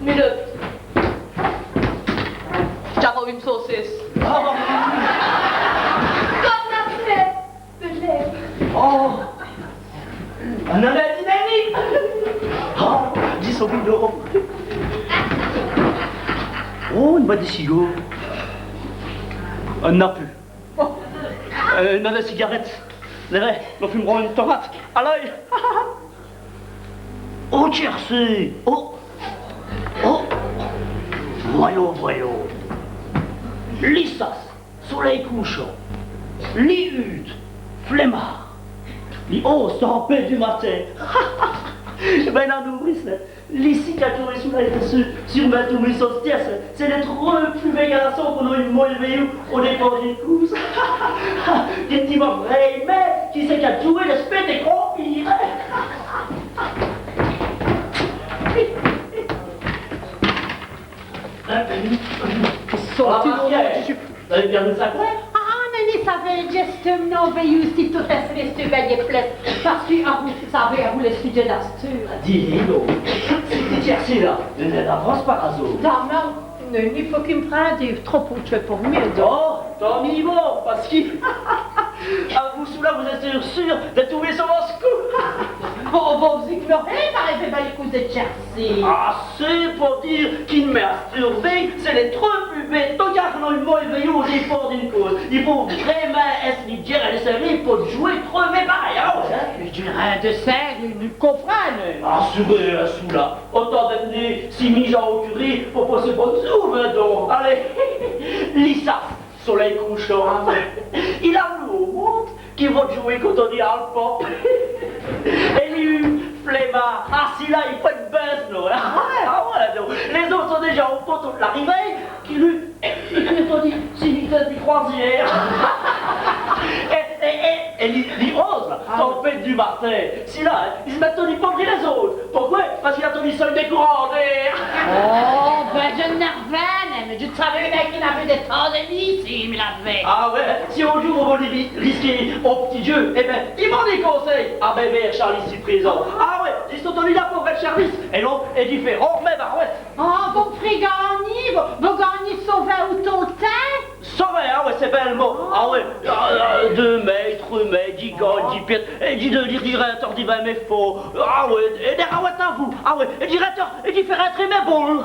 Minute. Dj'a rovî m' saucisse. Oh. Come ça, Bèdjène. Oh. On-a l' dîner. Oh, dîs-oût, Bidot. Oh, ène bwète di cigares. On-a pus. Oh. Euh, on-a dès cigarètes. Lèz, nos fum'rons ène torate. Alèz. Oh, tchèrçèz. Oh. Oh. Vèyoz, vèyoz. Li sasse, solèy couchant. Li hute, flemmârd. Li hôsse, tampète du matin. Bén, on-a noûrî, li ci qu'a djouwé çoula, c'èst sûr, sûr'mint tous mès soûcis, c'èst, c'èst l' treûs pus bê gârçon qu'on-âye mauy vèyu au dépôrt d'ène coûse. Dites-mi, vraîmint, qui ç' qu'a djouwé l' spètèque au pîre ? Sôrtez, ah, Marguerite, vos-avez bén v'nu sacrer ? Ah, mins, vos savèz, dj'èsteu, non, vèyu, si tot-èsse rèstu bén è plèce, pace qui, ah, vos savèz, avou lès sudjèts d'astur. Dîjoz, donc, c'èst qui tchèrçèz la, on-a d'avance par-azoû ? Non, non, non, i faut qu'i m' prinde trop pôrtchè po mi, donc. Oh, tant mia vaut, pace qui, avou çoula, vos-èstèz sûr, sûr di trouver so vos coûp. Bon, bon, vos-ignorèz, pareût, bén, lès coûps di tchèrçèz. Assez po dîre qui, mins, asturbéye, c'èst l' treûs pus bê toquâr qu'on-âye mauy vèyu au dépôrt d'ène coûse. I faut vraîmint èsse lèdjêr èt sèrî po djouwer treûs mès parèys, hin ? Mins dji n'é rin di ça, vos comprinez. Ah, sûrmint, çoula. Autant d'êt'nés sî mîjans au curî po passer bone soûve, hin, donc. Alèz, li sasse, solèy couchant, hin. Il a v'lu au monde qui vos djouwèz, come on dit, al pop. Èt li hute, flemmârd, ah, çoula, i faut ène bèsse, non ? Ah ouais, ah ouais, non. Lès-ôtes sont dèdja au pot tot l'arivèye, qui lu, i, i, come on dit, c'èst ène vitèsse di croisière. Èt, èt, èt, èt li, li hôsse, la, ah, tampète du matin, çoula, hin, i s' mèt a todi po rîre lès-ôtes. Poqwè ? Pace qu'il a todi seûy dès courants d'êr. Oh, bén, dji n'è r'vin nin, mins dji saveu bén qu'i-n-aveut dès tas d'èmîs, si, mi l'aveu. Ah ouais, si on djoû vos v'lèz ri-, risquer on p'tit djeu, èt bén, dji vos-è conseûye. Ah bén, bén, Charlie, ci, prézant. Ah ouais, dji so todi la po rinde sèrvice. Èt non, èt dji fé rar'mint barouèsse. Ah, vos m' f'rèz gangnî, vos, vos gangnîz sovint ou tot l' tins ? Sovint, ah ouais, c'èst bén l' mot. Ah ouais, ah, ah, deûs mês, treûs mês, dji gangne, dji pièrd, èt dji, dji, dji rintorne divins mès fôs. Ah ouais, èt dji ravète avou. Ah ouais, èt dji rintorne, èt dji fé rintrer mès boules.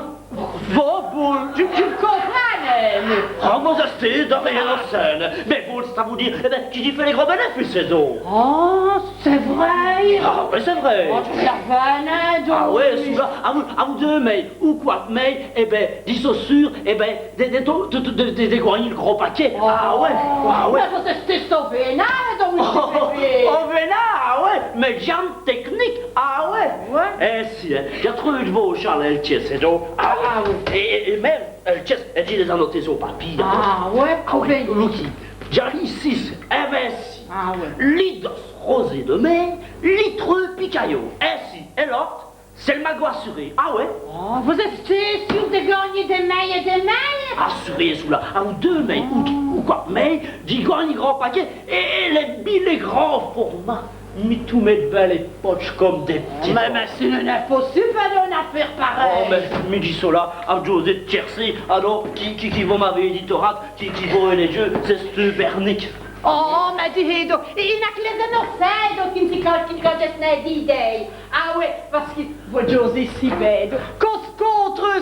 Vos boules, dji, dji n' comprind nin. Ah, modèsté, di rén, Océane. Mès boules, ça vout dîre, èt bén, dji, dji fé lès gros bènèfices, donc. Ah, c'èst vraî ? Ah ouais, c'èst vraî. Oh, dji n' saveu nin, donc. Ah ouais, çoula, avou, avou deûs mês ou qwate mês, èt bén, dji so sûr, èt bén, di, di, di, di, di, di gangnî l' gros pakèt. Oh. Ah ouais, ah ouais. Mins vos-èstèz sovint vénârd, donc, oh, monsieur Pépé. Oh, vénârd, ah ouais, mins dj'é ène tècnique, ah ouais. Ouais. Eh si, hin, dj'a treûvé vos chènes, èl tièsse, èt donc, ah ouais. Ah ouais. Èt, èt, èt min.me, èl tièsse, èt dji lès-a notés so papî, hin. Ah ouais. Ah ouais, bén. Loukez, dj'a li cisse, èt bén cisse. Ah ouais. Li d'os rosé di mèr, li treûs picayos, èt cisse, èt l'ôte, c'èst l' magwin assuré. Ah ouais. Oh, vos-èstèz sûr di gangnî dès mês èt dès mês ? Assuré, çoula. Avou deûs mês ou, ou qwate mês, dji gangne grand pakèt èt, èt lès billèts grand format. Mi, tout mèt bén lès potches come dès p'tits. Mins, mins, c'èst ine infossîbe, hin, d'ine afêre parèye. Oh, mins, mi, dji so la, avou djôzé d' tchèrçer, adon, qui, qui, qui vos m'avèz dit, torate, qui, qui vos-èlèz, c'èst stu Bernique. Oh, mins dijèz don, i, i n'a qu' l'êr d'in-ocèn, don, qui n' si cogne, qui n' cogne nin d'idéyes. Ah ouais, pace qui vos djôzèz si bén, don. Cause,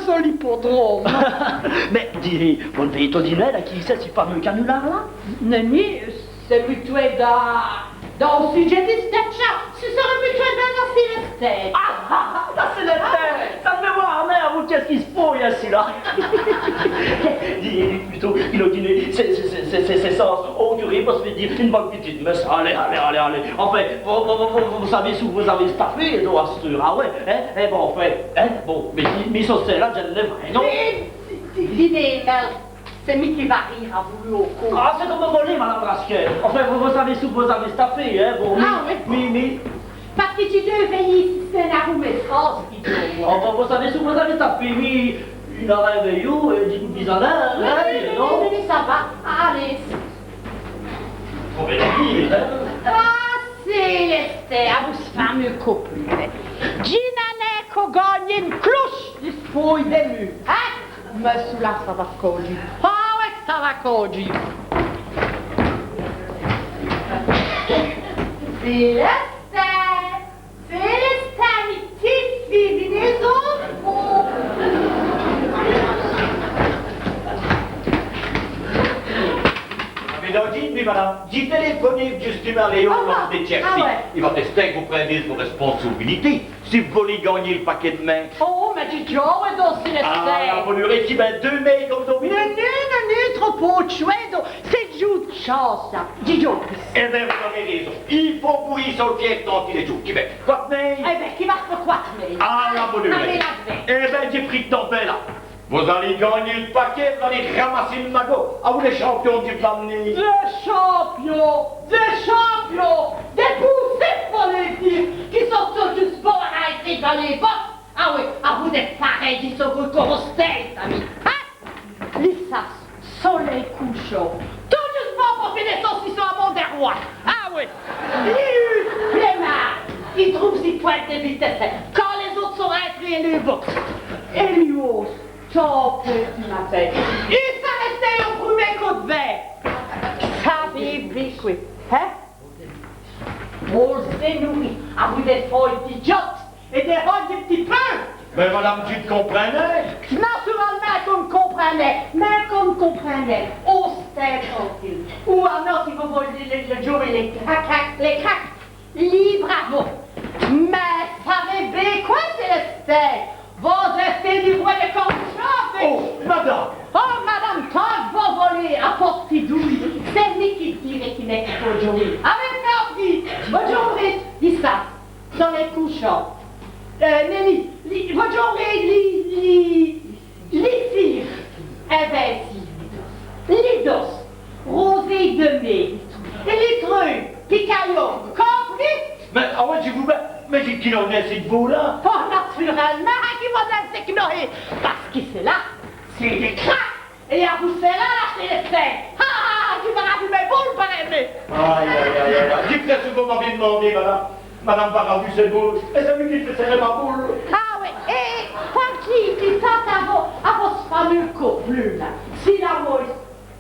Sins l'ipodrome. Mins, dîz, vos n' vèyez tot d'mwin, là, quî ç' qui, c'èst l' fameûs canular, là ? Nèni, c'èst mutwèt dins, dins l' sudjèt dè stètcha. Ci sèreut mutwèt dins l' Célestin. Ah, ah, ah, l' Célestin. Ah. Ça n' mi vwârt nin, vous, qu'èst-ce qui s' passe, là ? Dîz, plutôt, il a dit, c'èst, c'èst, c'èst, c'èst, c'èst ça, au curé, pace qu'i va fé dîre ène bone pitite mèsse. Alèz, alèz, alèz, alèz. Enfin, vous, vous, vous, vous, vous savez ç' qui vous avez stâ fé, donc, asteûre, ah ouais, hein ? Eh bon, enfin, hein ? Bon, mins, mins, mins ça, c'èst là, dji n' l'a nin, non ? Mins, di-, di-, dîz, mins, c'èst mi qui va rîre avou vos, au côp. Ah, c'èst come vos v'lèz, Madame Rasquin. Enfin, vous, vous savez ç' qui vous avez stâ fé, hein ? Bon, mins, ah, oui. Mins, mins, pace qui dji deû vèyî si c'èst ine arumèssance, dîz-oz. Enfin, vous savez ç' qui vous avez stâ fé, mins, il a rèyî, euh, dji n' vos-è di nin, hein, non ? Oui, oui, oui, oui, ça va. Alèz. Faut bén dîre, hein ? Ah, Célestin, avou ç' fameûs copleû. Dji n'a nin co gangnî ène cloche di spôye dè mûr, hein ? Mins çoula, ça va co djî. Ah ouais, ça va co djî. Célestin ! Célestin, mi p'tit fî, v'nèz-oz, vos. Mins dîz, mins madame, dji tèlèfone djustumint à Léon, ah, l'ome dè Tchercy. Ah ouais. I va èster timps qu' vos prindèz vos rèsponsablitês, si vos v'lèz gangnî l' pakèt d'min. Oh, mins dji dj'è don, Célestin. Ah, la bonne heure, èt qu'i vint deûs mèyes come d'ôrd'ni. Nèni, nèni, nèni, trop pô d' chwès, don. C'èst djus ène chance, ça. Dji dj'è don. Eh bén, vos-avez réson. I faut bouwî so l' fiêr tranquile èt tot. Quî vèt, cwate mèyes ? Eh bén, quî vèt, cwate mèyes. Ah, la bonne heure. Alèz, là, vèt. Eh bén, dji prie tant pis, là. Vos-alèz gangnî l' pakèt, vos-alèz ramassî l' magot. Ah, vous, l' champion di l'année. L' champion, l' champion. Dès possèdèrs, faut-i dîre, qui sont tout djusse bons à rintrer dins lès bosses. Ah oui, ah, vous-êtes parèy, dji so co rosté, amis. Hein ? Li sasse, solèy couchant. Tot djusse bons po fé dès soçons à mon dèrwate. Ah oui. Li, li mârt, i troûve si pwinte di vitèsse quand lès-ôtes sont rintrés dins lès bosses. Èt li, au topê du matin, i s'arèsse au prumî côp d' vint. Ça v'nèt, v'nèt qwè, hein ? On l' sét noûri avou dès fèyes di djot. Èt dès fèyes di p'tits pins. Mins madame, dji n' comprind nin. Naturèl'mint qu'on n' comprind nin, mins qu'on n' comprind nin, on s' tint tranquile. Ou adon, si vos v'lèz, lès, lès, lès cracs, lès cracs, lès bravos. Mins savèz bén qwè, Célestin, vos-èstèz li rwè dès corned-chafè. Oh, madame. Oh, madame, tant qu' vos v'lèz, à pôrtî d'ouy, c'èst mi qui dîrè qui n'èst qu' po djouwer. Avou m'n-ome, vos djouw'rèz, di ça. Solèy couchant. Euh, nèni, li, vos djouw'rèz, li, li, li fîr, invincibe. Li dosse, rosée de mai. Èt li treûye, picaillon. Compris ? Mins, ah ouais, dji vou bén, mins dji n' cnole nin cès bôs-là. Oh, naturèl'mint, qui vos-alèz cnoler, pace qui cès-là, c'èst dès cracs. Èt avou cès-là, là, Célestin. Ah, ah, ah, dji va ravî mès boules, parèt-mi. Aïe, aïe, aïe, aïe, aïe. Dji crwè qu' vos m'avèz d'mandé, madame. Madame va ravî sès boules. Èt c'èst mi qui fêt sèrer mès boules. Ah oui, èt quand dji, dji pans à vos, à vos fameûs copleûs, là. Si la mort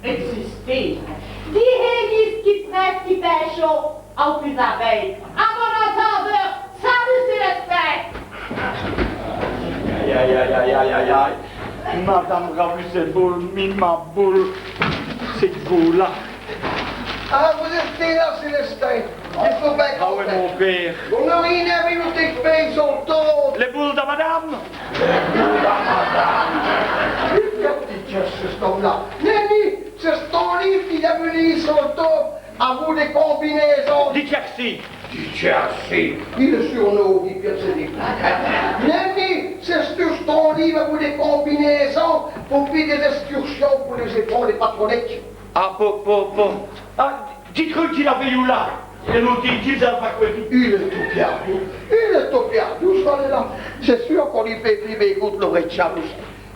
ègzistéve, dihèz-li ç' qui prèsse, ç' qui pèche, au pus avou. À bon intindeur, salut Célestin. Aïe, aïe, aïe. Madame, ravîz sès boules, mi, mès boules. Cès boules-là. Ah, vos-èstèz là, Célestin. I faut bén... Ah ouais, compter, mon pére. Vos n'avîz nin v'nu tèque pins so l' tôbe. Lès boules da madame. Lès boules da madame. Mins qu'èst-ce qui c'èst, ç' t-ome-là ? Nèni, c'èst ç' t-ome-là qui a v'nu so l' tôbe. Avou dès combinêsons. Di Tchercy. Di Tchercy. Il èst sûr'mint, il pièce di... Nèni, c'èst ç' t-ome-là avou dès combinêsons po fé dès èscursions po lès-èfants dès patronèdjes. Ah, po, po, po. Ah, dji creû qu' dji l'aveu vu là. Èt l'ôte, dji l' sé pa qwè. Il èst tot pièrdou. Il èst tot pièrdou, ç' valèt-là. C'èst sûr qu'on lî fêt vîr bén côps lo brètchage.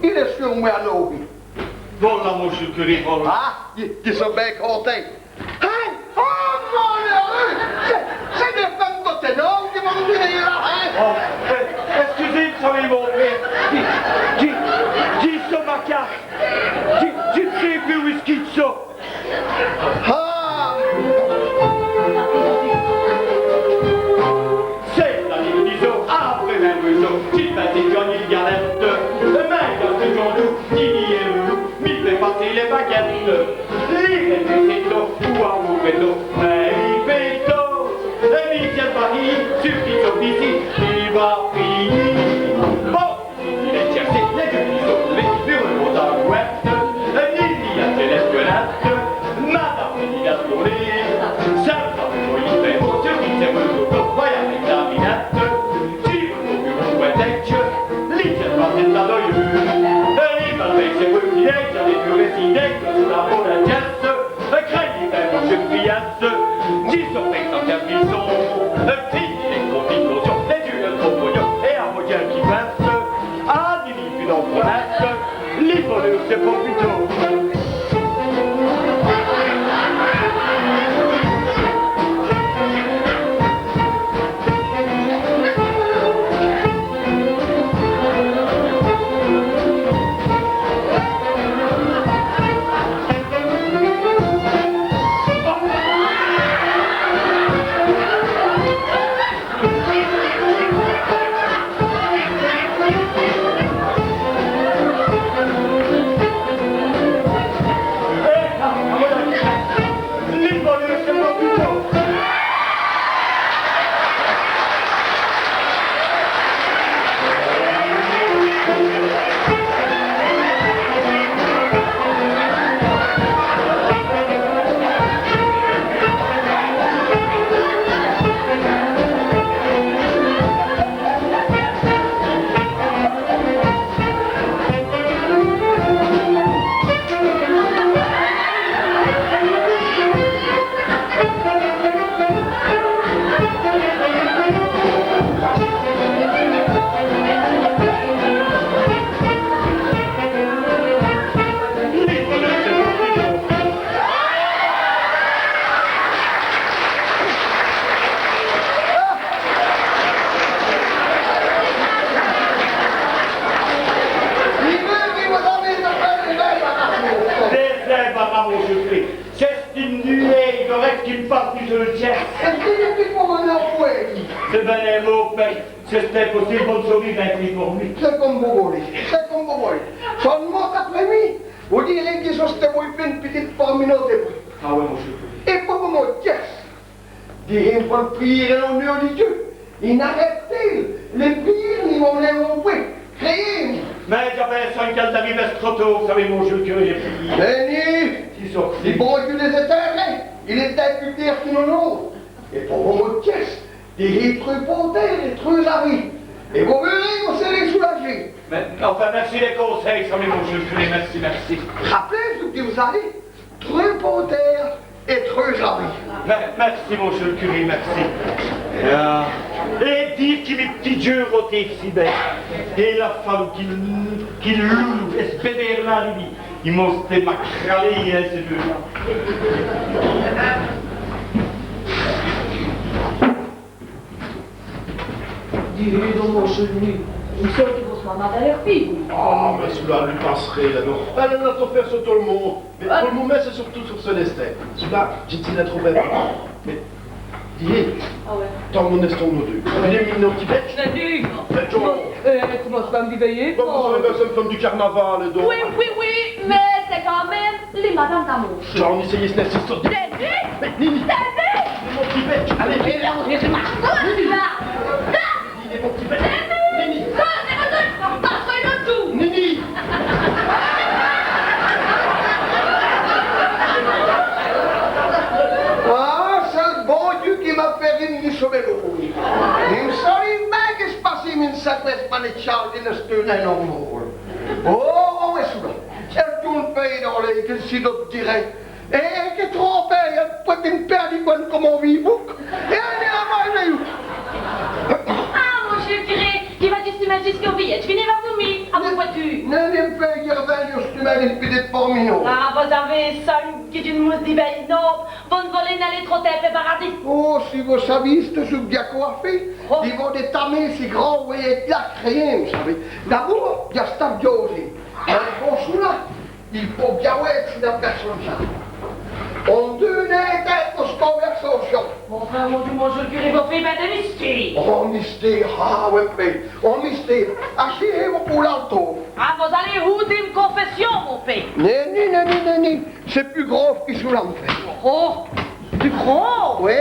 Il èst sûr'mint à l'ôbis. V'là, mossieû l' curé, v'là. Ah, dji, dji so bén contint. Hein ? Oh, maleûreûs ! C'èst, c'èst dès feumes tot è-n-ôr qui vont v'nu là, hein ? Oh, eh, èscusèz, savèz, mon pére. Dji, dji, dji so macaque. Dji, dji n' sé pus wice qui dj' so. Ah ! C'èst la ligne dè z'ôtes, après vingt-deux heures, dji pènse qu'i gn-a ine galète. Mins Sufit, sufit, i va fini. Bon, il èst tchèrsé, lès djeûnes fîyes sont lèvées, i vont à l'ouwèst. Nini, a tchèl èscalade, madame, il a toûrné. Ça va, il faît bon, sufit, c'èst bon, on va y aller, la minette. Dji vou vos dîre on prétècse, li djin passe èst adoyeûs. Èt li va fé, c'èst bon, il èst, dj'a dû rèciter, sous la bone adjèce. Crèyez-m', mon djeûne fiyèsse, dji so pèyî tant qu'in pîsson. Fini lès complicâcions, lès djeûnes compagnon, èt à vos djins qui pènse, à Nini, pus d'on promèsse, li boneûr c'èst po pus tot. Dèm'nèz, mon djeûne, c'è-st-one nuwèle d'orèle qui m' passe dins l' tièsse. Èt qui n'èst pus co on-ôte, qui... C'èst bén, mon pére, c'èst impossibe, vos n' sârîz rén fé por mi. C'èst come vos volez, c'èst come vos volez. Sèl'mint après mi, vos dîrîz qui c'èst bén one pitite porminâde. Ah oyi, mon djeûne. Èt po vo mot d' tièsse, dîrîz one priyêre in l'oneûr di Dieu. Èt n'arètez lès priyêres, ni on-ôte, crèyez-m'. Mins dj'a pèrsone qu'èle arive trop tot, savez, mon djeûne curé. Nèni, li bon Diu lès-a tèrrés, il èst pus tèrr' qui on-ôte. Èt po vo mot d' tièsse, dîrîz: Trê pôtêre èt trê-avi. Èt vos vèyrîz, vos sèrîz soulâdjî. Mins anfin, mèrci dè consèy, savez, mon djeûne curé, mèrci, mèrci. Rapèlez-vous ç' qui dj' vos a dit. Trê pôtêre èt trê-avi. Mè-, mèrci, mon djeûne curé, mèrci. Ah. Èt dîre qui mi p'tit djeû rotéve si bén. Il a falu qui l', qui l' loulou èt ç' bèbêre-là, li, i m'ont stî macralés, hin, cès deûs-là. Dîrîz don, mon djeûne, i m' sèreut qui vosse mama a dèdja fini. Ah, mins çoula li passerè, la, don. Èle, èle a tot fét so tot l' monde. Mins po l' momint, c'èst surtout so sèl èstin. Çoula, dji n' si la trouve nén. Mins, dîrîz, tant qu'on-èst todi deûs. V'nèz m' mète on p'tit bètch. Mins dîrîz, mins, euh, comint ça, vos vèyèz, bon, vos savèz, mins c'èst one feume du carnaval, don. Oyi, oyi, oyi, mins c'èst quand min.me li madame Tamoche. Dji n' sé nén, c'èst sôrt. Mins dîrîz, mins dîrîz, mon p'tit bètch, alèz, alèz, alèz, alèz, Nini, mon p'tit bètch. Nini. Nini. Ah, c'èst l' bon Diu qui m'a fét rire di so bèl augure. I m' sèreut bén qui ç' passî, mins ça, qwè, ç' panétchâl, i n'èsteut nén normâl. Oh, oh, oyi, çoula. C'è-st-on pèyîs d'Orléans, qui si dot dîreut. Èt, èt qui trapéye, èt pwète on pô d' bèle come on vî bouc. Èt alèz, alèz, alèz. Ah, mon djeûne curé, qui va-t-i s' mète disqu'a vî, èt qui n' va nén vos mî, a vos pwètous. Nén, nén, pèyî, r'vègnez, dji m' mète on p'tit pô d' mi. Ah, vos savèz, ça, qui d'one mouche di bèle, non, vos n' volèz nén aler trop timpe è paradis. Oh, si vos savîz ç' qui dj' a co fét, oh, i vos dj'èsteu tèl'mint si grand, oyi, èt là, crèyez-m', savèz. D'abôrd, dj'a stî djouwé. Èt bon, çoula, i faut bén wédje si la pèrsone-là. On deût nén ètinde nosse convèrsâcion. Anfin, mon Diu, mon djeûne curé, vos fèyèz bén dès mistêres. On mistêre, ah, oyi, mins on mistêre. Achîdèz-vous po l'altôve. Ah, vos alèz hoûter one confèssion, mon pére. Nèni, nèni, nèni. C'èst pus grâve qui çoula, on pére. Oh, pus grâve ? Oyi.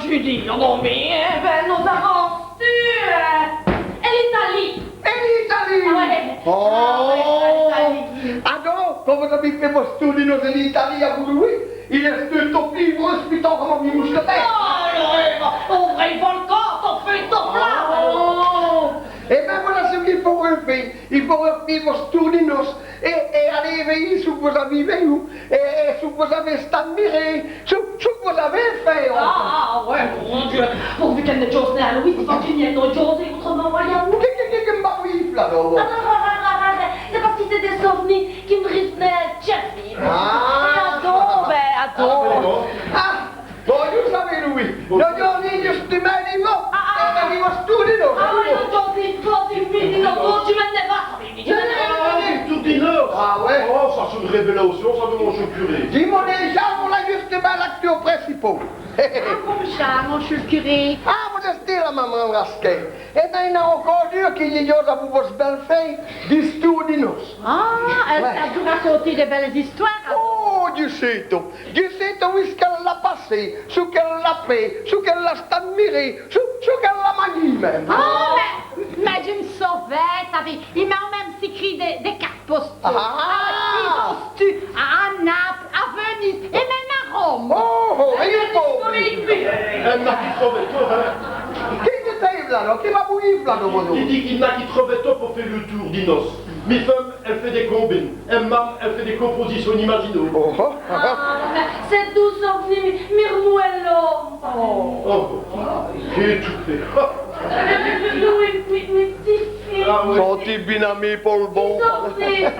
dju dîre, non, mins, eh bin, nos-avans stu, euh, èt l'Italie. Èt l'Italie ? Ah ouais. Oh. Ah ouais, l'Italie. Adon, quand vos-avèz fêt vos studis noces èn Italie, avou Louis, il èsteût tot pîre, tot pîre, come on dit, mousquetaire. Oh, Louis, on vrêt volcan, tot feu, tot flame. Oh. Èt bin, volà çou qu'i faureut fé. I faureut fé vos studis noces, èt, èt aler vèyî çou qu' vos-avèz vèyu, èt, èt çou qu' vos-avèz stî admirer, çou, çou qu' vos-avèz fêt, enfin. Ah, ah, ouais, mon Dieu, pourvu qu'èle n'èst nin à Louis, faut qu'i n'èst nin à José, ôtrèmint, vèyez. Qu'èst-ce qui, qu'èst-ce qui m' barive la, là ? Ah, non, non, non, non, non, c'èst pace qui c'èst dès sov'nirs qui m' riv'nèt tchèfî. Ah. Èt adon, bin, adon. Ah, bon. Ah, bon, vos savèz, Louis, nos, nos, justumint, nos, nos, nos studis, nos. Ah, non, non, non, non, non, tu m'en vas. Ah ouais ? Oh, ça, c'è-st-ène révèlâcion, ça, di mon cher curé. Di mon cher, volà justumint l'acteûr principal. Ah, bon, mais Ça, moncheû l' curé. Ah, vos-èstez la, Madame Rasquin. Èt bin, i-gn-a co d'ène qui dj'èyote avou vosse bèle-fèye, d'istoûres di noces. Ah, èle sét toudis raconter dès bèlès-istwêres, alôrs. Oh, dji sé tot. Dji sé tot, wice qu'èle a passé, çou qu'èle a fét, çou qu'èle a stî admirer, çou, çou qu'èle a magnî minme. Ah, mins, mins dji m' sovin, savez, i m'a minme scrît dès, dès cartes postales. Ah. Ah, i m'a scrît à Naples, à Venise, èt minme à Rome. Oh, oh, èt il èst pôve. Èle n'a qui trover tot, hin. Qui, qui ça i-gn-a la, non ? Qui va boudir la, non, non ? Dji di qu'i-gn-a qui trover tot po fé l' toûr di noces. Mi feume, èle fét dès combines. Èt m' mame, èle fét dès composicions inimaginables. Oh, oh. Ah, c'èst doû, ça, mi, mi r'mouwè l'ome. Oh, oh, qu'èle èst toupée. Louis, mi, mi p'tit fî. Ah, oui. Sôrtîz bin à mi po l' bon. Sôrtîz.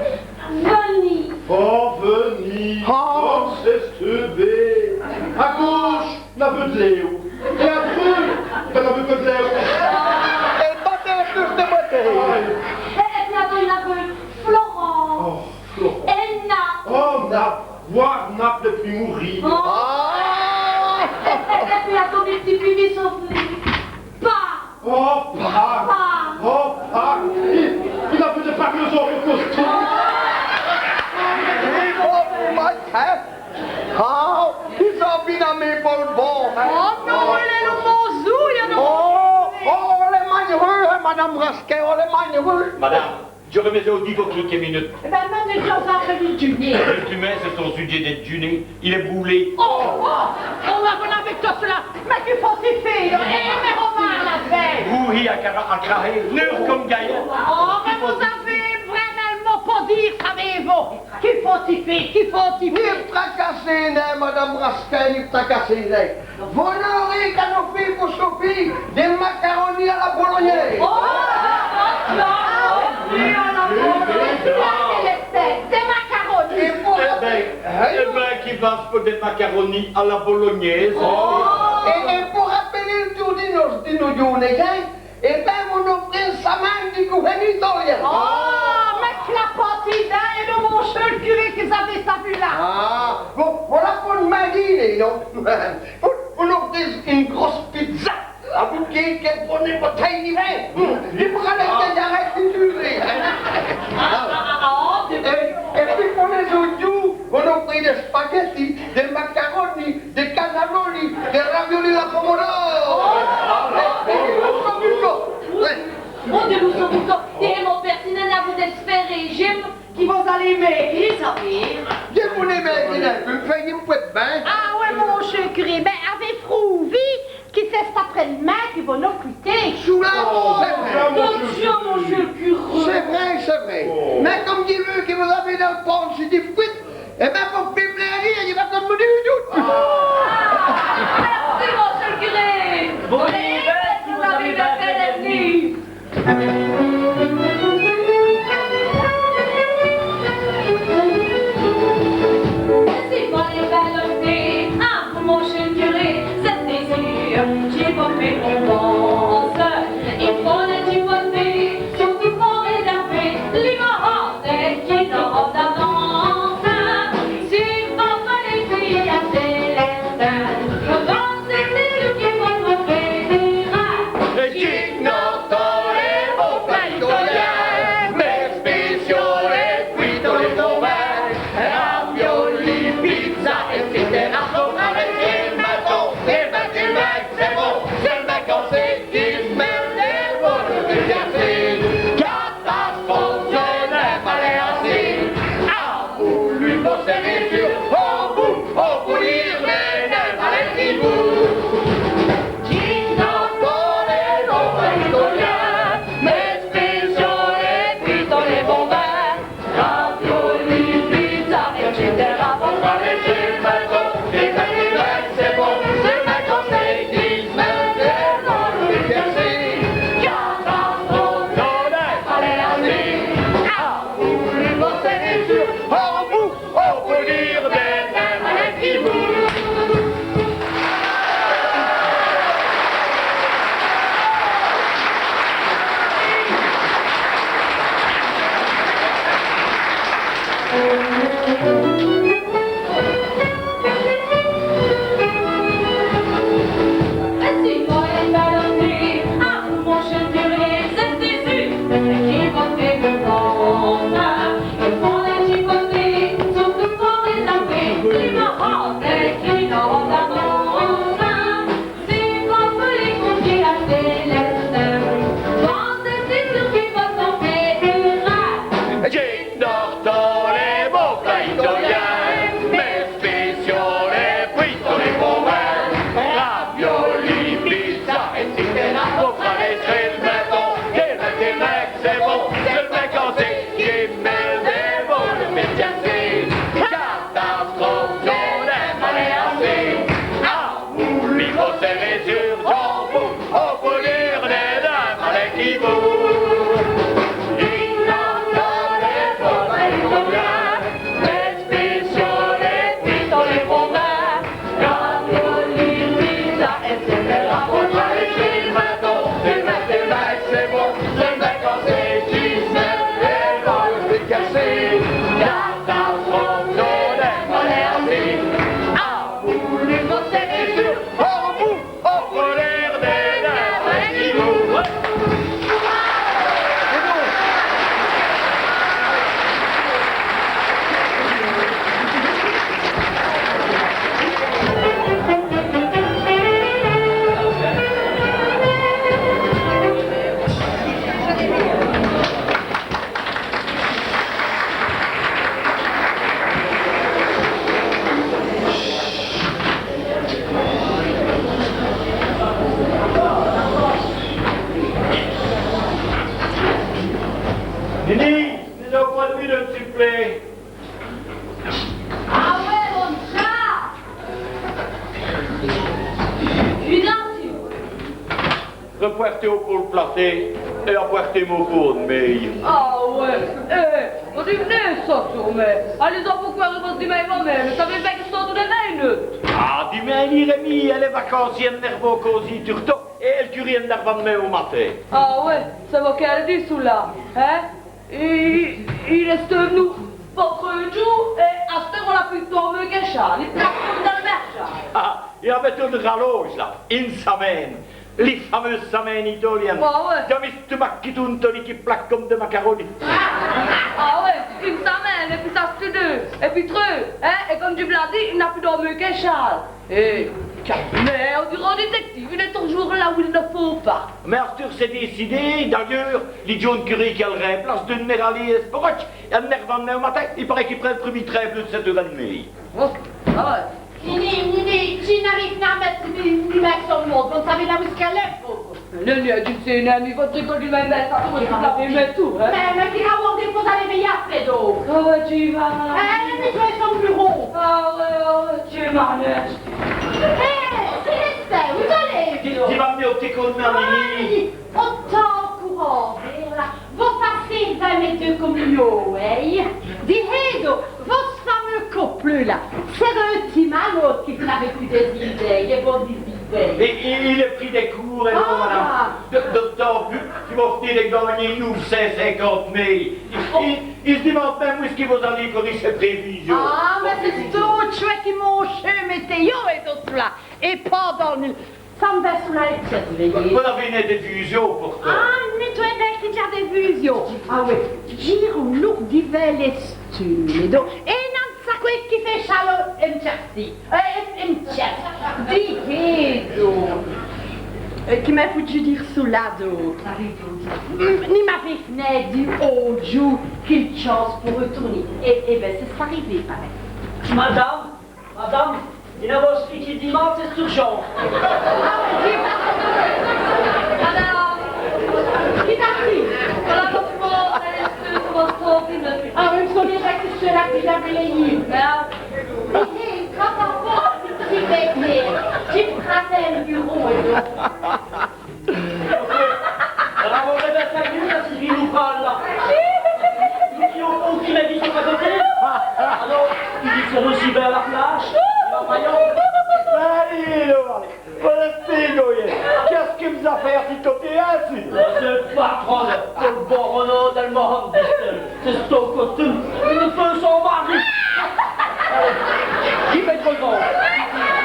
Venîz. Oh, venîz. Ah. Oh, c'èst stupide. À gauche, n'aveu d' l'êwe. Èt à drote, bin, n'aveu qui d' l'êwe. Èt l' bâtî, tout s' bâtî. Aïe. Èt, èt là-d'dins, n'aveu Florence. Oh, Florence. Èt Naples. Oh, Naples. Vwêr Naples, èt pwis mourir. Oh. Ah. Èt, èt, èt pwis, à ton p'tit fî, mi sovni. Pâques. Oh, Pâques. Pâques. Oh, Pâques. I, i n'a pus d' Pâques, lès-ôtes, au costume. Oh, my God. Ah, i sét bin à mi po l' bon, hin. Oh non, il èst l' bon zoû, i gn-a... Oh, oh, on lès mangerè, hin, Madame Rasquin, on lès mangerè. Madame, dj'âreu bèsoin d' vos quékes munutes. Èt bin, mins dji v's-a fét djeuner. Justumint, c'èst ç' sudjèt d' djeuner, il èst broûlé. Oh, oh, oh, là, vos n'avez qu' tot ça. Mins qui faut-i fé, là ? Èt mins, Romain, là, bin. Vous, hi, à cra-, à craher, nûr come Gaïène. Oh, mins vos-avez vrémint l' mot po dîre, savez-vous. Qui faut-i fé, qui faut-i fé ? Ni vos tracassez nin, Madame Rasquin, ni vos tracassez nin. Vos n'ârez qu'a nos fé po soper dès macaronis à la bolognaise. Oh, oh, oh, oh, à la bolognaise. Dès macaronis. Èt po... Èt bin, èt bin, qu'i fasse po dès macaronis à la bolognaise. Oh. Èt, èt po rapèler l' toûr di nos, di nos djoûrnéyes, hin, èt bin, vos nos-ofrez samon di couvin italyin. Oh, mins clapotez, èt non, moncheû l' curé, qui vos-avez ça v'lu là. Ah, bon, vos-la po d'mandé, non ? Vos, vos nos-ofrez ène grosse pizza, avou quékes bounès boutèyes di vin. Hum, dès boutèyes di vin, dès boutèyes di vin. Ah, ah, ah, ah, dès... Èt, èt pwis po lès-ôtes djoûs, vos nos-ofrez dès spaghettis, dès macaronis, dès cannellonis, dès raviolis à la pomodoro. Oh, oh, oh, oh, oh. Mon Dieu, nous sommes contents. Èt mon pére, si vos n'avez nin d' fé rèdjime, qui vos-alez maigri, savez. Dji n' vou nin maigri, nin, vos m' fèyez m' pwète bin. Ah oyi, moncheû l' curé, bin, avez frovi qui c'èst après-d'min qui vos nos quitez. Choula, oh, c'èst vré. Attention, moncheû l' curé. C'èst vré, c'èst vré. Oh. Mins come dji veû qui vos-avez dins l' pantche dès fwètes, èt bin, po fé pléji, dji va come mi dîre tout. Ah, mèrci, moncheû l' curé. Bon, èt vos-avez bin fét d' v'ni. Si vos-alez bin dîre à moncheû l' curé, c'èst dès-îrs, dji vos fé onk p'tit confiance. I faut dji vos fé surtout po rèdèrver lès momeûts qui nos r'donenut d'avance. Si vos v'lez fé à Célestin, vos-alez vîr qui vos-alez fé. Èt qui nos torèros pèy'ront, mins spéciaux, èt pwis tos lès combins, raviolis, pizza, èt cetera. Nos-alons dès matins, dès matins, c'èst bon, c'èst l' vacançons. Qui s' mèt dès botès dès jèrcîs, catastrophe, dji n' vou nin aler insi. Ah, vos lî mostrez sûr, au bout, au bout, Nini, nèni pont d' vîne, s'i vos plét ? Ah wè, bon, ça. Évidemment. R'pwèrtez-m' au platé èt apwèrtez-m' au pot d' mèy. Ah wè, eh, vos div'nez sot, sûr'mint. Alèz, vos p'lèz r'mète di mèy, mins vos savèz bin qu' ça toûne mèy, non ? Ah, di mèy, lès amis, lès vacances, i n'èrv'nut cåzi turtos, èt èl curé i n'èrve mèy au matin. Ah wè, c'èst vos qui l'avèz dit ça, hin ? I, i rèste, nos, po treûs djoûs, èt asteûre on n'a pus d' tårmwes qui ça, li place come dins l' mèrtchal. Ah, i gn-aveut one ralådje la, one samwin.ne, li fameûse samwin.ne itåliène. Ah wè. Dj'a vèyu ç' maquetone tåli qui plaque come dès macaronis. Ah wè, one samwin.ne, èt pwis ça c'èst deûs, èt pwis treûs, hin, èt come dji v's l'a dit, i n'a pus d' tårmwes qui ça. Eh, mins on dîreut on détective, il èst toudis là où il ne faut pas. Mins asteûre c'èst décidé, d'ayeûrs, li djon.ne curé qui l' rimplace, dè n' nén r'aler èsse po rotche, èt i n'èrve mèy au matin, i parèt qu'i prind l' prumî trin bleû d' sèt eûres èt d'mêye. Oh, ah wè. Nini, Nini, dji n'arive nén à mète mi, mi min so l' monte, vos n' savèz nén wice qu'èlle èst, vos. Nèni, dji n' sé nén, mins vos rigolèz, mins ça, vos savèz, mins tout, hin. Mins, mins qui r'wêye, vos-alèz vèyî après, don. Ah wè, dji va. Eh, mins dji va so l' burau. Ah wè, ah wè, dji m'ènèrve. Eh, Célestin, vos-alèz ? Dji, dji va mète on p'tit côp d' min, Nini. Ây, on tant courant, vèla. Vos fêrez vos-ôtes come on, hin. Dihèz don, vosse fameûs copleû la, c'èst d' on timon qui n'aveut pus d' idéyes, èt bon, dès idéyes. Èt, èt il èst pris d' coûrt, èt... Ah, madame. Dè, dè tant pus, qui vos v'nez d' gangnî noûf cint cinquante mile. I, i, i s' dimande minme wice qui vos-alèz cåriger sès prévisions. Ah, mins c'èst tot ça qui m'ont chû, mètez, èt tot ça. Èt pindant l' nût, ça m' va so l' tiète, vèyez. Vos n'avèz nén d' vûsions, pourtant. Ah, mins dji vwè bin qu'i gn-a d' vûsions. Ah wè, dj'îreu on loûr divins lès stunes, don. Èt non, ça, qwè qui fêt chaleûr, èm tchèsti. Euh, èm, èm tchèsti. Dihèz don. Euh, qui m'a foûtu dîre ça la, don. Hum, ni m'avîz nén dit, au djoû, quéle tchance po r'toûrner. Èt, èt bin, c'èst arivè, parèt. Madame, Madame, i n'a vo s' fîye qui dîmande, c'èst urjant. Madame, qui t'a dit ? Voilà, come ça, ah, mins c'èst l' seûle qui l'a vèyî. Mins, eh, quand on voit un petit bébé, tu prends un bureau, non ? Bravo, eh bin, ça y èst, ça sufit, nos prale la. Qui, qui, qui m'a dit ça à côté ? Ah non, il dit, c'èst ossi bin la plâdje, la Mayåne. Alèz, alèz, alèz, vos-èstez goyèt. Qu'èst-ce qui v's-a fêt asteûre, hin, ci ? C'èst l' patron, l' bon Renaud Delmorand, c'èst s' costume, i n' fêt s' mari. Alèz, qui fêt trop grand. Alèz, alèz.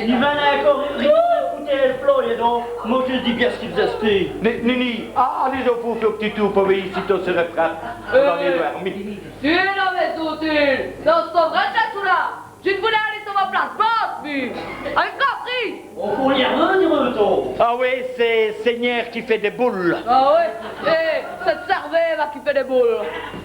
Li vèt co rigoler, acoûtez l' ploye, èt don, mi dji di bin ç' qui v's-èstez. Ni, ni, ni, ah, alèz, on pout fé on p'tit toûr po vèyî si tot s'èst r'près. Vos-alèz dwârmi. Tènez, mins autès, dji n' so nén vrêmint là. Dji n' vou nén aler so vo place, bon, mins... Avou compris. On pout lî r'dîre tot. Ah wè, c'èst Seigneur qui fêt dès boules. Ah wè, eh, c'èst Sèrvîve qui fêt dès boules.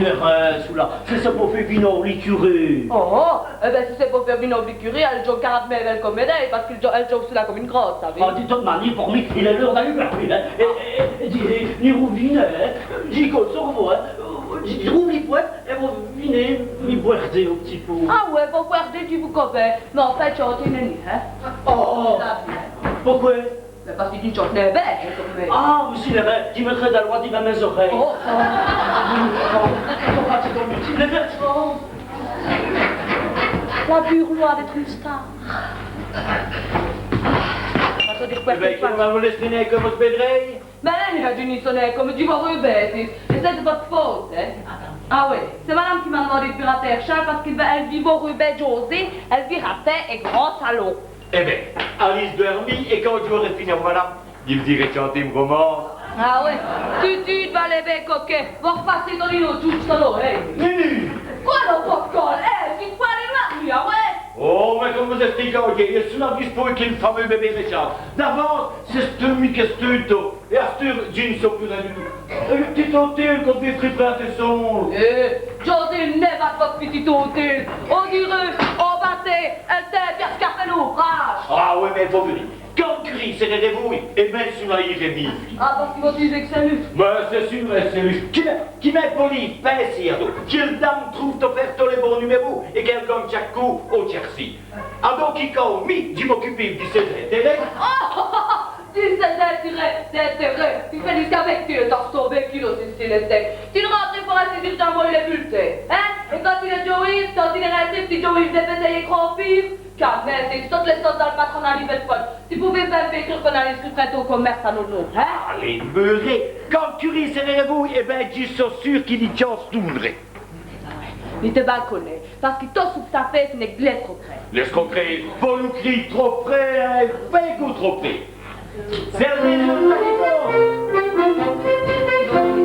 dîre, euh, çoula, c'èst po fé v'nu li curé. Oh, eh bin, si c'èst po fé v'nu li curé, èle djouwe carrémint bén come dîre, pace qu'èle djouwe çoula come ine grande, savez. Ah, di tote manéra, por mi, il èst l'eûre d'aler bouwêre, in. Èt, èt, èt, dji, dji rouvin, in. Dji cogne so vos, in. Dji, dji rouve li pwète, èt vos v'nez mi bouwêrder in p'tit pô. Ah wè, vos bouwêrder, dji vos convin. Mins an fét, dj'è tén nén, in. Oh. Poqwè ? Mins pace qui dji n' tchante nén bén, in, come... Ah, mins si, mins, dji mètrè dè l'wèy dins mès-orèyes. Oh, oh. Oh, oh, oh, oh. La burloye d'èsse ine star. Atindez, eh bin, come vos lèyez nén come vos pèrdrez. Mins nén, dji n' sé nén come dji vos r'bète. Èt c'èst dè vosse faute, in. Ah wè, c'èst madame qui m'a d'mandé dè v'nu à tèrchal pace qu'èle vèt vos r'bèter, José, èle vèt r'pèrdre èt grand salon. Eh bin, alèz dwèrmi, èt quand dj'ârè fini, madame, dji v's f'rè tchanter ine romance. Ah wè, tout d' swite, vos lèz bén coquet, vos r'passez dins l'ôte salon, in. Nini ! Qwè, l'ôte salon ? Eh, c'èst qwè, lès maris, ah wè ? Oh, mins come vos-èstez candjî, dji seû disposé avou l' fameûs bébé Richard. D'avance, c'èst mi qu'èsteu tot. Èt asteûre, dji n' so pus rén du tout. Èt l' p'tit Otèle qu'on d'veut prinde so... Eh, José, nèni vos p'tit Otèle. On dîreut, on bâtèt, èl tèmp i-n-a qu'a fét l'ouvrâdje. Ah wè, mins vos vèyez, quand Sèrez-vous, èt bin, ça n'îrè mî. Ah, pace qui vos d'jez qui c'èst lu. Mins c'èst seûr, c'èst lu. Qui m'è, qui m'è polî, pinsez, adon. Qui l' dame trouve tot fé tos lès bons numèros èt qu'èle gangne tchaque côp au tchèrci. Adon, qui, quand mi, dji m'ocupe di sès-intèrès. Oh, di sès-intèrès, d'intèrès. I fåt dîre ça avou tot, t'as tombé qui là, c'èst, c'èst l'intèrès. Ti n'rintreras pas insi, dji t'invoye lès bulètins. Hin ? Èt quand il èst djôve, quand il èst rintré, ti djôve, dji vos fé pèter lès grands pîres. Quand min.me, c'èst totes lès sôces dins l' patronat qui vèdent pont. Ti pouvîz bin m'fé crîre qu'on-z-a scrît prèt au comèrce à no nom, hin ? Alez, murez, quand l' curé sèrè r'vènu, èt bin, dji so seûr qu'i tchås'rè. I t'a bin connu, pace qui tot ç' qui s'a fêt, c'èst d' l'èscroquerîye. L'èscroquerîye, vos louk'rîz trop près, hin, bêcôp trop près. Sèrvîz-l' au taligon.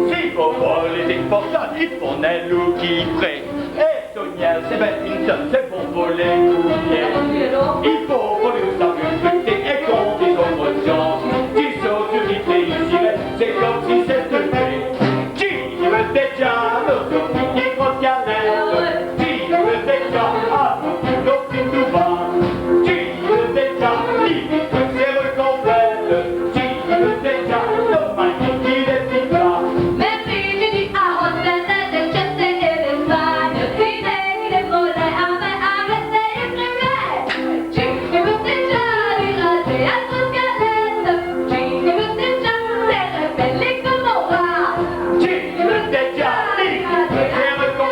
Si vos v'lèz èsse important, i faut nin loukî près. Èt Tonia, c'èst bin ène feume, c'èst bon pou lès coûyêres. I faut pou lès saveûr truquer èt compter so bone tchance. Qui so seûr qu'i rèyussirè, c'èst come si c'èsteût fêt. Qui v'leut dèdja, nos-ôtes, ène grosse galète. Qui v'leut dèdja, à nos, nos p'tits toubas. Qui v'leut dèdja, li, li, sèré complet. Qui v'leut dèdja, nos, mins qui lès p'tits plats. Mins si dji di à Rosette, dji di, c'èst l'Èspagne, qui n'èst, qui n'èst volé, à mins, à mins, c'èst l'Èspagne. Qui v'leut dèdja, li, râdjî, à grosse galète. Qui v'leut dèdja, sèré bèle come on va. Qui v'leut dèdja, li, sèré complet.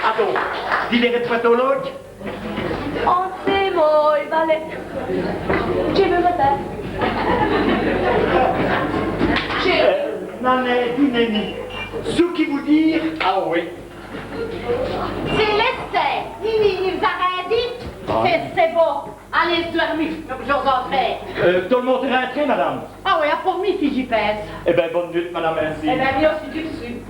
Adon, dîrez-ve twète au loke ? Â, c'èst bon, i va aler. Dji m' r'têye. Dji... Euh, Nané, Nané, çou qu'i vout dîre ? Ah oyi. Célestin, Nini, i v's-a rin dit ? Ah. C'èst, c'èst bon. Alez dwèrmi, nos-ôtes, nos-ôtes. Euh, tot l' monde èst rintré, madame ? Ah oyi, à pôrt mi, si dj' i pinse. Èt bin, bone nût, madame, insi. Èt bin, mi ossi, tout d' swite.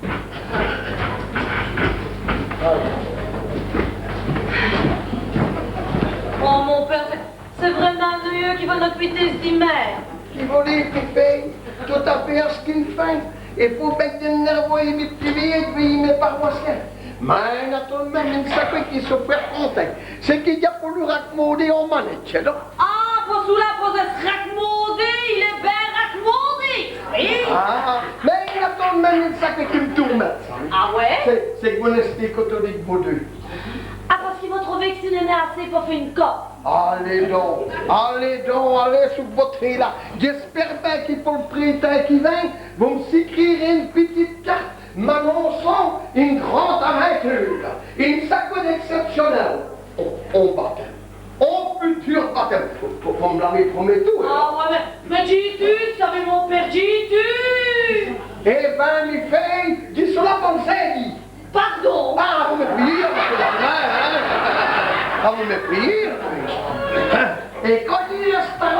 Oh, mon pére, c'èst, c'èst vraîmint ennuyîyeux qui vos nos quitez si mére. Qui vos v'lez qui dj' fèye ? Tot à fé ç' qu'i m' faut. I faut bin qu' dji n' r'voye mès p'tits vîyès, mès paroissiens. Mins i gn-a tot l' min.me ène saqwè qui so fwért contint. C'èst qu'i gn-a pou l' racmôder au manèdje, non ? Ah, pou çoula, pou s' racmôder, il èst bin racmôdé, oyi. Ah, mins i gn-a tot l' min.me ène saqwè qui m' tourminte. Ah oyi ? C'èst, c'èst qu' vos n'èstez co tos lès deûs. Ah, pace qui vos trouvez qui c'èst nin assez pou fé ène cope ? Alez don, alez don, alez so vos trés la. Dj'èspère bin qui pou l' prétins qui vint, vos m' sicrîrez ène pitite carte m'anonçant ène grande avinture, ène saqwè d'ècèpcionèl. On, on batème. On futur Atindèz, faut, faut, faut m' l'aver promètu, hin. Ah ouais, mins, mins dji tû, savèz, mon pére, dji tû. Èh bin, mi fèye, dji so la, come ça s' dit. Pardon. Ah, vos m' priyèz, pace qui vos m' priyèz, hin. Ah, vos m' priyèz. Hin. Èt quand dji rèst'rè,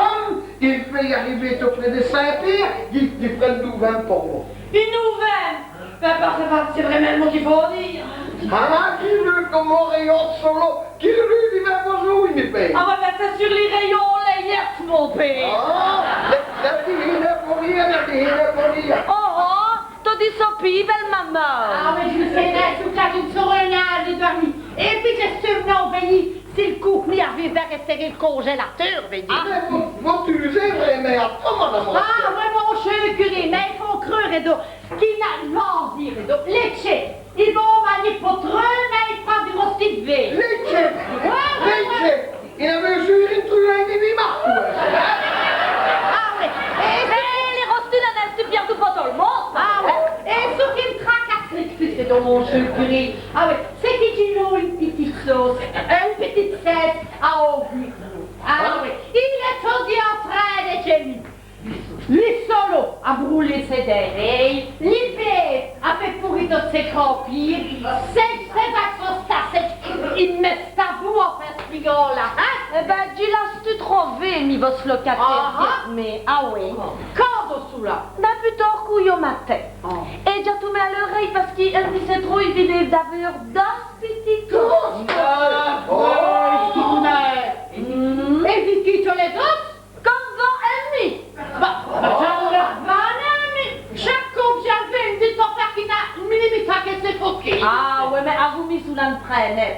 dji fèye ariver tot près d' Sint-Pière, dji, dji f'rè ène nouvène por vos. Ène nouvène ? Bin, bin, c'èst, c'èst vraîmint l' mot qu'i faut dîre. Ah, qui veut come on rèyone solo, qui veut dîre, bin, bonjour, mi pére. Ah, bin, bin, c'èst sûr, li rèyone, lès yèsses, mon pére. Ah, dji, dji, dji n'è po rén, dji n'è po rén. Oh, oh, todi so pîre, bèle-maman. Ah, mins dji n' sé nin, Souka, dji n' sâré nin dîre. Èt pwis, dji seû v'nûwe vèyî si l' coûr n'avît nin rèstè dins l' congèlateûr, vèyîz. Ah, mins vos, vos tûzèz vraîmint à tot, madame Rasquin. Ah, ouais, moncheû l' curé, mins i faut creûre, don, qu'i n'a, vos dîrîz, don, lès tchètes, i vont magnî po treûs, mins i f'ra du rosti d' vèye. Lès tchètes ? Ouais, ouais, ouais. Lès tchètes. I n'avît jus ine trulinde di mârtous, hin. Ah, mins, èt, èt, mins lès rostis, ça n'èst pus du tout po tot l' monde. Ah, ouais. Èt ç' qui m' tracasse l' pus, c'èst don, moncheû l' curé. Ah, ouais. C'èst qui dj' n'a ine pitite sôce, ine pitite sèsse à augwî. Ah, ouais. Il èst todi en trin d' djèmî. Li solo a broûlé sès dêrêyes, li bève a fêt pouri totes sès crampîres, sès, sès vaques so stacètes, i n' mèt nin d'abou, enfin, ç' pignon-là, hin ? Èh bin, dji l'a stu trover, mi, vosse locatére, ah, ah, mins, ah oui. Quand ça, là ? Bin, pus tot d' côp, au matin. Ah. Èt dj'a toumé à l'orèye pace qu'èle mi sét trop, èle v'nèt d'aveûr dîj p'tits côps. Ah, ouais, ouais, ouais. Mhm. Èt vos, qui, lès dîj ? Come vos èt mi. Bah, bah, ça, on l'a r'vènu, mins chaque côp, dj'è v'nu, dji n' sé nin qu'i n'a ine minimité qui s'èst foquî. Ah, ouais, mins avou mi, ça n' prènd nin.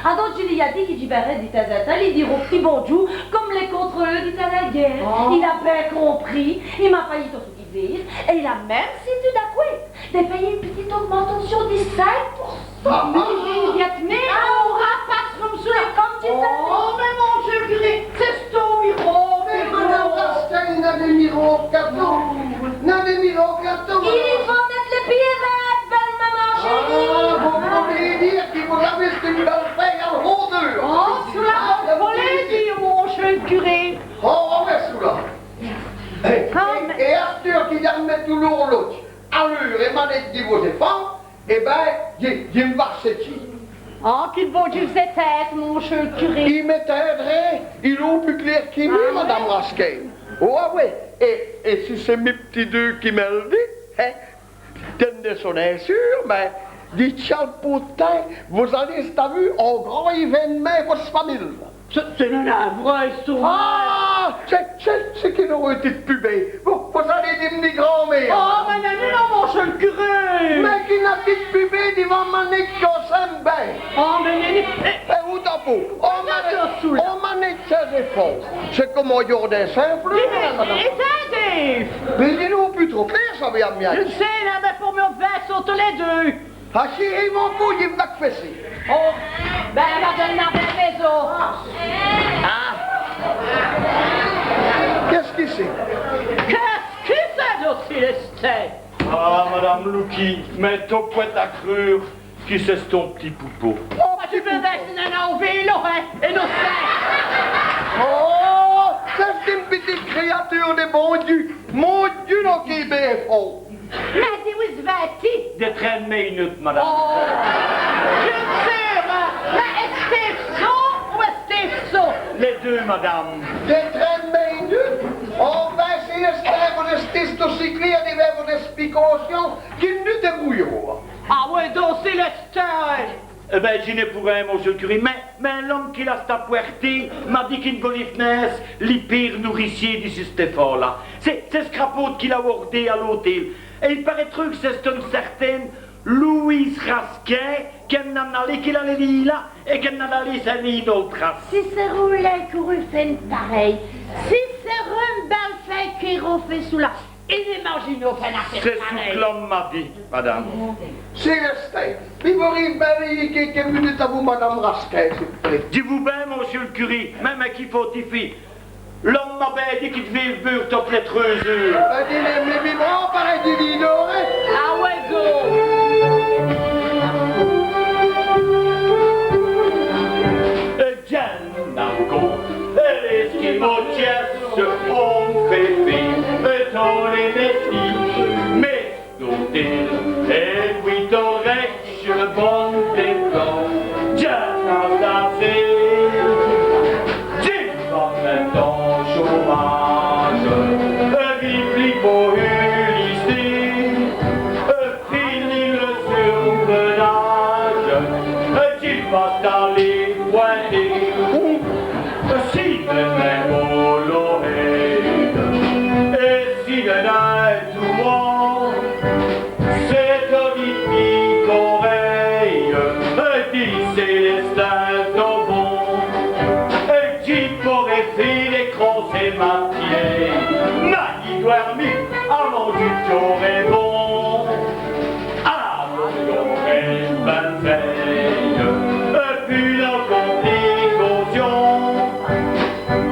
Adon, dji lî a dit qui dj' vèreû di tins-in-tins lî dîre on p'tit bondjoû, come lès contrôleûs di tins la guére. Oh. Il a bin compris, i m'a payî tot ç' qui dj' v'leûve, èt il a min.me situ d'acwè dè fé ine pitite augmentacion di cinq pour cent. Ah, ah. Immédiatement, on r'passe come ça. Come dji v's-a dit. Oh, mins moncheû l' curé, c'è-st-on mirauke. Mins madame Rasquin n'a dès mirokes qu'à tot. N'a dès mirokes qu'à tot, madame. I faut mète lès pîds d'vins, bèle-maman chérie. Ah, vos v'lèz dîre qui vos-avez ine bèle fèye à l' hôteûr. Oh, ça, vos v'lèz dîre, moncheû l' curé. Oh, ouais, ça. Èt, ah, èt, mins èt asteûre qu'i dj'armètou l'ôrlodje à l'eûre èt manèdje di vos-èfants, èh bin, dji, dji m' va r'chètchî. Ah, qui l' bon Diu v's-ètinde, moncheû l' curé. I m'ètindrè, il èst pus clér qui mi, ah, ouais, madame Rasquin. Oh, ah ouais, èt, èt si c'èst mi p'tit deû qui m' èl dit, hin, dji n' sé nin seûr, mins d'ci à l' pôde tins, vos-alèz st-avu on grand évènemint, vosse famile. C'èst, c'èst nin vraî, ça. Ah, c'èst, c'èst, c'èst qu'i n'âreut nin p'lu d' pubé. Vos, vos-alèz div'nu grand-mére. Oh, mins non, non, non, moncheû l' curé. Mins qu'i n'a nin p'lu d' pubé divant manèdje qu'on s'in.me bin. Oh, mins non, non. Èt ou d'abôrd, on manèdje, on manèdje sès-èfants. C'èst come on djârdin sins fleurs, madame. Èt, èt, èt, mins dji n' vos pus trop clér, savèz, à mi. Dji n' sé nin, mins po mi, on vèt ça tos lès deûs. Ah, chéri, mon pou, dji v's-a fèssé. Oh, bin, va dins l' maison. Ah. Qu'èst-ce qui c'èst ? Qu'èst-ce qui c'èst, don, Célestin ? Ah, madame Louki, mins tot pwète à creûre qui c'è-st-on p'tit poupot. Oh, tu peux baisser, non, non, au vélo, hin, èt non, c'èst... Oh, c'è-st-ine pitite créature di bon Diu. Mon Diu, non, qué bén fét. Mins d'oyi v'lèz-ti ? Dè trin.ne minutes, madame. Oh, dji n' sé, mins, mins èst-ce ça ou èst-ce ça ? Lès deûs, madame. Dè trin.ne minutes ? Oh, bin, Célestin, vos-èstèz ossi clér divins vos-èsplicâcions qu'ine nut.ne dè brouya. Ah ouais, don, Célestin. Èh bin, dji n' pou rin, moncheû l' curé, mins, mins l'ome qui l'a st-a pwèrté m'a dit qu'i n' volît nin èsse li pére nouricier di cès-èfants-là. C'èst, c'èst ç' crapôde qu'i a wårdé à l'ôtèl. Èt i parètreût qui c'è-st-ine cèrtène Louise Rasquin, qu'èle n'a nin alé, qu'èle a lèyî là, èt qu'èle n'a nin alé sins lèyî nole trace. Si cès roulèyes courut fé ine parèye, si cès rumbèles fèy'ront fé ça là, i n'imagin'ront nin fé ine afêre parèye. C'èst ç' qui l'ome m'a dit, madame. Célestin, mi vôreu bin lèyî quékes munutes avou madame Rasquin, s'i vos plét. Dji vou bin, moncheû l' curé, mins, mins qu'i faut-i fé ? L'ome m'a bin dit qu'i d'vént beûre totes lès treûs eûres. Bin, dîz, mins, mins, mins, bon, parèy, dji v'neu, hin. Ah ouais, go. Èt dj'ènn' èco, èt lès Dj'âreu fét lès crosses èt m'a tié, m'a dit dwârmi, amon dji dj'âreu bon. Amon dj'âreu bin fét, èt pwîs la complicâcion,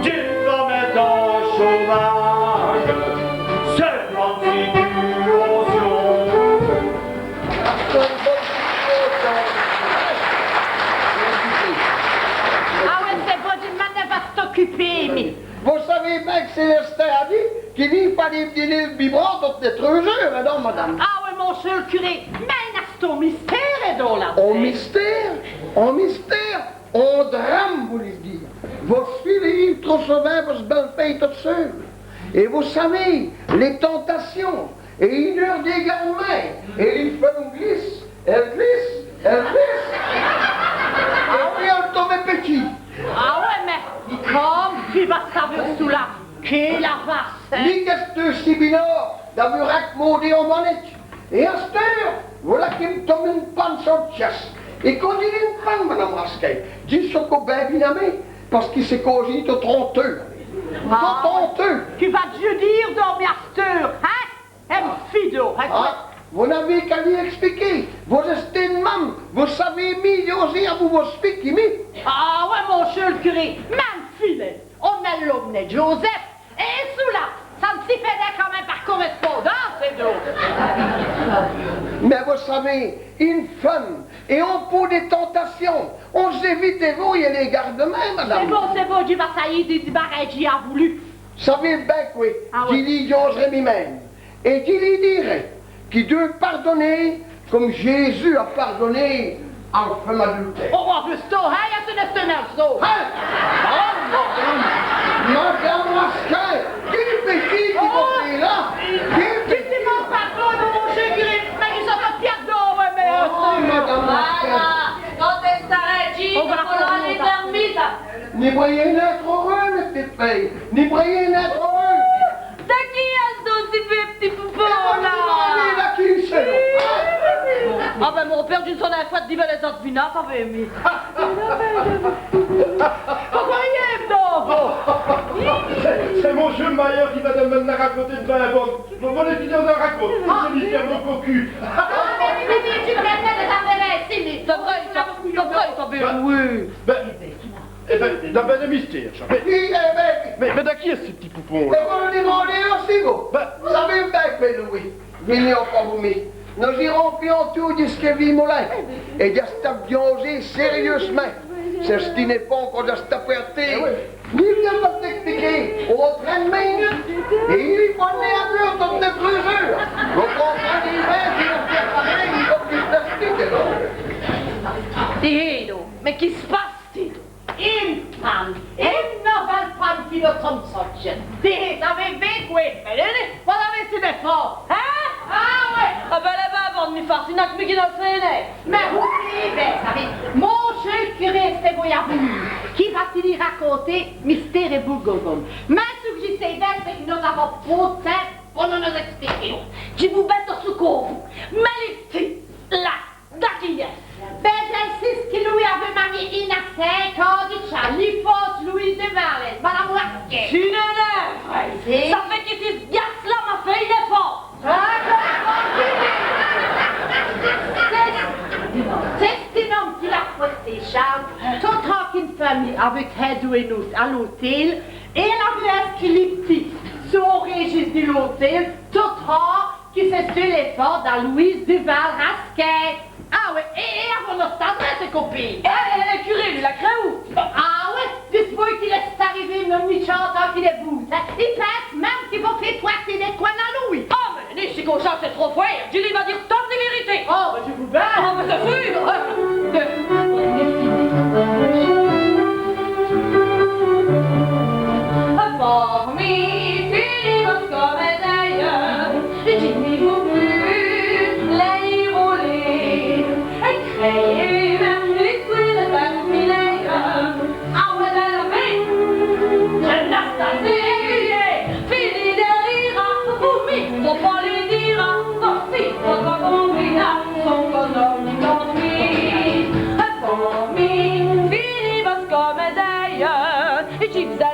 dji m' va mète au chômâdje, c'èst one situâcion. Ah ouais, c'èst bon, dji m'è va ocupî, mi. Vos savez bin qui Célestin a dit qu'i faleut m' dîre l' biberon totes lès trwès eûres, non, madame ? Ah ouais, moncheû l' curé, mins i-n-a-st-on mistére èdon la... On mistére ? On mistére ? On drame, vos v'lez dîre. Vos fîz trop sovint vosse bèle-fèye tote seûle. Èt vos savez, lès tentacions, èt ine eûre d'ègâremint, èt li feume glisse, èle glisse, èle glisse. Èt pwîs èle tonme pètchî. Ah ouais, mins come, qui va sawè çoula, qué l'a faît, hin ? Mi qu'èsteu si binård d'aveûr ac'môdé on manèdje. Èt asteûre, volà qui m' tome ine pane su l' tchèsse. Èt quand dji di ine pane, madame Rasquin, dji socoue bin, bin, mins pace qui c'èst caujî tot onteûs. Tot onteûs. Qui va-dj' dîre don, mi, asteûre, hin ? Èm' fî don, hin ? Ah, vos n'avez qu'a lyi èspliquer. Vos-èstez ine mame, vos savez mî lyaujî avou vosse fî qui mi. Ah ouais, moncheû l' curé, mins fî-lè, on-z-èl lome Joseph, èt çoula, ça n' si fêt nin quand min.me pa corèspondance, èdon. Mins vos savez, ine feume, èt on pô dès tentacions, on-z-èvite èvôye lès ègâremint, madame. C'èst bon, c'èst bon, dji va sayî di, di m'arindjî avou li. Savez bin qwè ? Ah ouais. Dji lyi dj'âreu mi-min.me. Èt dji lyi dîreu qu'i dwèt pardonner come Jésus a pardonné al feume adultére. Oh, oh, Augusto, hin, ça n'èst nin ça. Hin ? Oh, madame, madame Rasquin, qui bètîse qui vos fèyez la ? Qui bètîse ? Dji di pardon, moncheû l' curé, mins dji so tot piède, ouais, mins... Oh, madame Rasquin. Voilà, quand èle s'arindjît, on va la... N'i brèyez nin trop rôde, mès p'titès fèyes, n'i brèyez nin trop rôde. Dè quî èst-ce don, ci fét p'tit poupon, la ? Èt vos mi d'mandez dè quî c'èst, don ? Ah bin, mon pére, dji n' so nin fwète divins lès-advinants, savez, mi. Poqwè i èst, don ? Oh, c'èst, c'èst moncheû l' mayeûr qui m'a d'mandé dè raconter ine bin bone. Bon, bon, èt pwîs dji vos èl raconte. C'èst l'istwêre dè cocu. Ah, mins, mins, mins, mins, dji n' vou nin lès-afêres insi, mi. C'èst vrêy, ça, c'èst vrêy, ça, bin oui. Bin, Èt bin, dins bin dès mistères, ça. Mins, mins, mins, mins dè quî èst-ce, ç' p'tit poupon, la ? Èt vos l' dimandez ossi, vous ? Bin. Vos savez bin qwè, Louis, v'nez avou mi. Nos-îrons fé on toûr disquè Vimolin. Èt dj'a stî a biaujî sèrieûsemint. C'è-st-on-èfant qu'on dj'a stî a pwèrter. Èt oui. Dji v'neu dè v's-èspliquer. On trin d' minutes. Èt i faut 'nnè a deûs totes lès trwès eûres. Vos comprindrez bin qu'i faut fé parèy, i faut qu'i s'èsplique, non ? Dihèz don, mins qu'i s' passe ? Ine pane, ine novèle pane qui nos tonbe sot l' tchèsse. Dihèz, savez-ve qwè ? Mins alez, vos-avez sès-èfants, hin ? Ah ouais. Ah bin, lès bins, bone mi fâce, i n'a qu' mi qui n' sét nin. Mins vos savez bin, savez, moncheû l' curé, c'èst bon, i a v'lu qui va-t-i raconter mistère èt bougogone. Mins ç' qui dj' sé bin, c'èst qui nos-avons pont d' timps po nos, nos-èspliquer. Dji vou bin tot ç' qu'on vout. Mins li p'tit, la, Dè quî èst-ce ? Bin, dj'èl cis qui Louis aveut marié i n'a cinq ans di ça, l'èfant d' Louise Duval, madame Rasquin. C'èst nin vrêy. Si. Ça fét qui ç' gârce-là m'a fét l'èfant. Ah, c'èst, c'èst-on-ome qui l'a fwèrté, Charles, tot tranquile, famile, aveut tins d'ènous à l'ôtèl, èt èle aveut inscrit li p'tit su l' rèjisse di l'ôtèl, tot trin qui c'èsteut l'èfant da Louise Duval Rasquin. Ah oui, èt, èt avou nosse adrèsse, copine. Èt, èt, èt l' curé, li, l'a crèyou. Ah oui, dispôy qu'il èst arivé, on n' dit nin tant qu'il èst bout, hin. I pinse min.me qu'i faut fé pwèrter dès cwènes à Louis. Ah, mins non, si c'èst come ça, c'èst trop fwért. Dji lyi va dîre tote li vèrité. Oh, bin, dji vou bin. Ah, bin, c'èst seûr, hin. Por mi, fini vos comèdèyes, dji n' vou pus lèyî rôler. Crèyez-m', l'istwêre èst bin filèye. Awè, dins l' vîye, dj'ènn' a stî, fini dè rîre, pour mi, faut pa lî dîre, tant pis, faut pa qu'on rîre, faut qu'on rîre, tant pis. Por mi, fini vos comèdèyes, dji v's-è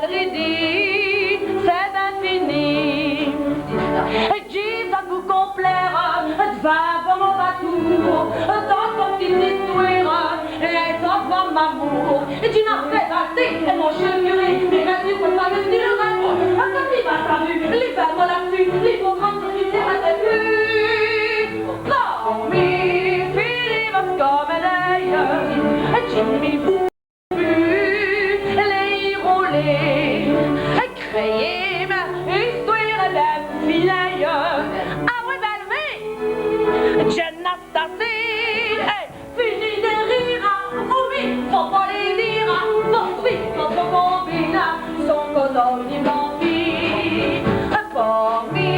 Tant p'tit istwére, èt tant p'tit amoûr. Dji m'a fét bâti, èt moncheû l' curé, mi m'a dit qu' ça n'èsteût rin. Quand i va savu, li fé molacu, li fôra tranquille, ça n'èst pus. Quand mi finirai m' comédêye, dji mi fou. Lèyîz rôler, crèyîz-m', istwére dè m' filèye. Ah oyi, bèle-fîye, dj'ènn' a stasi. Èt fini dè rîre, vos mi, vos polez dîre, vos fîz, vos, vos combinez, sont co-z-on-dî manquîz. Quand mi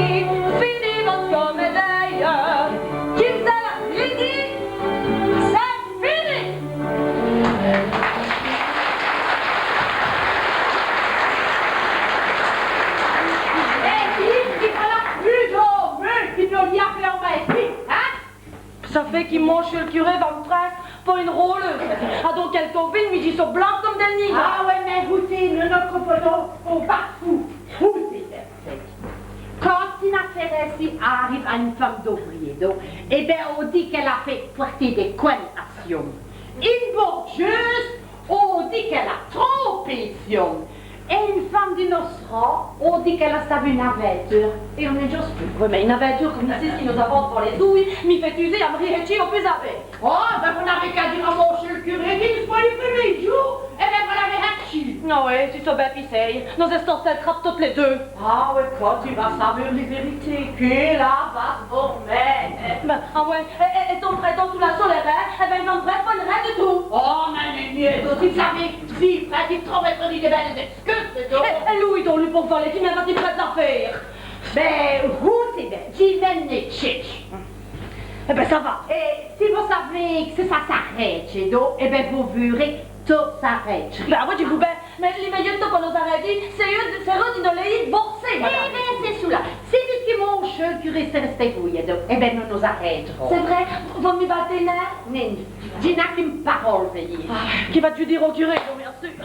finirai m' comédêye, dji m' sèra r'dit, c'èst fini. Èt dîre qu'i n' fât pus d'ôrmwes qui n' l'a fét, in ? Ça fét qui moncheû l' curé va m' prinde po ène rôleûse. Adon, quéle combine, mi dji so blanke come dèl nî. Ah oyi, mins acoutez, nos nos comprenons, on va fou. Acoutez, quand ène afêre insi arive a ène feume d'ouvrî, don, èt bén, on dit qu'èle a fét pwârter dès cwènes a s' n-ome. Ène bourgeûse, on dit qu'èle a trompé s' n-ome. Èt ène feume di nosse rang, on dit qu'èle a savu ène avintûre. Èt on n' dj'ose pus. Oyi, mins ène avintûre come cisse qui nos-avans d'vant lès-ouy, mi fét tûzer a m' rîre ètchî au pus-avè. Oh, bén, vos n'avez qu'a dîre a moncheû l' curé qui nos-avans fét l' prumî djoû, èt bén, vos l'avez ètchî. Ah oyi, si, ça va, pis ça, nos-èstans ètrapes totes lès deûs. Ah oyi, quand i va savu li vérité, qué l' va s' vos mète. Bén, ah oyi, èt, èt, èt ton frére, ton tout la solère, in, èt bén, i n' va m' prinde po ène rin du tout. Oh, mins, mins, mins, vos savez, si, frére, i trouvera dès bèlès èscûses, don. Èt, èt li, don, li pôve valèt, qui m' va-t-i prinde d'afêres ? Bén, vos savez, dji m' mène tchètche. Èt bén, ça va. Èt si vos savez qui ça s'arèdje, don, èt bén, vos vèroz, tot s'arèdje. Bén, oyi, dji vou bén. Mins li mèyeû d' tot po nos arèdjî, c'èst, c'èst di nos lèyî boursî, madame. Èt bén, c'èst çoula. Si vos-èstez, moncheû l' curé, rèstez-vous, don, èt bén, nos nos arèdjerons. C'èst vré, vos n' mi batez nin ? Nin, nin. Dji n'a qu'ène parole, vèyez. Ah, qui va-t-i dîre au curé, don, bén seûr.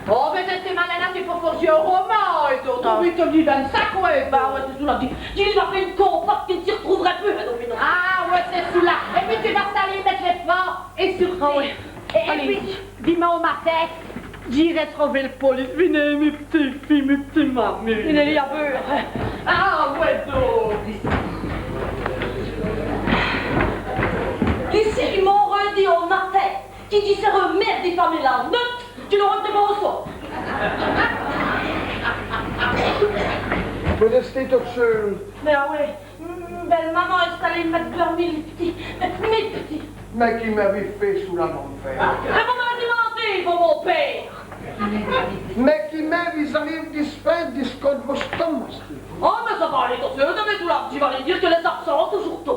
Oh, mins c'èst malin, c'èst po fôrt on roman, èt don, ah, vite, on dit bén ça, qwè. Bén oyi, c'èst çoula, dji, dji lî a fét ène compôte qui n' si r'trouv'rè pus, in, don, mins non. Ah oyi, c'èst çoula. Èt pwis, dji va-st-aler mète lès fans, èt surtout, ah oyi, èt, èt pwis, dîmon au matin, dj'irai trover l' police. V'nez, mi p'tite fîye, mi p'tit mamit. V'nez, li, a beûre. Ah oyi, don. Èt si i m'âreut dit au matin qui dj' sèreu mére di famile la nût, dji l'âreut d'mandé au sôrt. Vos-èstez tote seûle ? Mins ah oyi, m' bèle-mamè èst-alée mète dwârmi li p'tit. Mi p'tit. Mins qui m'avez fét çoula, mon pére ? Mins vos m'avez d'mandé, vos, mon pére. Mins qui m'avez, vos-alez disparaîte di ç' qu'on vos stome. Oh, mins ça va aler tot seû, mins dji va lî dîre qu'èlle èst absinte audjoûrdu.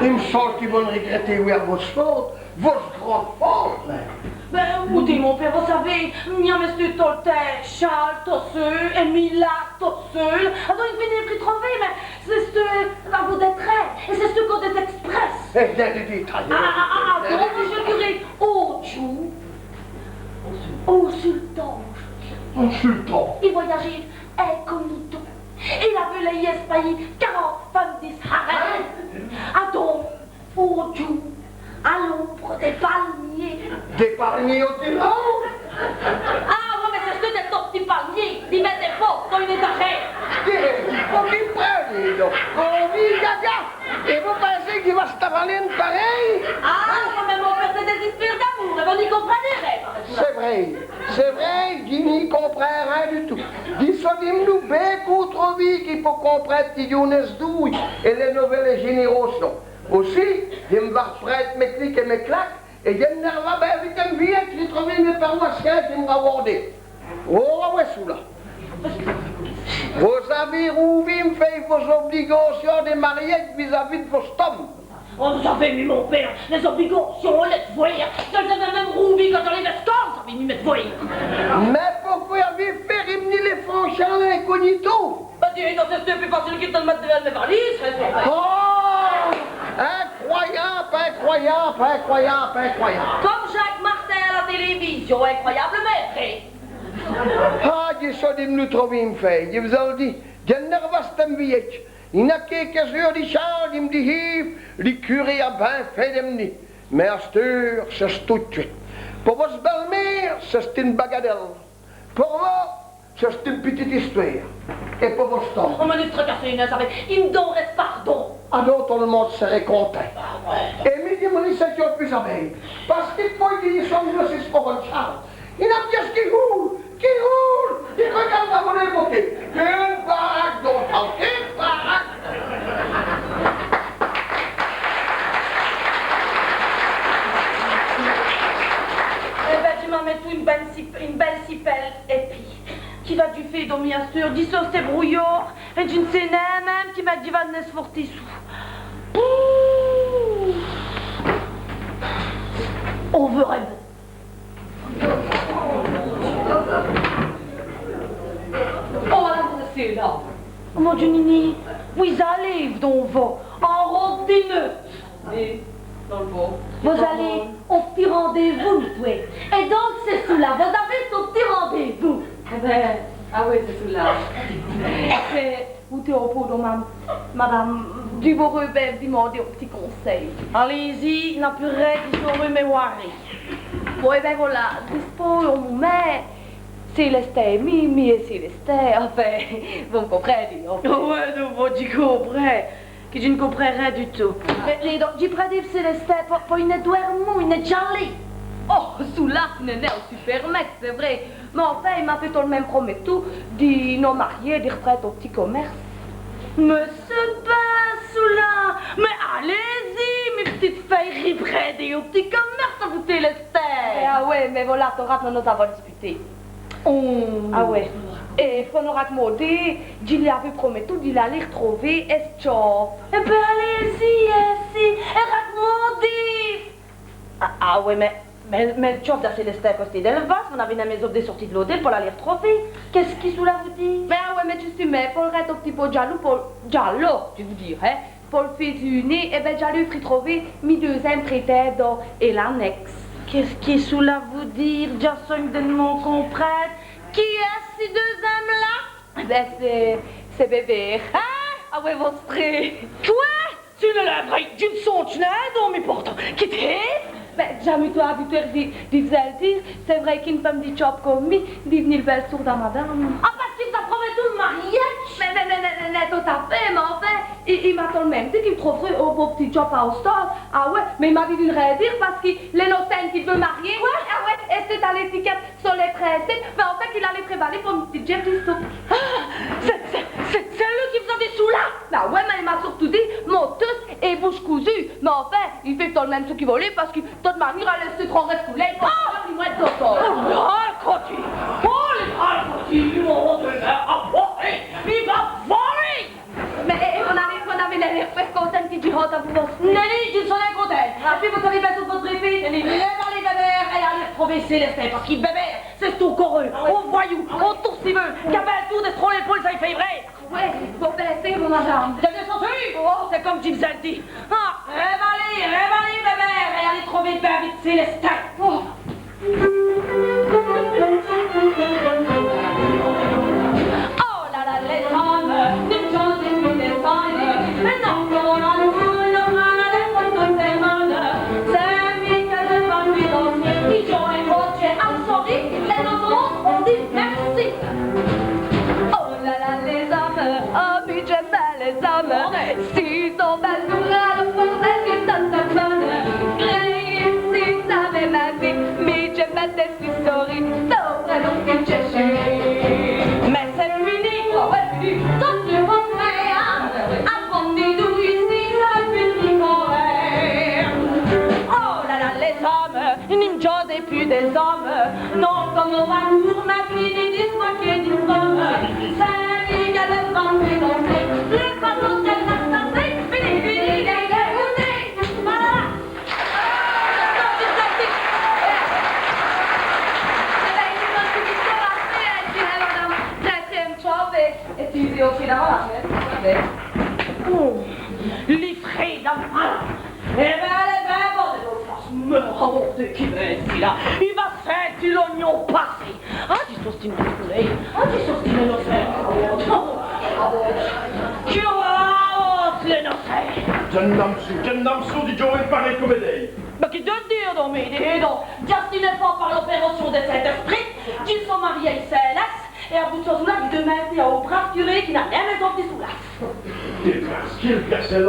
I m' sonle qui vos n' r'grètez wêre vosse faute, vosse grande faute, mins. Bén, acoutez, mon pére, vos savez, mi, dji m' stî tot l' timps chale, tot seû, èt mi la, tot seû. Adon, i n' finit pus d' trover, mins c'èst, euh, la voûte dè trin, èt c'èst qu'on dè-z-èsprès. Èt dè-z-èsprès. Ah, ah, ah, ah, don, moncheû l' curé, on djoû, on sultan, on sultan, i voyadjeut incognito. Il aveut lèyî èspayî quarante feumes di s' harem. Adon, on djoû, à l'ombre dès palmiers. Dès palmiers au Thaïlande ? Ah oyi, mins c'èst dès tot p'tits palmiers, dî, mins dès fôrts, co ène ètagére. Dî, dî, faut qu'i prène, don. On vit gaga. Èt vos pinsez qu'i va s' avaler ène parèye ? Ah, oyi, mins mon pére, c'èst dès-îstoures d'amoûr, èt vos n' comprinez rin. C'èst vré, c'èst vré, dji n' comprind rin du tout. Dji so d'm'nût bêcôp trop vî qui po comprinde li djônèsse d'oûy èt lès novèlès jènèrâcions. Ossi, dji m' va r'prinde mès clics èt mès claques, èt dji m' n'è va bén vite, m' vî, dji r'troûve mès paroissiens qui m' rawârdèt. Oh, oyi, çoula. Vos-avez roûvî m' fé vos-obligacions dè marièdje vîzavî d' vosse ome. Oh, vos savez, mi, mon pére, lès-obligacions, lès d'vwêrs, dj'lès-aveu minme roûvîyes quand dj'aleûve èscole, vos savez, mi, mès d'vwêrs. Mins poqwè avez-ve fét r'm'ner lès fans à l'incognito ? Bén, dî, non, c'èsteût pus facile qui d' lès mète divins mès valises, in, mon pére. Oh ! Incroyable, incroyable, incroyable, incroyable. Come Jacques Martin à la télévision, incroyable, mins vré. Ah, dji so d'm'nût trop vî m' fé, dji v's-èl di, dji n' r'vèsteu mès vèyèdjes. I n'a quéquès-eûres di chance, I m' dit, Yves, li curé a bin fét d' v'ni. Mins asteûre, c'èst tout d' swite. Po vosse bèle-mére, c'èst ène bagadèle. Po vos, c'è-st-ène pitite istwêre. Èt po vos-ôtes ? Oh, mins n' tracassez nén, savez, i m' dôrè pardon. Adon tot l' monde sèrè contint. Ah ouais. Èt mi, dji m' r'sètieu pus à m' aise. Pace qui po dîre, i sont dîj-ût provènçâs. I gn-a pus qui roule, qui roule. I faut qu'èle va voler, mon Dieu. Qué baraque, donc, qué baraque. Èh bin, dji m' va mète ène bèle sip-, ène bèle sipèle, èt pwîs, qui va-t-i fé d' mi asteûre ? Dji so sès brouyârds, èt dji n' sé nén min.me qui m' dji va èsse forti soû. Pouh. On vèra. Oh, madame, vos-èstez là. Mon Dieu, Nini, vos-alez, don, vos, en robe dîner. Oyi, dins l' vôte. Vos-alez au p'tit rendez-vous, mi, oyi. Èt don, c'èst çoula, vos-avez vo p'tit rendez-vous. Èh bin, ah oyi, c'èst çoula. C'èst, vos-alez au p'tit rendez-vous, madame, dji vôreu bin vos dimander on p'tit consèy. Alez-î, n'a pus rén qui dj' vôreu m' vîr. Bon, èh bin volà, dispôz on momint, Célestin, mi, mi èt Célestin, enfin, vos m' comprindez, enfin. Ouais, non, bon, dji comprind. Qui dji n' comprind rén du tout. Mins, mins don, dji prind Célestin po, po in-ome dwèrmou, in-ome djalé. Oh, çoula, nén, nén, on s' pèrmèt, c'èst vré. Mins enfin, i m'a tot l' min.me promètu di nos marier, di r'prinde on p'tit comèrce. Mins c'èst bin çoula. Mins alez-î, mi p'tite fèye, r'prindez on p'tit comèrce, vos, Célestin. Mins ah ouais, mins volà, torna nos-avans disputé. Oh. Ah ouais. Èt po nos racomodér, dji lî aveu promètu di l'aler r'trover è s' tchambe. Èh bin, alez-î, èt si, èt racomodéz. Ah, ah ouais, mins, mins, mins l' tchambe da Célestin, a costé dèl vasse, vos n'avez nén mèsé dès sôrties d' l'ôtèl po l'aler r'trover. Qu'èst-ce qui çoula vout dîre ? Mins ah ouais, mins djustumint, po l' rinde on p'tit pô djalou, po l', djalou, dji vou dîre, hin, po l' fé zûner, èh bin, dj'aleû trôver mi deûzinme prétindant è l'anèxe. Qu'èst-ce qui çoula vout dîre ? Dj'a sogne di n' mén comprinde. Qui èst-ce, ci deûzinme-là ? Èh bin, c'èst, c'èst Bébert. Hin ? Ah ouais, vos-èstez... Qwè ? C'èst l' vré, dji n' sondje nén, don, mi, portant. Qui c'èst ? Bin, dj'a mutwèt avou vos di, di v's-èl dîre, c'èst vré qu'ine feume di tchambe come mi, div'nut l' bèle-soûre da madame. Ah, pace qu'i v's-a promètu l' marièdje ? Mins, mins, mins, mins, mins, tot-à fét, mins enfin, i, i m'a tot l' min.me dit qu'i m' trovereut on, on p'tit djob a l'ostale. Ah ouais, mins i m'a dit di n' rén dîre pace qui l'ènocène qu'i d'veut mariér. Qwè ? Ah ouais, èt c'èst à l'ètikète so lès princèsses, mins enfin, qu'i l'aléve prévaler po m' p'tite djève di soupe. Ah, c'èst, c'èst, c'èst, c'èst li qui v's-a dit çoula ? Bah ouais, mins i m'a surtout dit, motus èt bouche cousue. Mins enfin, i fét tot l' min.me çou qu'i vout, pace qui, d' toute maniére, èle èst trop rèscoulèye, po... Ah ! Li mwète d' sôr. Oh, li râle cotî ! Oh, li râle cotî ! Li râle cotî ! Ah, oh, eh, i va voler ! Mins, eh, eh, vos n'avez, vos n'avez nén l'êr fwért contint, dji, dji hâte à vos vîr. Nén, nén, dji n' so nén contint. Ah. Èt pwîs, vos-avez bin tout vosse brifé. Nén, nén. Rèvalez, Bébert, èt alez r'trover Célestin, pace qui Bébert, c'è-st-on coreû, ah ouais, on voyoù, ah ouais, on toûrcivèt, qu'a bin l' toûr dè strôler l' police a fé vré. Ouais, vos pinsez, vos, madame. Dji n' so nén seûr. Oh. C'èst come dji v's-a dit. Ah, rèvalez, rèvalez, Bébert, èt alez r'trover bin vite Célestin. Oh. Oh là là, lès-omes, ni dj'ènn' a pus dès-omes. Mins non, pour l'amour, i n'a nén d'èsse conte dès-omes. C'èst mi qu'èl va pus danser, qui dj'é ène botchîye à l' sorî, èt nos-ôtes, on dit mèrci. Oh là là, lès-omes, oh, mi dj'in.me bin lès-omes. Bon, mins... S'ils ont bin l' courâdje, on pôreut dîre tot-à fét. Crèyez-m', si v's-avez m' vîye, mi dj'in.me bin dès-omes. Sorî, tot près d' on p'tit tchèchî. Mins c'èst fini. Ah ouais, fini. Tot l' monde, hin. Apréndoz-li, ça va fini quand min.me. Oh là là, lès-omes, ni m' dj'ènn' a pus dès-omes. Non, come on va toûrner, fini, dîre qwè qu'i dit come. C'èst li qu'èl va pus danser. Lès-omes, qu'èl va danser. Fini, fini, dègoûté. Voilà. Oh, li frét da malade. Èt bin, èle èst bin bone, èt on s' mèt a mordre qui vèt ici, là. I va sintî l'ognon passer. Ah, dji so stî in-ome. Ah, dji so stî in-ome. Qui va, oh, l'ènocène. Dji n'ame sot, dji n'ame sot di djouwer parèy come lèy. Mins qui d'dj'è dîre, don, mins, don, dj'a stî nèfant pa l'opèrâcion dè Sint-Èsprit, dji so marié Célès, èt a bout d' çoula, dji d'mande au brave curé qu'i n'a nén bèsogne di çoula. Dès brasquilles, Garcelle,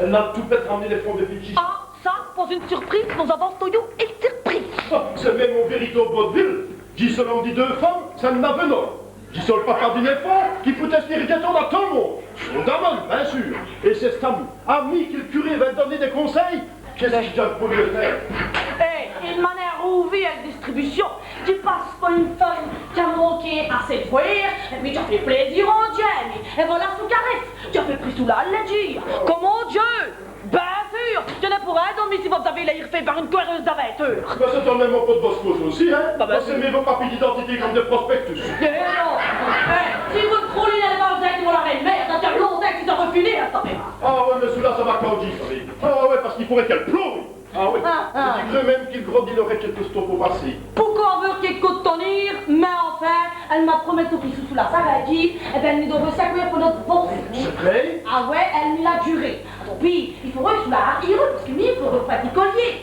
èle n'a tout pète ramené dès fons dè Fidji. Ah, ça, po ène surprîse, nos-avans todi ène surprîse. Ah, c'èst min.me on vèritâbe vaudeville. Dji so l'ome di deûs feumes, ça n'è fêt nén. Dji so l' papa d'in-èfant qui pout-èsse r'gèté à tot l' monde. Son dame, bén sûr. Èt c'è-st-ami, ami qui l' curé va doner dès consèys. Qu'èst-ce qui dj' pou fé ? Hé, il m'a rouvî èl distribution. Dji passe po ène feume qui a manké à sès d'vwêrs, èt pwis dj'a fét plêzîr au djin.mi. Èt vola çou qu'a rèsté. Dj'a fét prî çoula, lèyîz. Comint, Dieu ! Bén sûr, dji n' pourè nén dôrmi si vos-avez l'êr fét pa ène coureûse d'avintures. Mins c'èst tot l' min.me on pô d' vos côps ossi, hin ? Bah, bah, pârcè' si. Mins vos papîs d'identité come dès prospectus. Hé, non. Hé, si vos n' frôlîz nén lès Balzac, vos l'ârîz mète, dins l' longtimps qu'i sèrè fini, hin, ça va. Ah oyi, mins çoula, ça va candjî, ça va. Ah oyi, pârcè' qu'i faureut qu'èle pleuve. Ah oyi. Ah, ah. Dji creu min.me qui l' gros-dîle n'âreut nén qu' l' tons po passer. Poqwè aveûr qwè d' tons, mins enfin, èle m'a promètu qui çoula s'areût djî, èt bén, èle ni dôreut sèt cwès po nosse bosse. C'èst vré ? Ah oyi, èle mi l'a djuré. Adon, pwis, i faureut qu' çoula i r'yène, pârcè' qui mi, i faureut qwè d' li coler.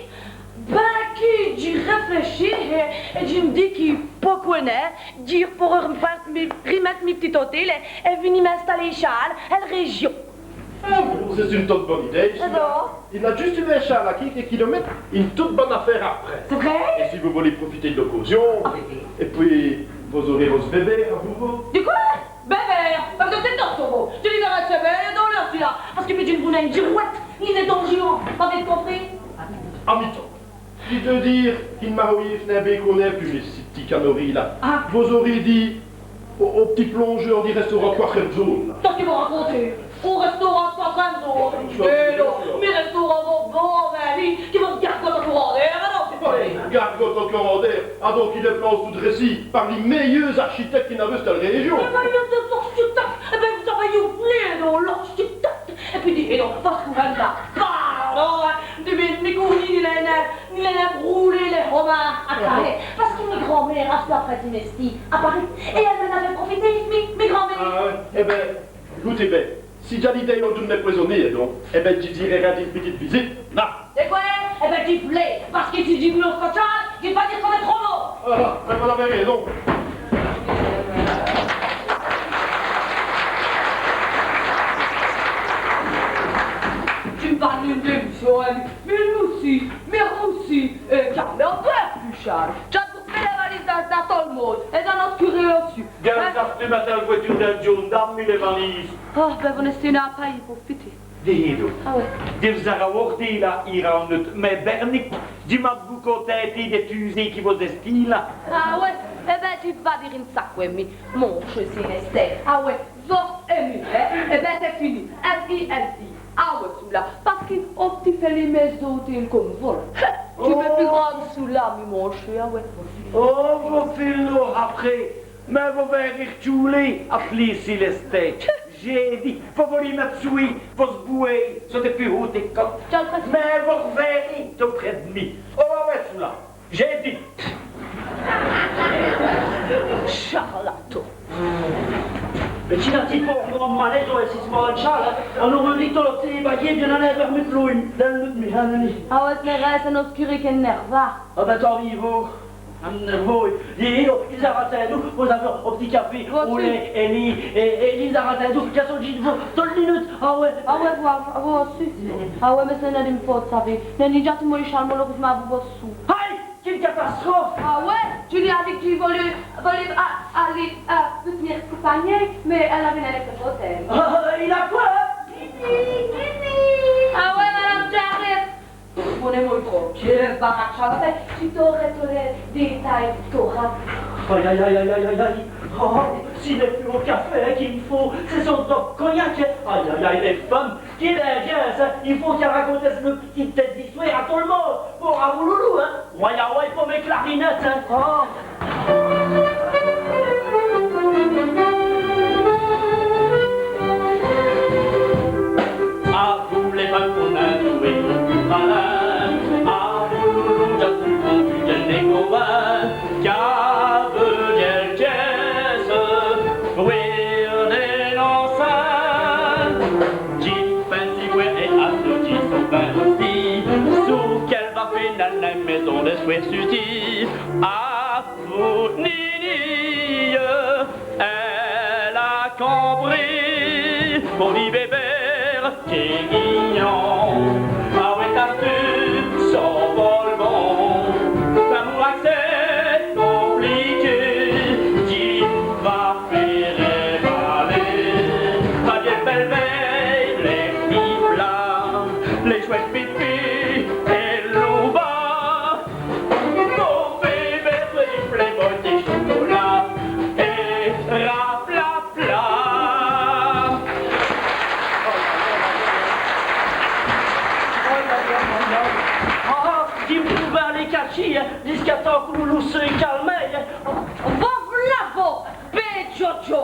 Bén, qui dj'î rèflèchi, èt, èt dji m' di qui, poqwè nén, dji pôreû r'mète mi, r'mète mi p'tit hôtel, èt, èt v'ni m'instaler icha, èl Région. Ah, bon, c'è-st-ène tote bone idéye, ça. Adon ? I gn-a djusse ène chale à quékes kilomètes, ène tote bone afêre après. C'èst vré ? Èt si vos volez profiter d' l'ocâsion, ah, bén, bén. Èt pwis, vos-ârez vosse bébé avou vos. Di qwè ? Bébé ? Mins vos-èstoz tot sot, vos. Dji li dîrè s' bébé, don, là, c'èst là. Pârcè' qui mi, dji n' vou nén ène girouwète, ni dès dangers, vos m'avez compris ? À mitan. C'èst-à-dîre qui dj' m'aroye nén bén, qu'on nén pus, mins cès p'tits canaris là. Ah. Vos-ârez dit au, au p'tit plongeûr di rèstaurant Quatrème Zone, là. Qu'èst-ce qui vos racontez ? Au rèstaurant Quatrème Zone ? Mins non, mins rèstaurant, vos, vos, mins li, qui vos-ârez dit gargote au corps d'êr, non, c'èst pa... Gargote au corps d'êr, adon qu'il èst plancé tout drèci pa lès mèyeûrs architèctes qu'i gn-aveut dins l' Région. Mins, mins, mins, l'architècte, èt bén, vos-avez oublié, non, l'architècte. Èt pwis, dîz, èt non, pârcè' qui vos-avez, pardon, hin, dji n' vou nén, nén, nén, nén brûler lès romas à Carhaix. Pârcè' qui mi grand-mére a stu après-dimèsti à Paris. Èt èle m'in-aveut profité, mi, mi grand-mére. Ah oyi, èt bén, acoutez bén, si dj'a l'idéye d'ène mèye pwèsonîye, non, èt bén, dji dîreu rinde ène p'tite visite, là. Di qwè ? Èt bén, dji v'leu, pârcè' qui si dji n' v'leu nén, dji n' va nén dîre come trop, non. Ah, mins vos-avez réson. Dji m' parle d'ène dèmi-sœur, hin. Mins roussi, mins roussi, euh, calmez-vous, Ruchal. Dj'a bouclé lès valises da, da tot l' monde, èt da nosse curé ossi. Hin ? Gingn' ça, tu mètes dins l' vwèture dèl djon.ne dame, mi, lès valises. Oh, bén, vos n'astez nén à payî po fité. Dîz don. Ah oyi. Dji v's-a rawôrdé là, îr à nut, mins Bèrnique, dji m'a boucou tinté dè tûser qui vos-èstîz là. Ah oyi, èt bén, dji va dîre ène saqwè, mi, moncheû Célèstin. Ah oyi, vos èmez, hin. Èt bén, c'èst fini. F I N I. Ah oyi, çoula. Pârcè' qu'on n' pout nén fé lès mèyes hôtèls come vos. Dji n' vou pus grand d' çoula, mi, moncheû, ah oyi. Oh, vos fîz l'eûre après. Mins vos vêrez, dji l'a dit, apèlez Célèstin. Dj'a dit, vos v'lez mète sous, vos bouwez, sot dè pus hôt qu'i cote. Mins vos vêrez, tot près d' mi. Oh, oyi, çoula. Dj'a dit. Charlatan. Mins ti n'as-ti po, mon malète, oyi, si c'èst pa Charles, hin. On-âreut dit, tot l' tins, bâyî, dji n'è vwè pus, dji n'è vwè pus, hin, hin. Ah oyi, c'èst vré, c'èst nosse curé qu'i 'nèrve. Ah bén, tant pis, vos. Hin, vos, èt, èt, èt, i-z-a ratindou, vos-avez on p'tit café, au lait, èt li, èt, èt i-z-a ratindou, qu'a sondjî d' vos, tote l' nut', ah oyi. Ah oyi, vos, vos ossi. Ah oyi, mins c'èst nén d' m' faute, savez. Nèni, dj'a tout mauyi, Charles, maloreûsemint, vos, vos sous. Aïe, quéle catastrophe ! Ah oyi, dji lî a dit qu' dji v'leû, v'leû, ah, aler, ah, vos tènir compagnie, mins èle n'aveut nén lèyî s' faute. Ah, il a qwè, hin ? Nini, nini. Ah oyi, madame, dj'arive. Pff, on-èst mauyi tranquile, èl baraque, ça va fé, dji t'âreû dès dètâys torâ. Aïe, aïe, aïe. Oh, ci n'èst pus on café, hin, qu'i m' faut, c'èst on bon cognac, hin. Aïe, aïe, aïe, lès feumes, quéle ingêce, hin. I faut qu'èle raconte ène p'tite istwêre à tot l' monde. Po Avoulolo, hin. Oyi, oyi, po mès clarinètes, hin. Oh. Fwért suti a Foûnîye, èle a compris qu'on dit bébé qu'èst guignon. Awè, t'as vu, ça vole bon. L'amour, c'èst compliqué, dji va fé avaler. Adieu bèle vèye, lès p'tits plats, lès chouètes pipis èt l'oubas. Mon bébé, fwért plin, botî chocolat èt raplapla. Ah, dji m' trouve a cacher, hin, jusqu'à temps qui l' loulou si calme, hin. Vos v'la, vos, bén Djodjo,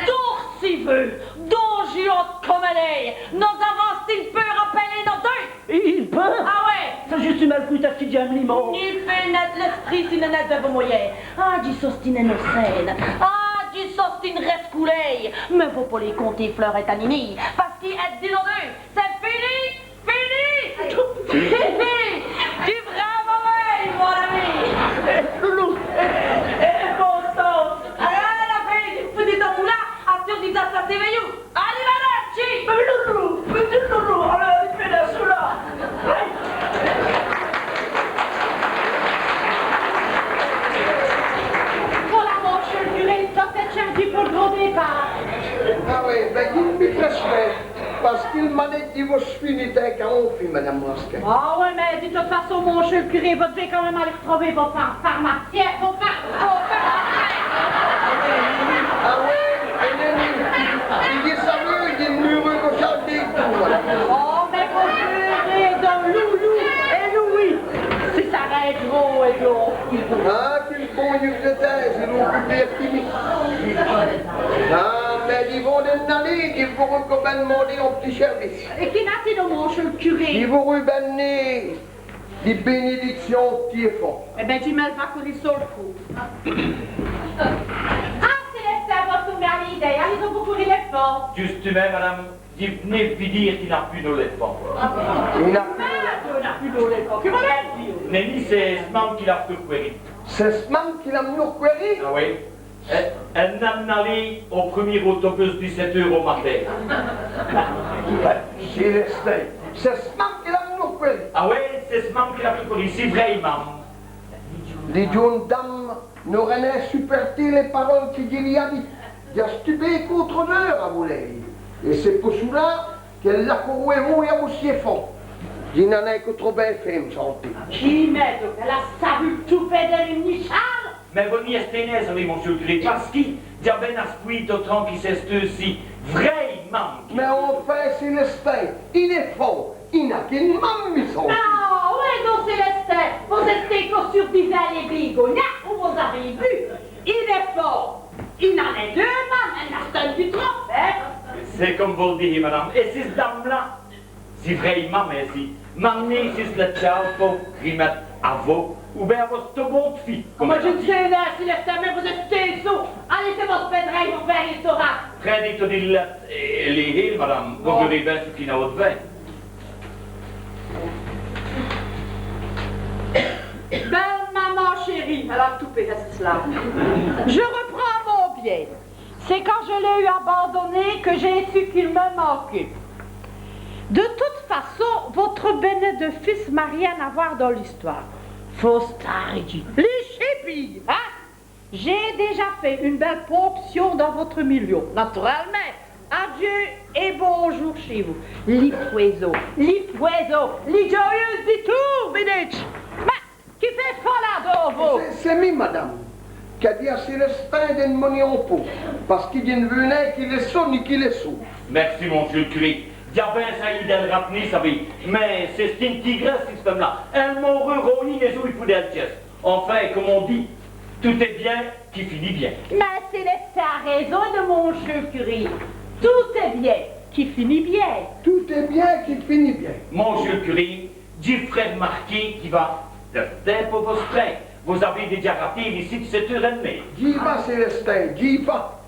toûrciveu, dont dji onte come èle èst, nos-avans ène peû rapèler nos deûs. Ène peû ? Ah wè. C'èst djusse mèye qui dj'in.me lès môs. Ni p'nète l'èsprit si n'èst nén dè vos moyèyes. Ah, dji so ène inocène. Ah, dji so ène rèscoulêye. Mins vos p'lèz compter Fleur èt Tanini, pace qu'èle èst di nos deûs. C'èst fini, fini, fini. Dji v'ré vos vèy, mon-z-ami. Loulou. Èt, èt, èt, bon sang. Alez, la fèye, dji vos di, dji vos di, la, asseûr dji vos-a passé vèyou. Arrivederci ! Mins loulou, mins loulou, alez, alez, fé-la, çoula. Aïe. Vola, moncheû l' curé, tot èst tchindjî pou l' grand dèpârt. Ah wè, bén, dji m' prèsse, pace qui l' manèdje di vosse fîye n'èst nén qu'a on fil, madame Rasquin. Ah wè, mins di toute façon, moncheû l' curé, vos d'vèz quand min.me aler r'trouver vosse pharmacin. Tiens, faut pas, faut pas. Ah wè, èt, èt, èt, èt, dji saveu, dji n' mûreû qu' ça, dji n' mûreû qu' ça. Oh, mins vos v'lèz, don, Loulou èt Loulou, c'èst ça, règle, èt don. Ah, qué bon, dji vos-ètinds, dji vos-ocoupe, èt pwis. Ah, mins divant d'ènn' aler, dji vos r'comande d'mander on p'tit sèrvice. Èt qué n'a-t-i don, moncheû l' curé ? Dji vos r'done dès bènédicsions p'tit èfant. Èt bén, dji m' va coler so l' coûp. Ah, Célestin, vos-èstoz mèyè, alez, alez, vos courez l'èfant. Djustumint, madame, dji v'neu d' vos dîre qu'i n'a pus d'èfant. Qu'i n'a pus d'èfant. Qué v'lèz-ve dîre ? Mins c'èst s' mame qui l'a f'tu r'cwèri. C'èst s' mame qui l'a f'tu r'cwèri ? Ah wè. Èle, èle n'a d'n'aler au prumî autobus di sèt eûres au matin. Célestin, c'èst s' mame qui l'a f'tu r'cwèri. Ah wè, c'èst s' mame qui l'a f'tu r'cwèri, c'èst vrêmint. Li djon.ne dame n'âreut nén supurté lès paroles qui dj' lî a dites. Dj'a stu bén côp trop d'eûres avou lèye. Èt c'èst pou çoula qu'èle l'a couru avou vos-èfants. Dji n'a nén co trop bén fét, m' santu. Qui m'èst, èle a savou tout fé dè l' mèyî chal. Mins vos n'èstez nén, savez, moncheû l' curé, pace qui dj'a bén aspwî tot-an qui c'èsteûve ci vrêmint. Mins enfin, Célestin, ène èfant, i n'a qu'ène mame, mi santu. Ah wè, don, Célestin, vos-èstez co sûr di vèy lès bigonyas, ou vos-avez bu. Ène èfant, i n'a nén deûs mames, èle n'a-st-ène di trop, hin. C'èst come vos l' dîrez, madame. Èt cisse dame-là, c'èst vrêmint, mins si, mam'nîye cisse lèt-chal pou l' rimète à vos, oubén à vosse bone fîye, come... Moin, dji n' sé nén, Célestin, mins vos-èstez sot. Alez, c'èst vosse pèdrèye, vos vèyez, sora. Prindez todi l' lèt èt lèyez, madame, vos vèroz bén çou qu'i n'a d'vins. Bèle maman chérie, èle a tout pèyî, cisse-là. Je reprends mon bien. C'èst quand dj' l'é eû abandonè qui dj'é su qu'i m' manqueut. De toute façon, vosse bènèdictin n'a rén à vwêr dins l'istwêre. Faut s' têre, dji. Li chèpî, hin ? Dj'é dèdjà fét ène bèle poncsion dins vosse milieu, naturèlemint. Adieu èt bondjoû chez vous. Li pwèson, li pwèson, li djôyeûse di toûr, vèyez. Mins qui fèyez-ve la, don, vos ? C'èst, c'èst mi, madame, qu'a dit à Célestin dè n' mins nén on pô, pace qui dj' n' veû nén qu'i lès sone, qu'i lès sone. Mèrci, moncheû l' curé. Dj'aveu sayî dè l' ratenir, savez. Mins c'è-st-ène tigrèsse, cisse feume-là. Èle m'âreût royî lès-ôyes pou dèl tièsse. Enfin, come on dit, tout èst bén qui finit bén. Mins Célestin a réson, moncheû l' curé. Tout èst bén qui finit bén. Tout èst bén qui finit bén. Moncheû l' curé, dji f'rè r'mârquer qu'i va dè l' timps pou vos prinde. Vos-avez dèdjà raté l'île icît sèt eûres èt d'mêye. Dji va, Célestin, dji va.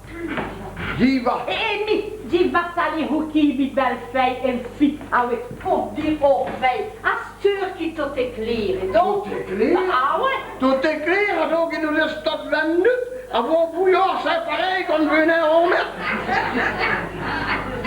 Dji va. Èt, èt mi, Dji va salir oyi mi bèle-fèye èt m' fî, awè, po dîre au r'vèyu, asteûre qui tot èst clér, èt don... Tot èst clér ? Ah awè. Tot èst clér, adon qui nos-èstans vint-n-ûs, avou on brouillârd, c'èst parèy qu'on n' vèt nin on mète.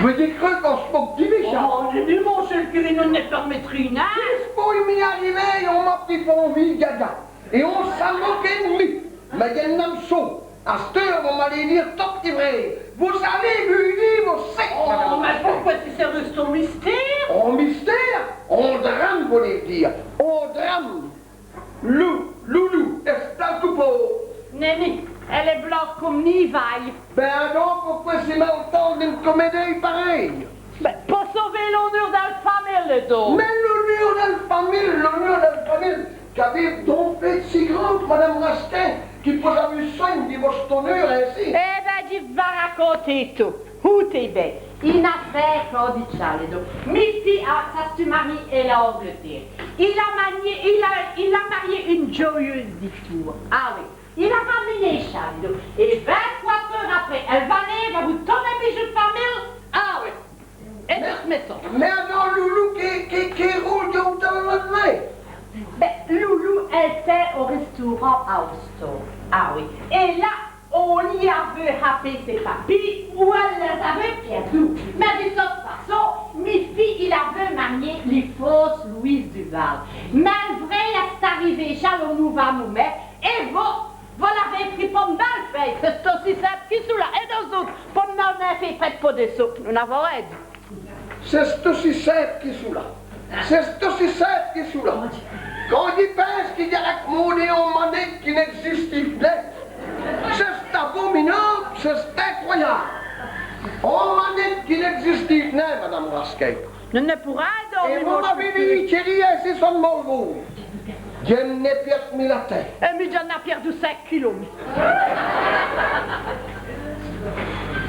Vos dîrîz qu'on s' moke di mi, ça ? Oh, non, non, mossieû l' curé, nos n' pèrmètrîs nin. Qui s' pout mi ariver, on m'a pris po on vî djadja. Èt on s' moke di mi. Mins dji n' m'è sot. Asteûre, vos m'alez dîre tot l' vré. Vos savez, vos savez. Oh, mins poqwè si c'èst on mistère ? On mistère ? On drame, vos v'lez dîre. On drame. Lou, Loulou, èst-èle coupâbe ? Nèni, èle èst blanke come nén vaye. Bén adon, poqwè si mèl-temps d'ine comèdie parèye ? Bén, po sover l'oneûr dèl famile, don. Mins l'oneûr dèl famile, l'oneûr dèl famile, qu'avez-ve don fét d' si grand, Madame Rasquin, qui vos-avez swein di vosse oneûr insi ? Èh bén, dji va raconter tot. Hoûtez bén, i-n-a cénq ans di ça, don. Mi fî, ah, s'èst marié è l'Angletêre. Il a manié, il a, il a marié ine djôyeûse di Tours. Ah oyi. Il a ramené ça, don. Èt vint-qwate eûres après, èle va nin avou tos lès bijous d' famile. Ah oyi. Èt tot s' mèsson. Mins adon, Loulou, qué, qué, qué rôle djouwe-t-èle la-d'vins ? Bén, Loulou, èle èst au rèstaurant Houston. Ah oyi. Èt la, on lî aveut hapé sès papîs, ou èle lès-aveut pièrdous. Mins di tote façon, mi fî, èle aveut marié li fausse Louise Duval. Mins l' vré, c'èst arivé ça au mouvint momint, èt vos, vos l'avez pris po m' bèle-fèye. C'èst ossi simpe qui çoula. Èt nos-ôtes, po n' nin fé pède po dès sous, nos n'avons rin dit. C'èst ossi simpe qui çoula. C'èst ossi simpe qui çoula. Quand dji pinse qu'i-gn-a racmondé on manète qui n'ègzistîve nin. C'èst abominâbe, c'èst incroyâbe. On manète qui n'ègzistîve nin, Madame Rasquin. Nèni, po rén, don. Èt vos m'avez dit, chéri, insi, ça n' m'è vaut. Dji n'é pièrdu mi la tète. Èt mi, dj'ènn' a pièrdu cénq kilos, mi.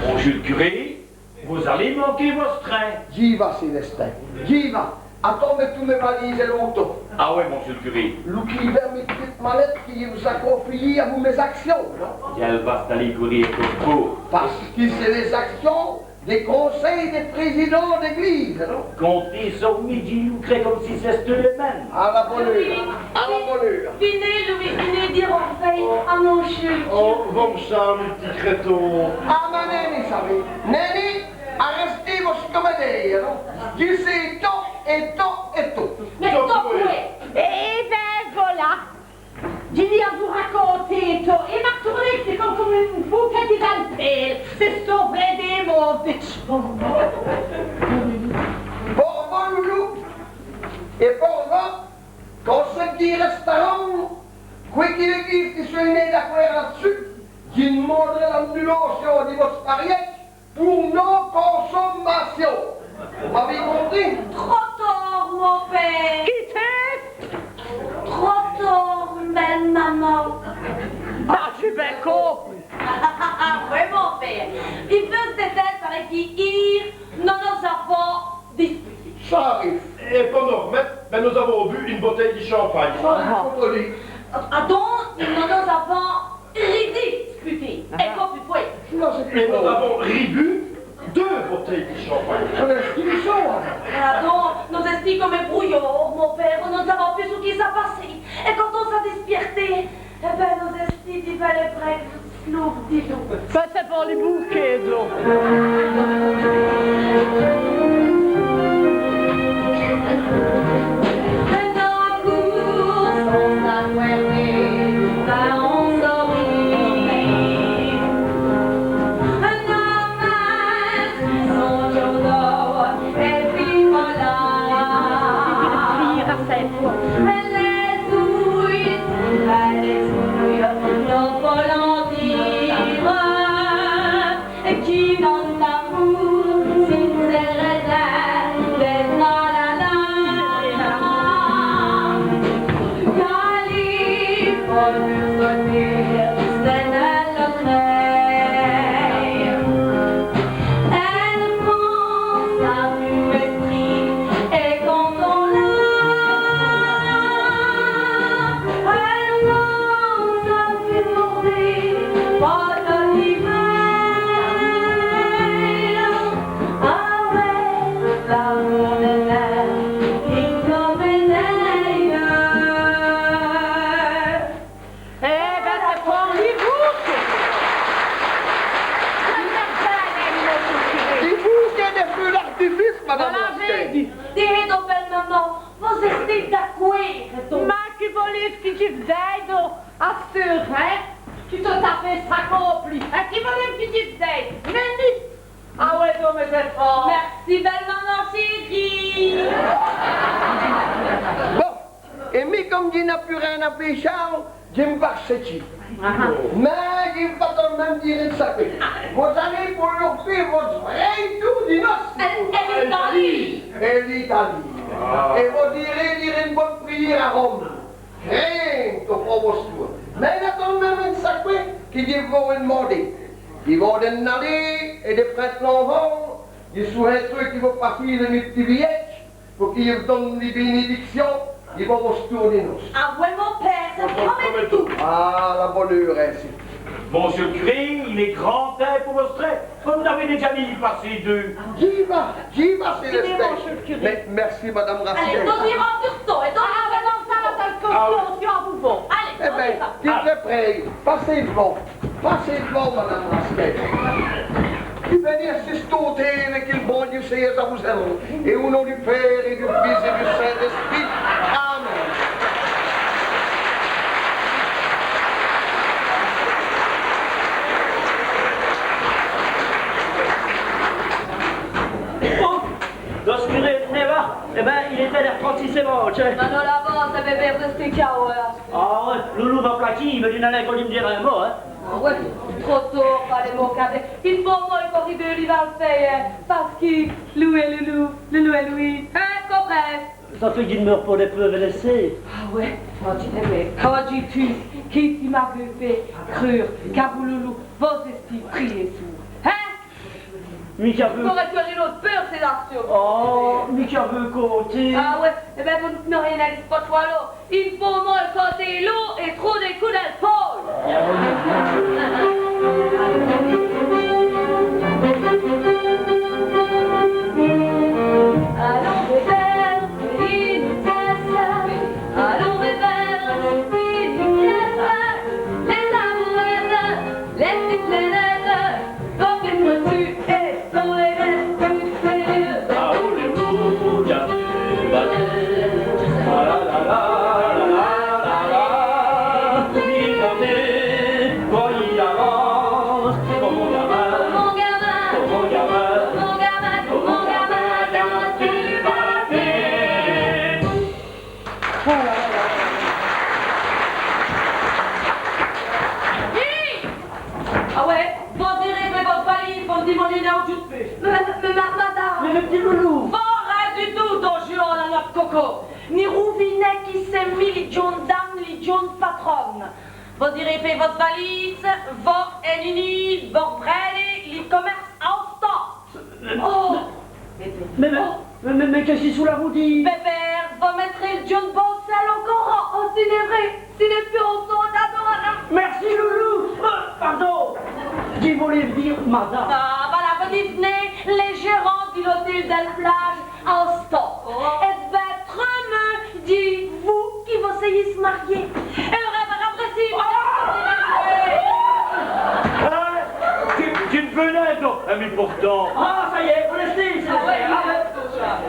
Mossieû l' curé, vos-alez manquer vosse trin. Dji va, Célestin, dji va. Atands, mètons mès valises è l'auto. Ah oyi, mossieû l' curé. Lou qui vèt mi p'tite malète qui vos-a confiyîye avou mès-acsions, non ? Èle va-st-aler couri èco vos. Pace qui c'èst lès-acsions dès consèys dès présidints d'èglîse, non ? Comptez so mi, dji crwè come si c'èsteût lès min.mes. À la bone eûre, à la bone eûre. Vinez, Louis, vinez dîre au r'vèyu à mossieû. Oh, vos m' savoz, p'tit crèton. Ah, mins nèni, savez, nèni, arèstez vosse comèdie, non ? Dijez tot èt tot èt tot. Mins tot qwè ? Èt bén, volà. Dji vén dè vos raconter tot. Èt m'a toûrné, c'èst come, come ine poupèye di dintèle. C'èst vré, dès mots di tchon. Po vos, Loulou, èt po vos, quand c'èst dî rèstaurant, qwè qu'i ègzisse qui sèyez d'acwèrd la-d'ssus, dji d'mand'rè l'anulâcion di vosse marièdje, pour non-consommation. Vos m'avez compris ? Trop tard, mon père. Qui c'èst ? Trop tard, bèle-maman. Bah, dj'é bén compris. Oyi, mon père. I pèut-èsse, parèt-i, qu'îr, nos nos-avans disputé. Ça arive. Èt po nos r'mète, bén, nos-avans bu ine botèye di champagne. Ça arive, come on dit. Adon, nos nos-avans ridisputé. Ah. Èt po pus fwért. Èt nos-avans ribu deûs botèyes di champagne. Adon, nos-èstîs come èbrouilleurs, mon père, nos n'savans pus çou qu'i s'a passé. Èt quand on s'a dispièrté, èt bén, nos-èstîs divins lès brèves sloupes di l'eau. Ça, c'èst po lès bouquèts, don. Madame Voilà, Rasquet. Dîrez, bèle-maman, vos-èstez d'acwèrd, don. Mins qui v'lez-ve qui dj' vos dîje, don, asteûre, hin ? Qui tot-à-fêt s'acomplit. Hin, qui v'lez-ve qui dj' vos dîje ? Mins non. Ah oyi, don, mins c'èst fôrt. Mèrci, bèle-maman chérie. Bon, èt mi, come dji n'a pus rin à fé, Charles, dji m' va chètchî. Ah. Mins dji m' va tot l' min.me dîre ène saqwè. Vos-alez pou lèyî fé vosse vré toûr di nosse. Èle, èle èst alîye. Èle èst alîye. Ah. Èt vos dîrez dîre ène boune priyêre à Rome. Rin qu'au provostoûr. Mins tot l' min.me, ène saqwè qui dji vou d'mander. Dji vou d'ènn' aler èt dè prinde l'envole, dji souhètereû qui vos passiz mi p'tit viyèdje, pou qu'i vos done li bènédicsion di vosse toûr di nosse. Ah oyi, mon pére, ça promet tout. Ah, la boune eûre, insi. Monsieur le curé, il est grand temps pour votre retraite. Vous n'avez déjà mis passer deux. Dji va, dji va, Célestin. Monsieur le curé. Mins mèrci, Madame Rasquet. Alez, on ira sur ça, èt on... Ah, mins non, ça, ça, ça, Ah oui. Attention à vous, bon. Alez, on y va. Èt bén, dji vos prèye, passez d'vant. Passez d'vant, Madame Rasquet. Qui bén, c'èst tout, èt qui l' bon Diu sèye avou vos. Èt au nom du Père et du Fils et du Saint-Esprit. Amen. Oh, don s' curé, vos n'èstez nén là ? Èt bén, il èst trôp tard, c'èst bon, tiens. Mins non, là-bas, ça va bén rèster calme, hin. Ah oyi, Loulou va plaquî, mins dji n'a nén co d'dîre in mot, hin. Ah oyi, trôp tard, pa lès mots cadés. I faut mia qu'on rivèle li vèy, hin, pace qui Loulou èt Loulou, Loulou èt Loulou, hin, compris ? Ça fét qui dj' n'èvre pus d' preuves èssayes. Ah oyi, oyi, dji n'èvre pus. Oyi, dji tû, qui dj' m'aveu fét creûre qu'avou Loulou vos-èstîz prîye èt soûrd. Hin ? Mi dj'aveu... C'èsteût ène ôte père, c'èst là. Oh, mi dj'aveu compté. Ah oyi, èt bén, vos n'avèz nén lèsprit, vos, là. I faut mia compter l'eûre èt trî côps dins l' pôye. Alons, bébé, i nos prèsse. Alons, bébé, i nos prèsse. Lès-amoureuses, lès-p'titès planètes, vos fé mourir èt vos rèstez pus. Hi ! Ah oyi, vos-alez fé vosse valîse, vos n' dimandez nén âne djoû d' pus. Mins, mins, mins, ma-, madame. Mins, mins, p'tit Loulou. Vos, rin du tout, don, juwans à la noix d' coco. Ni roûvîz nén qui c'èst mi li djon.ne dame, li djon.ne patrone. Vos-alez fé vosse valîse, vos èt Nini, vos r'prindrez li comèrce à Ostende. Oh ! Mins, mins, mins, mins, mins, qu'èst-ce qui vos-alez fé ? Bébé, vos mètrez l' djon.ne bonsèl au corant. Oh, ci n'èst vré, ci n'èst pus on sondje, don, hin. Mèrci, Loulou. Euh, pardon. Dji vouleû dîre madame. Ah, voilà, vos d'v'nez lès jérants di l'otèl dèl plâje à Ostende. Oh. Èt bén, trumon, dji vou qui vos sèyez marié. Èt on rèstera après ci. Hin ? Dji, dji n' vou nén, don, mins pourtant. Ah, ça y èst, vos-alez, c'èst... Ah oyi.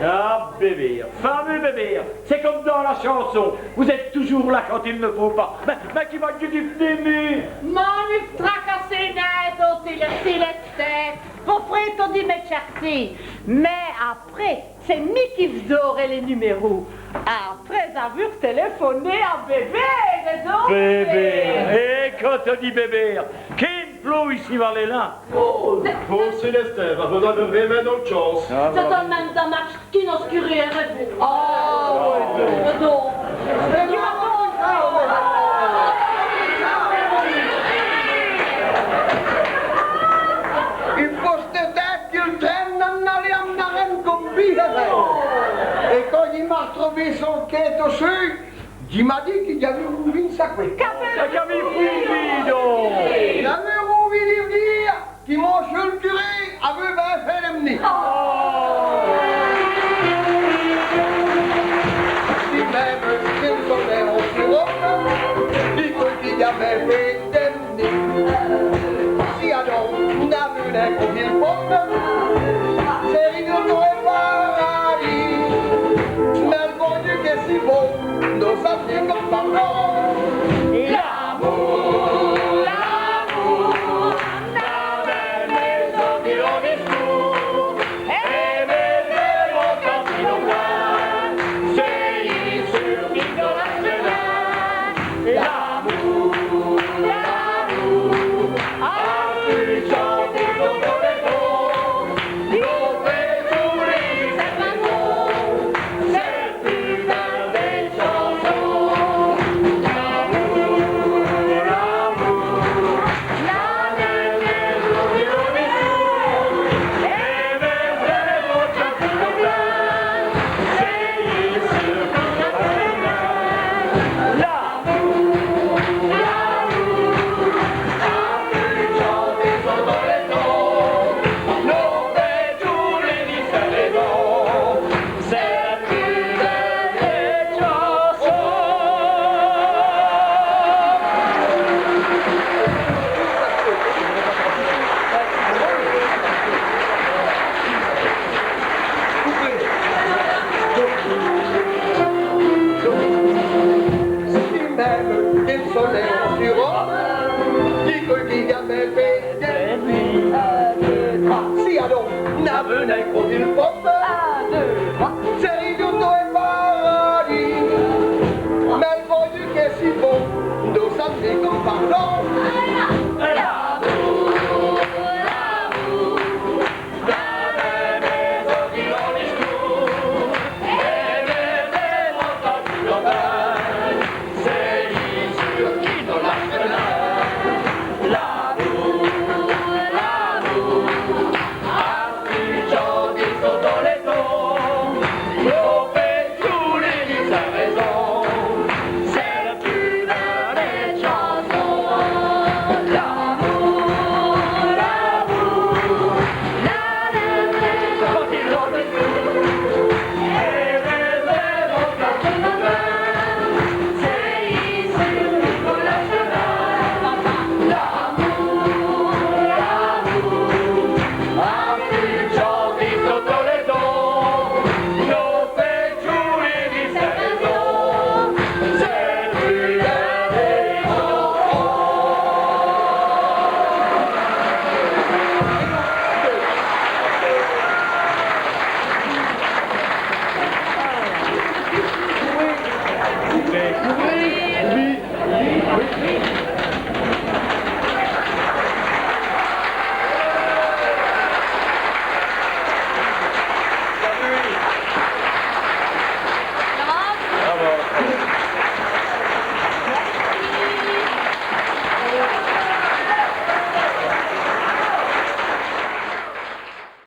Ah, bébé, fameux bébé, c'èst come dins la tchanson, vous êtes toujours là quand il ne faut pas. Mins, mins qui va-t-i div'ni, mi ? Mins n' vos tracassez nén, don, Célestin, vos f'rez tot di mèchasté. Mins après, c'èst mi qui vos dôrè lès numèros. Après avoû tèlèfoné à bébé, don. Bébé. Èt quand on dit bébé, qué plot ici, va, là. Oh, bon, Célestin, va, vos-alez vrémint dèl tchance. Ah, voilà. C'èst tot l' min.me domaje qui nosse curé èst r'v'nu. Ah, oyi, don. I faut s' têre, qu'il trin.ne d'in aler à Marène come bifèrè. Èt quand i m'a r'trové so l' qué tot seû, dji m'a dit qu'i aveût roûvi ène saqwè. Qu'a-t-i roûvi, don ? Il aveût roûvi li vîr qui Monsieur l' curé aveût bén fét d'èm'ner. Oh ! Di min.me, s'il dov'nut on surome, di qwè qu'i a bén fét d'èm'ner. Si adon, n'aveût nén co mile pomes, c'èst ri, on n'ôreut nén Si adon, n'avèz nén crwèsu l' pwète. Un, deux, trois. Sèrî tot è paradis. Mins l' bon Diu qu'èst si bon, nos-ôtes, come pardon.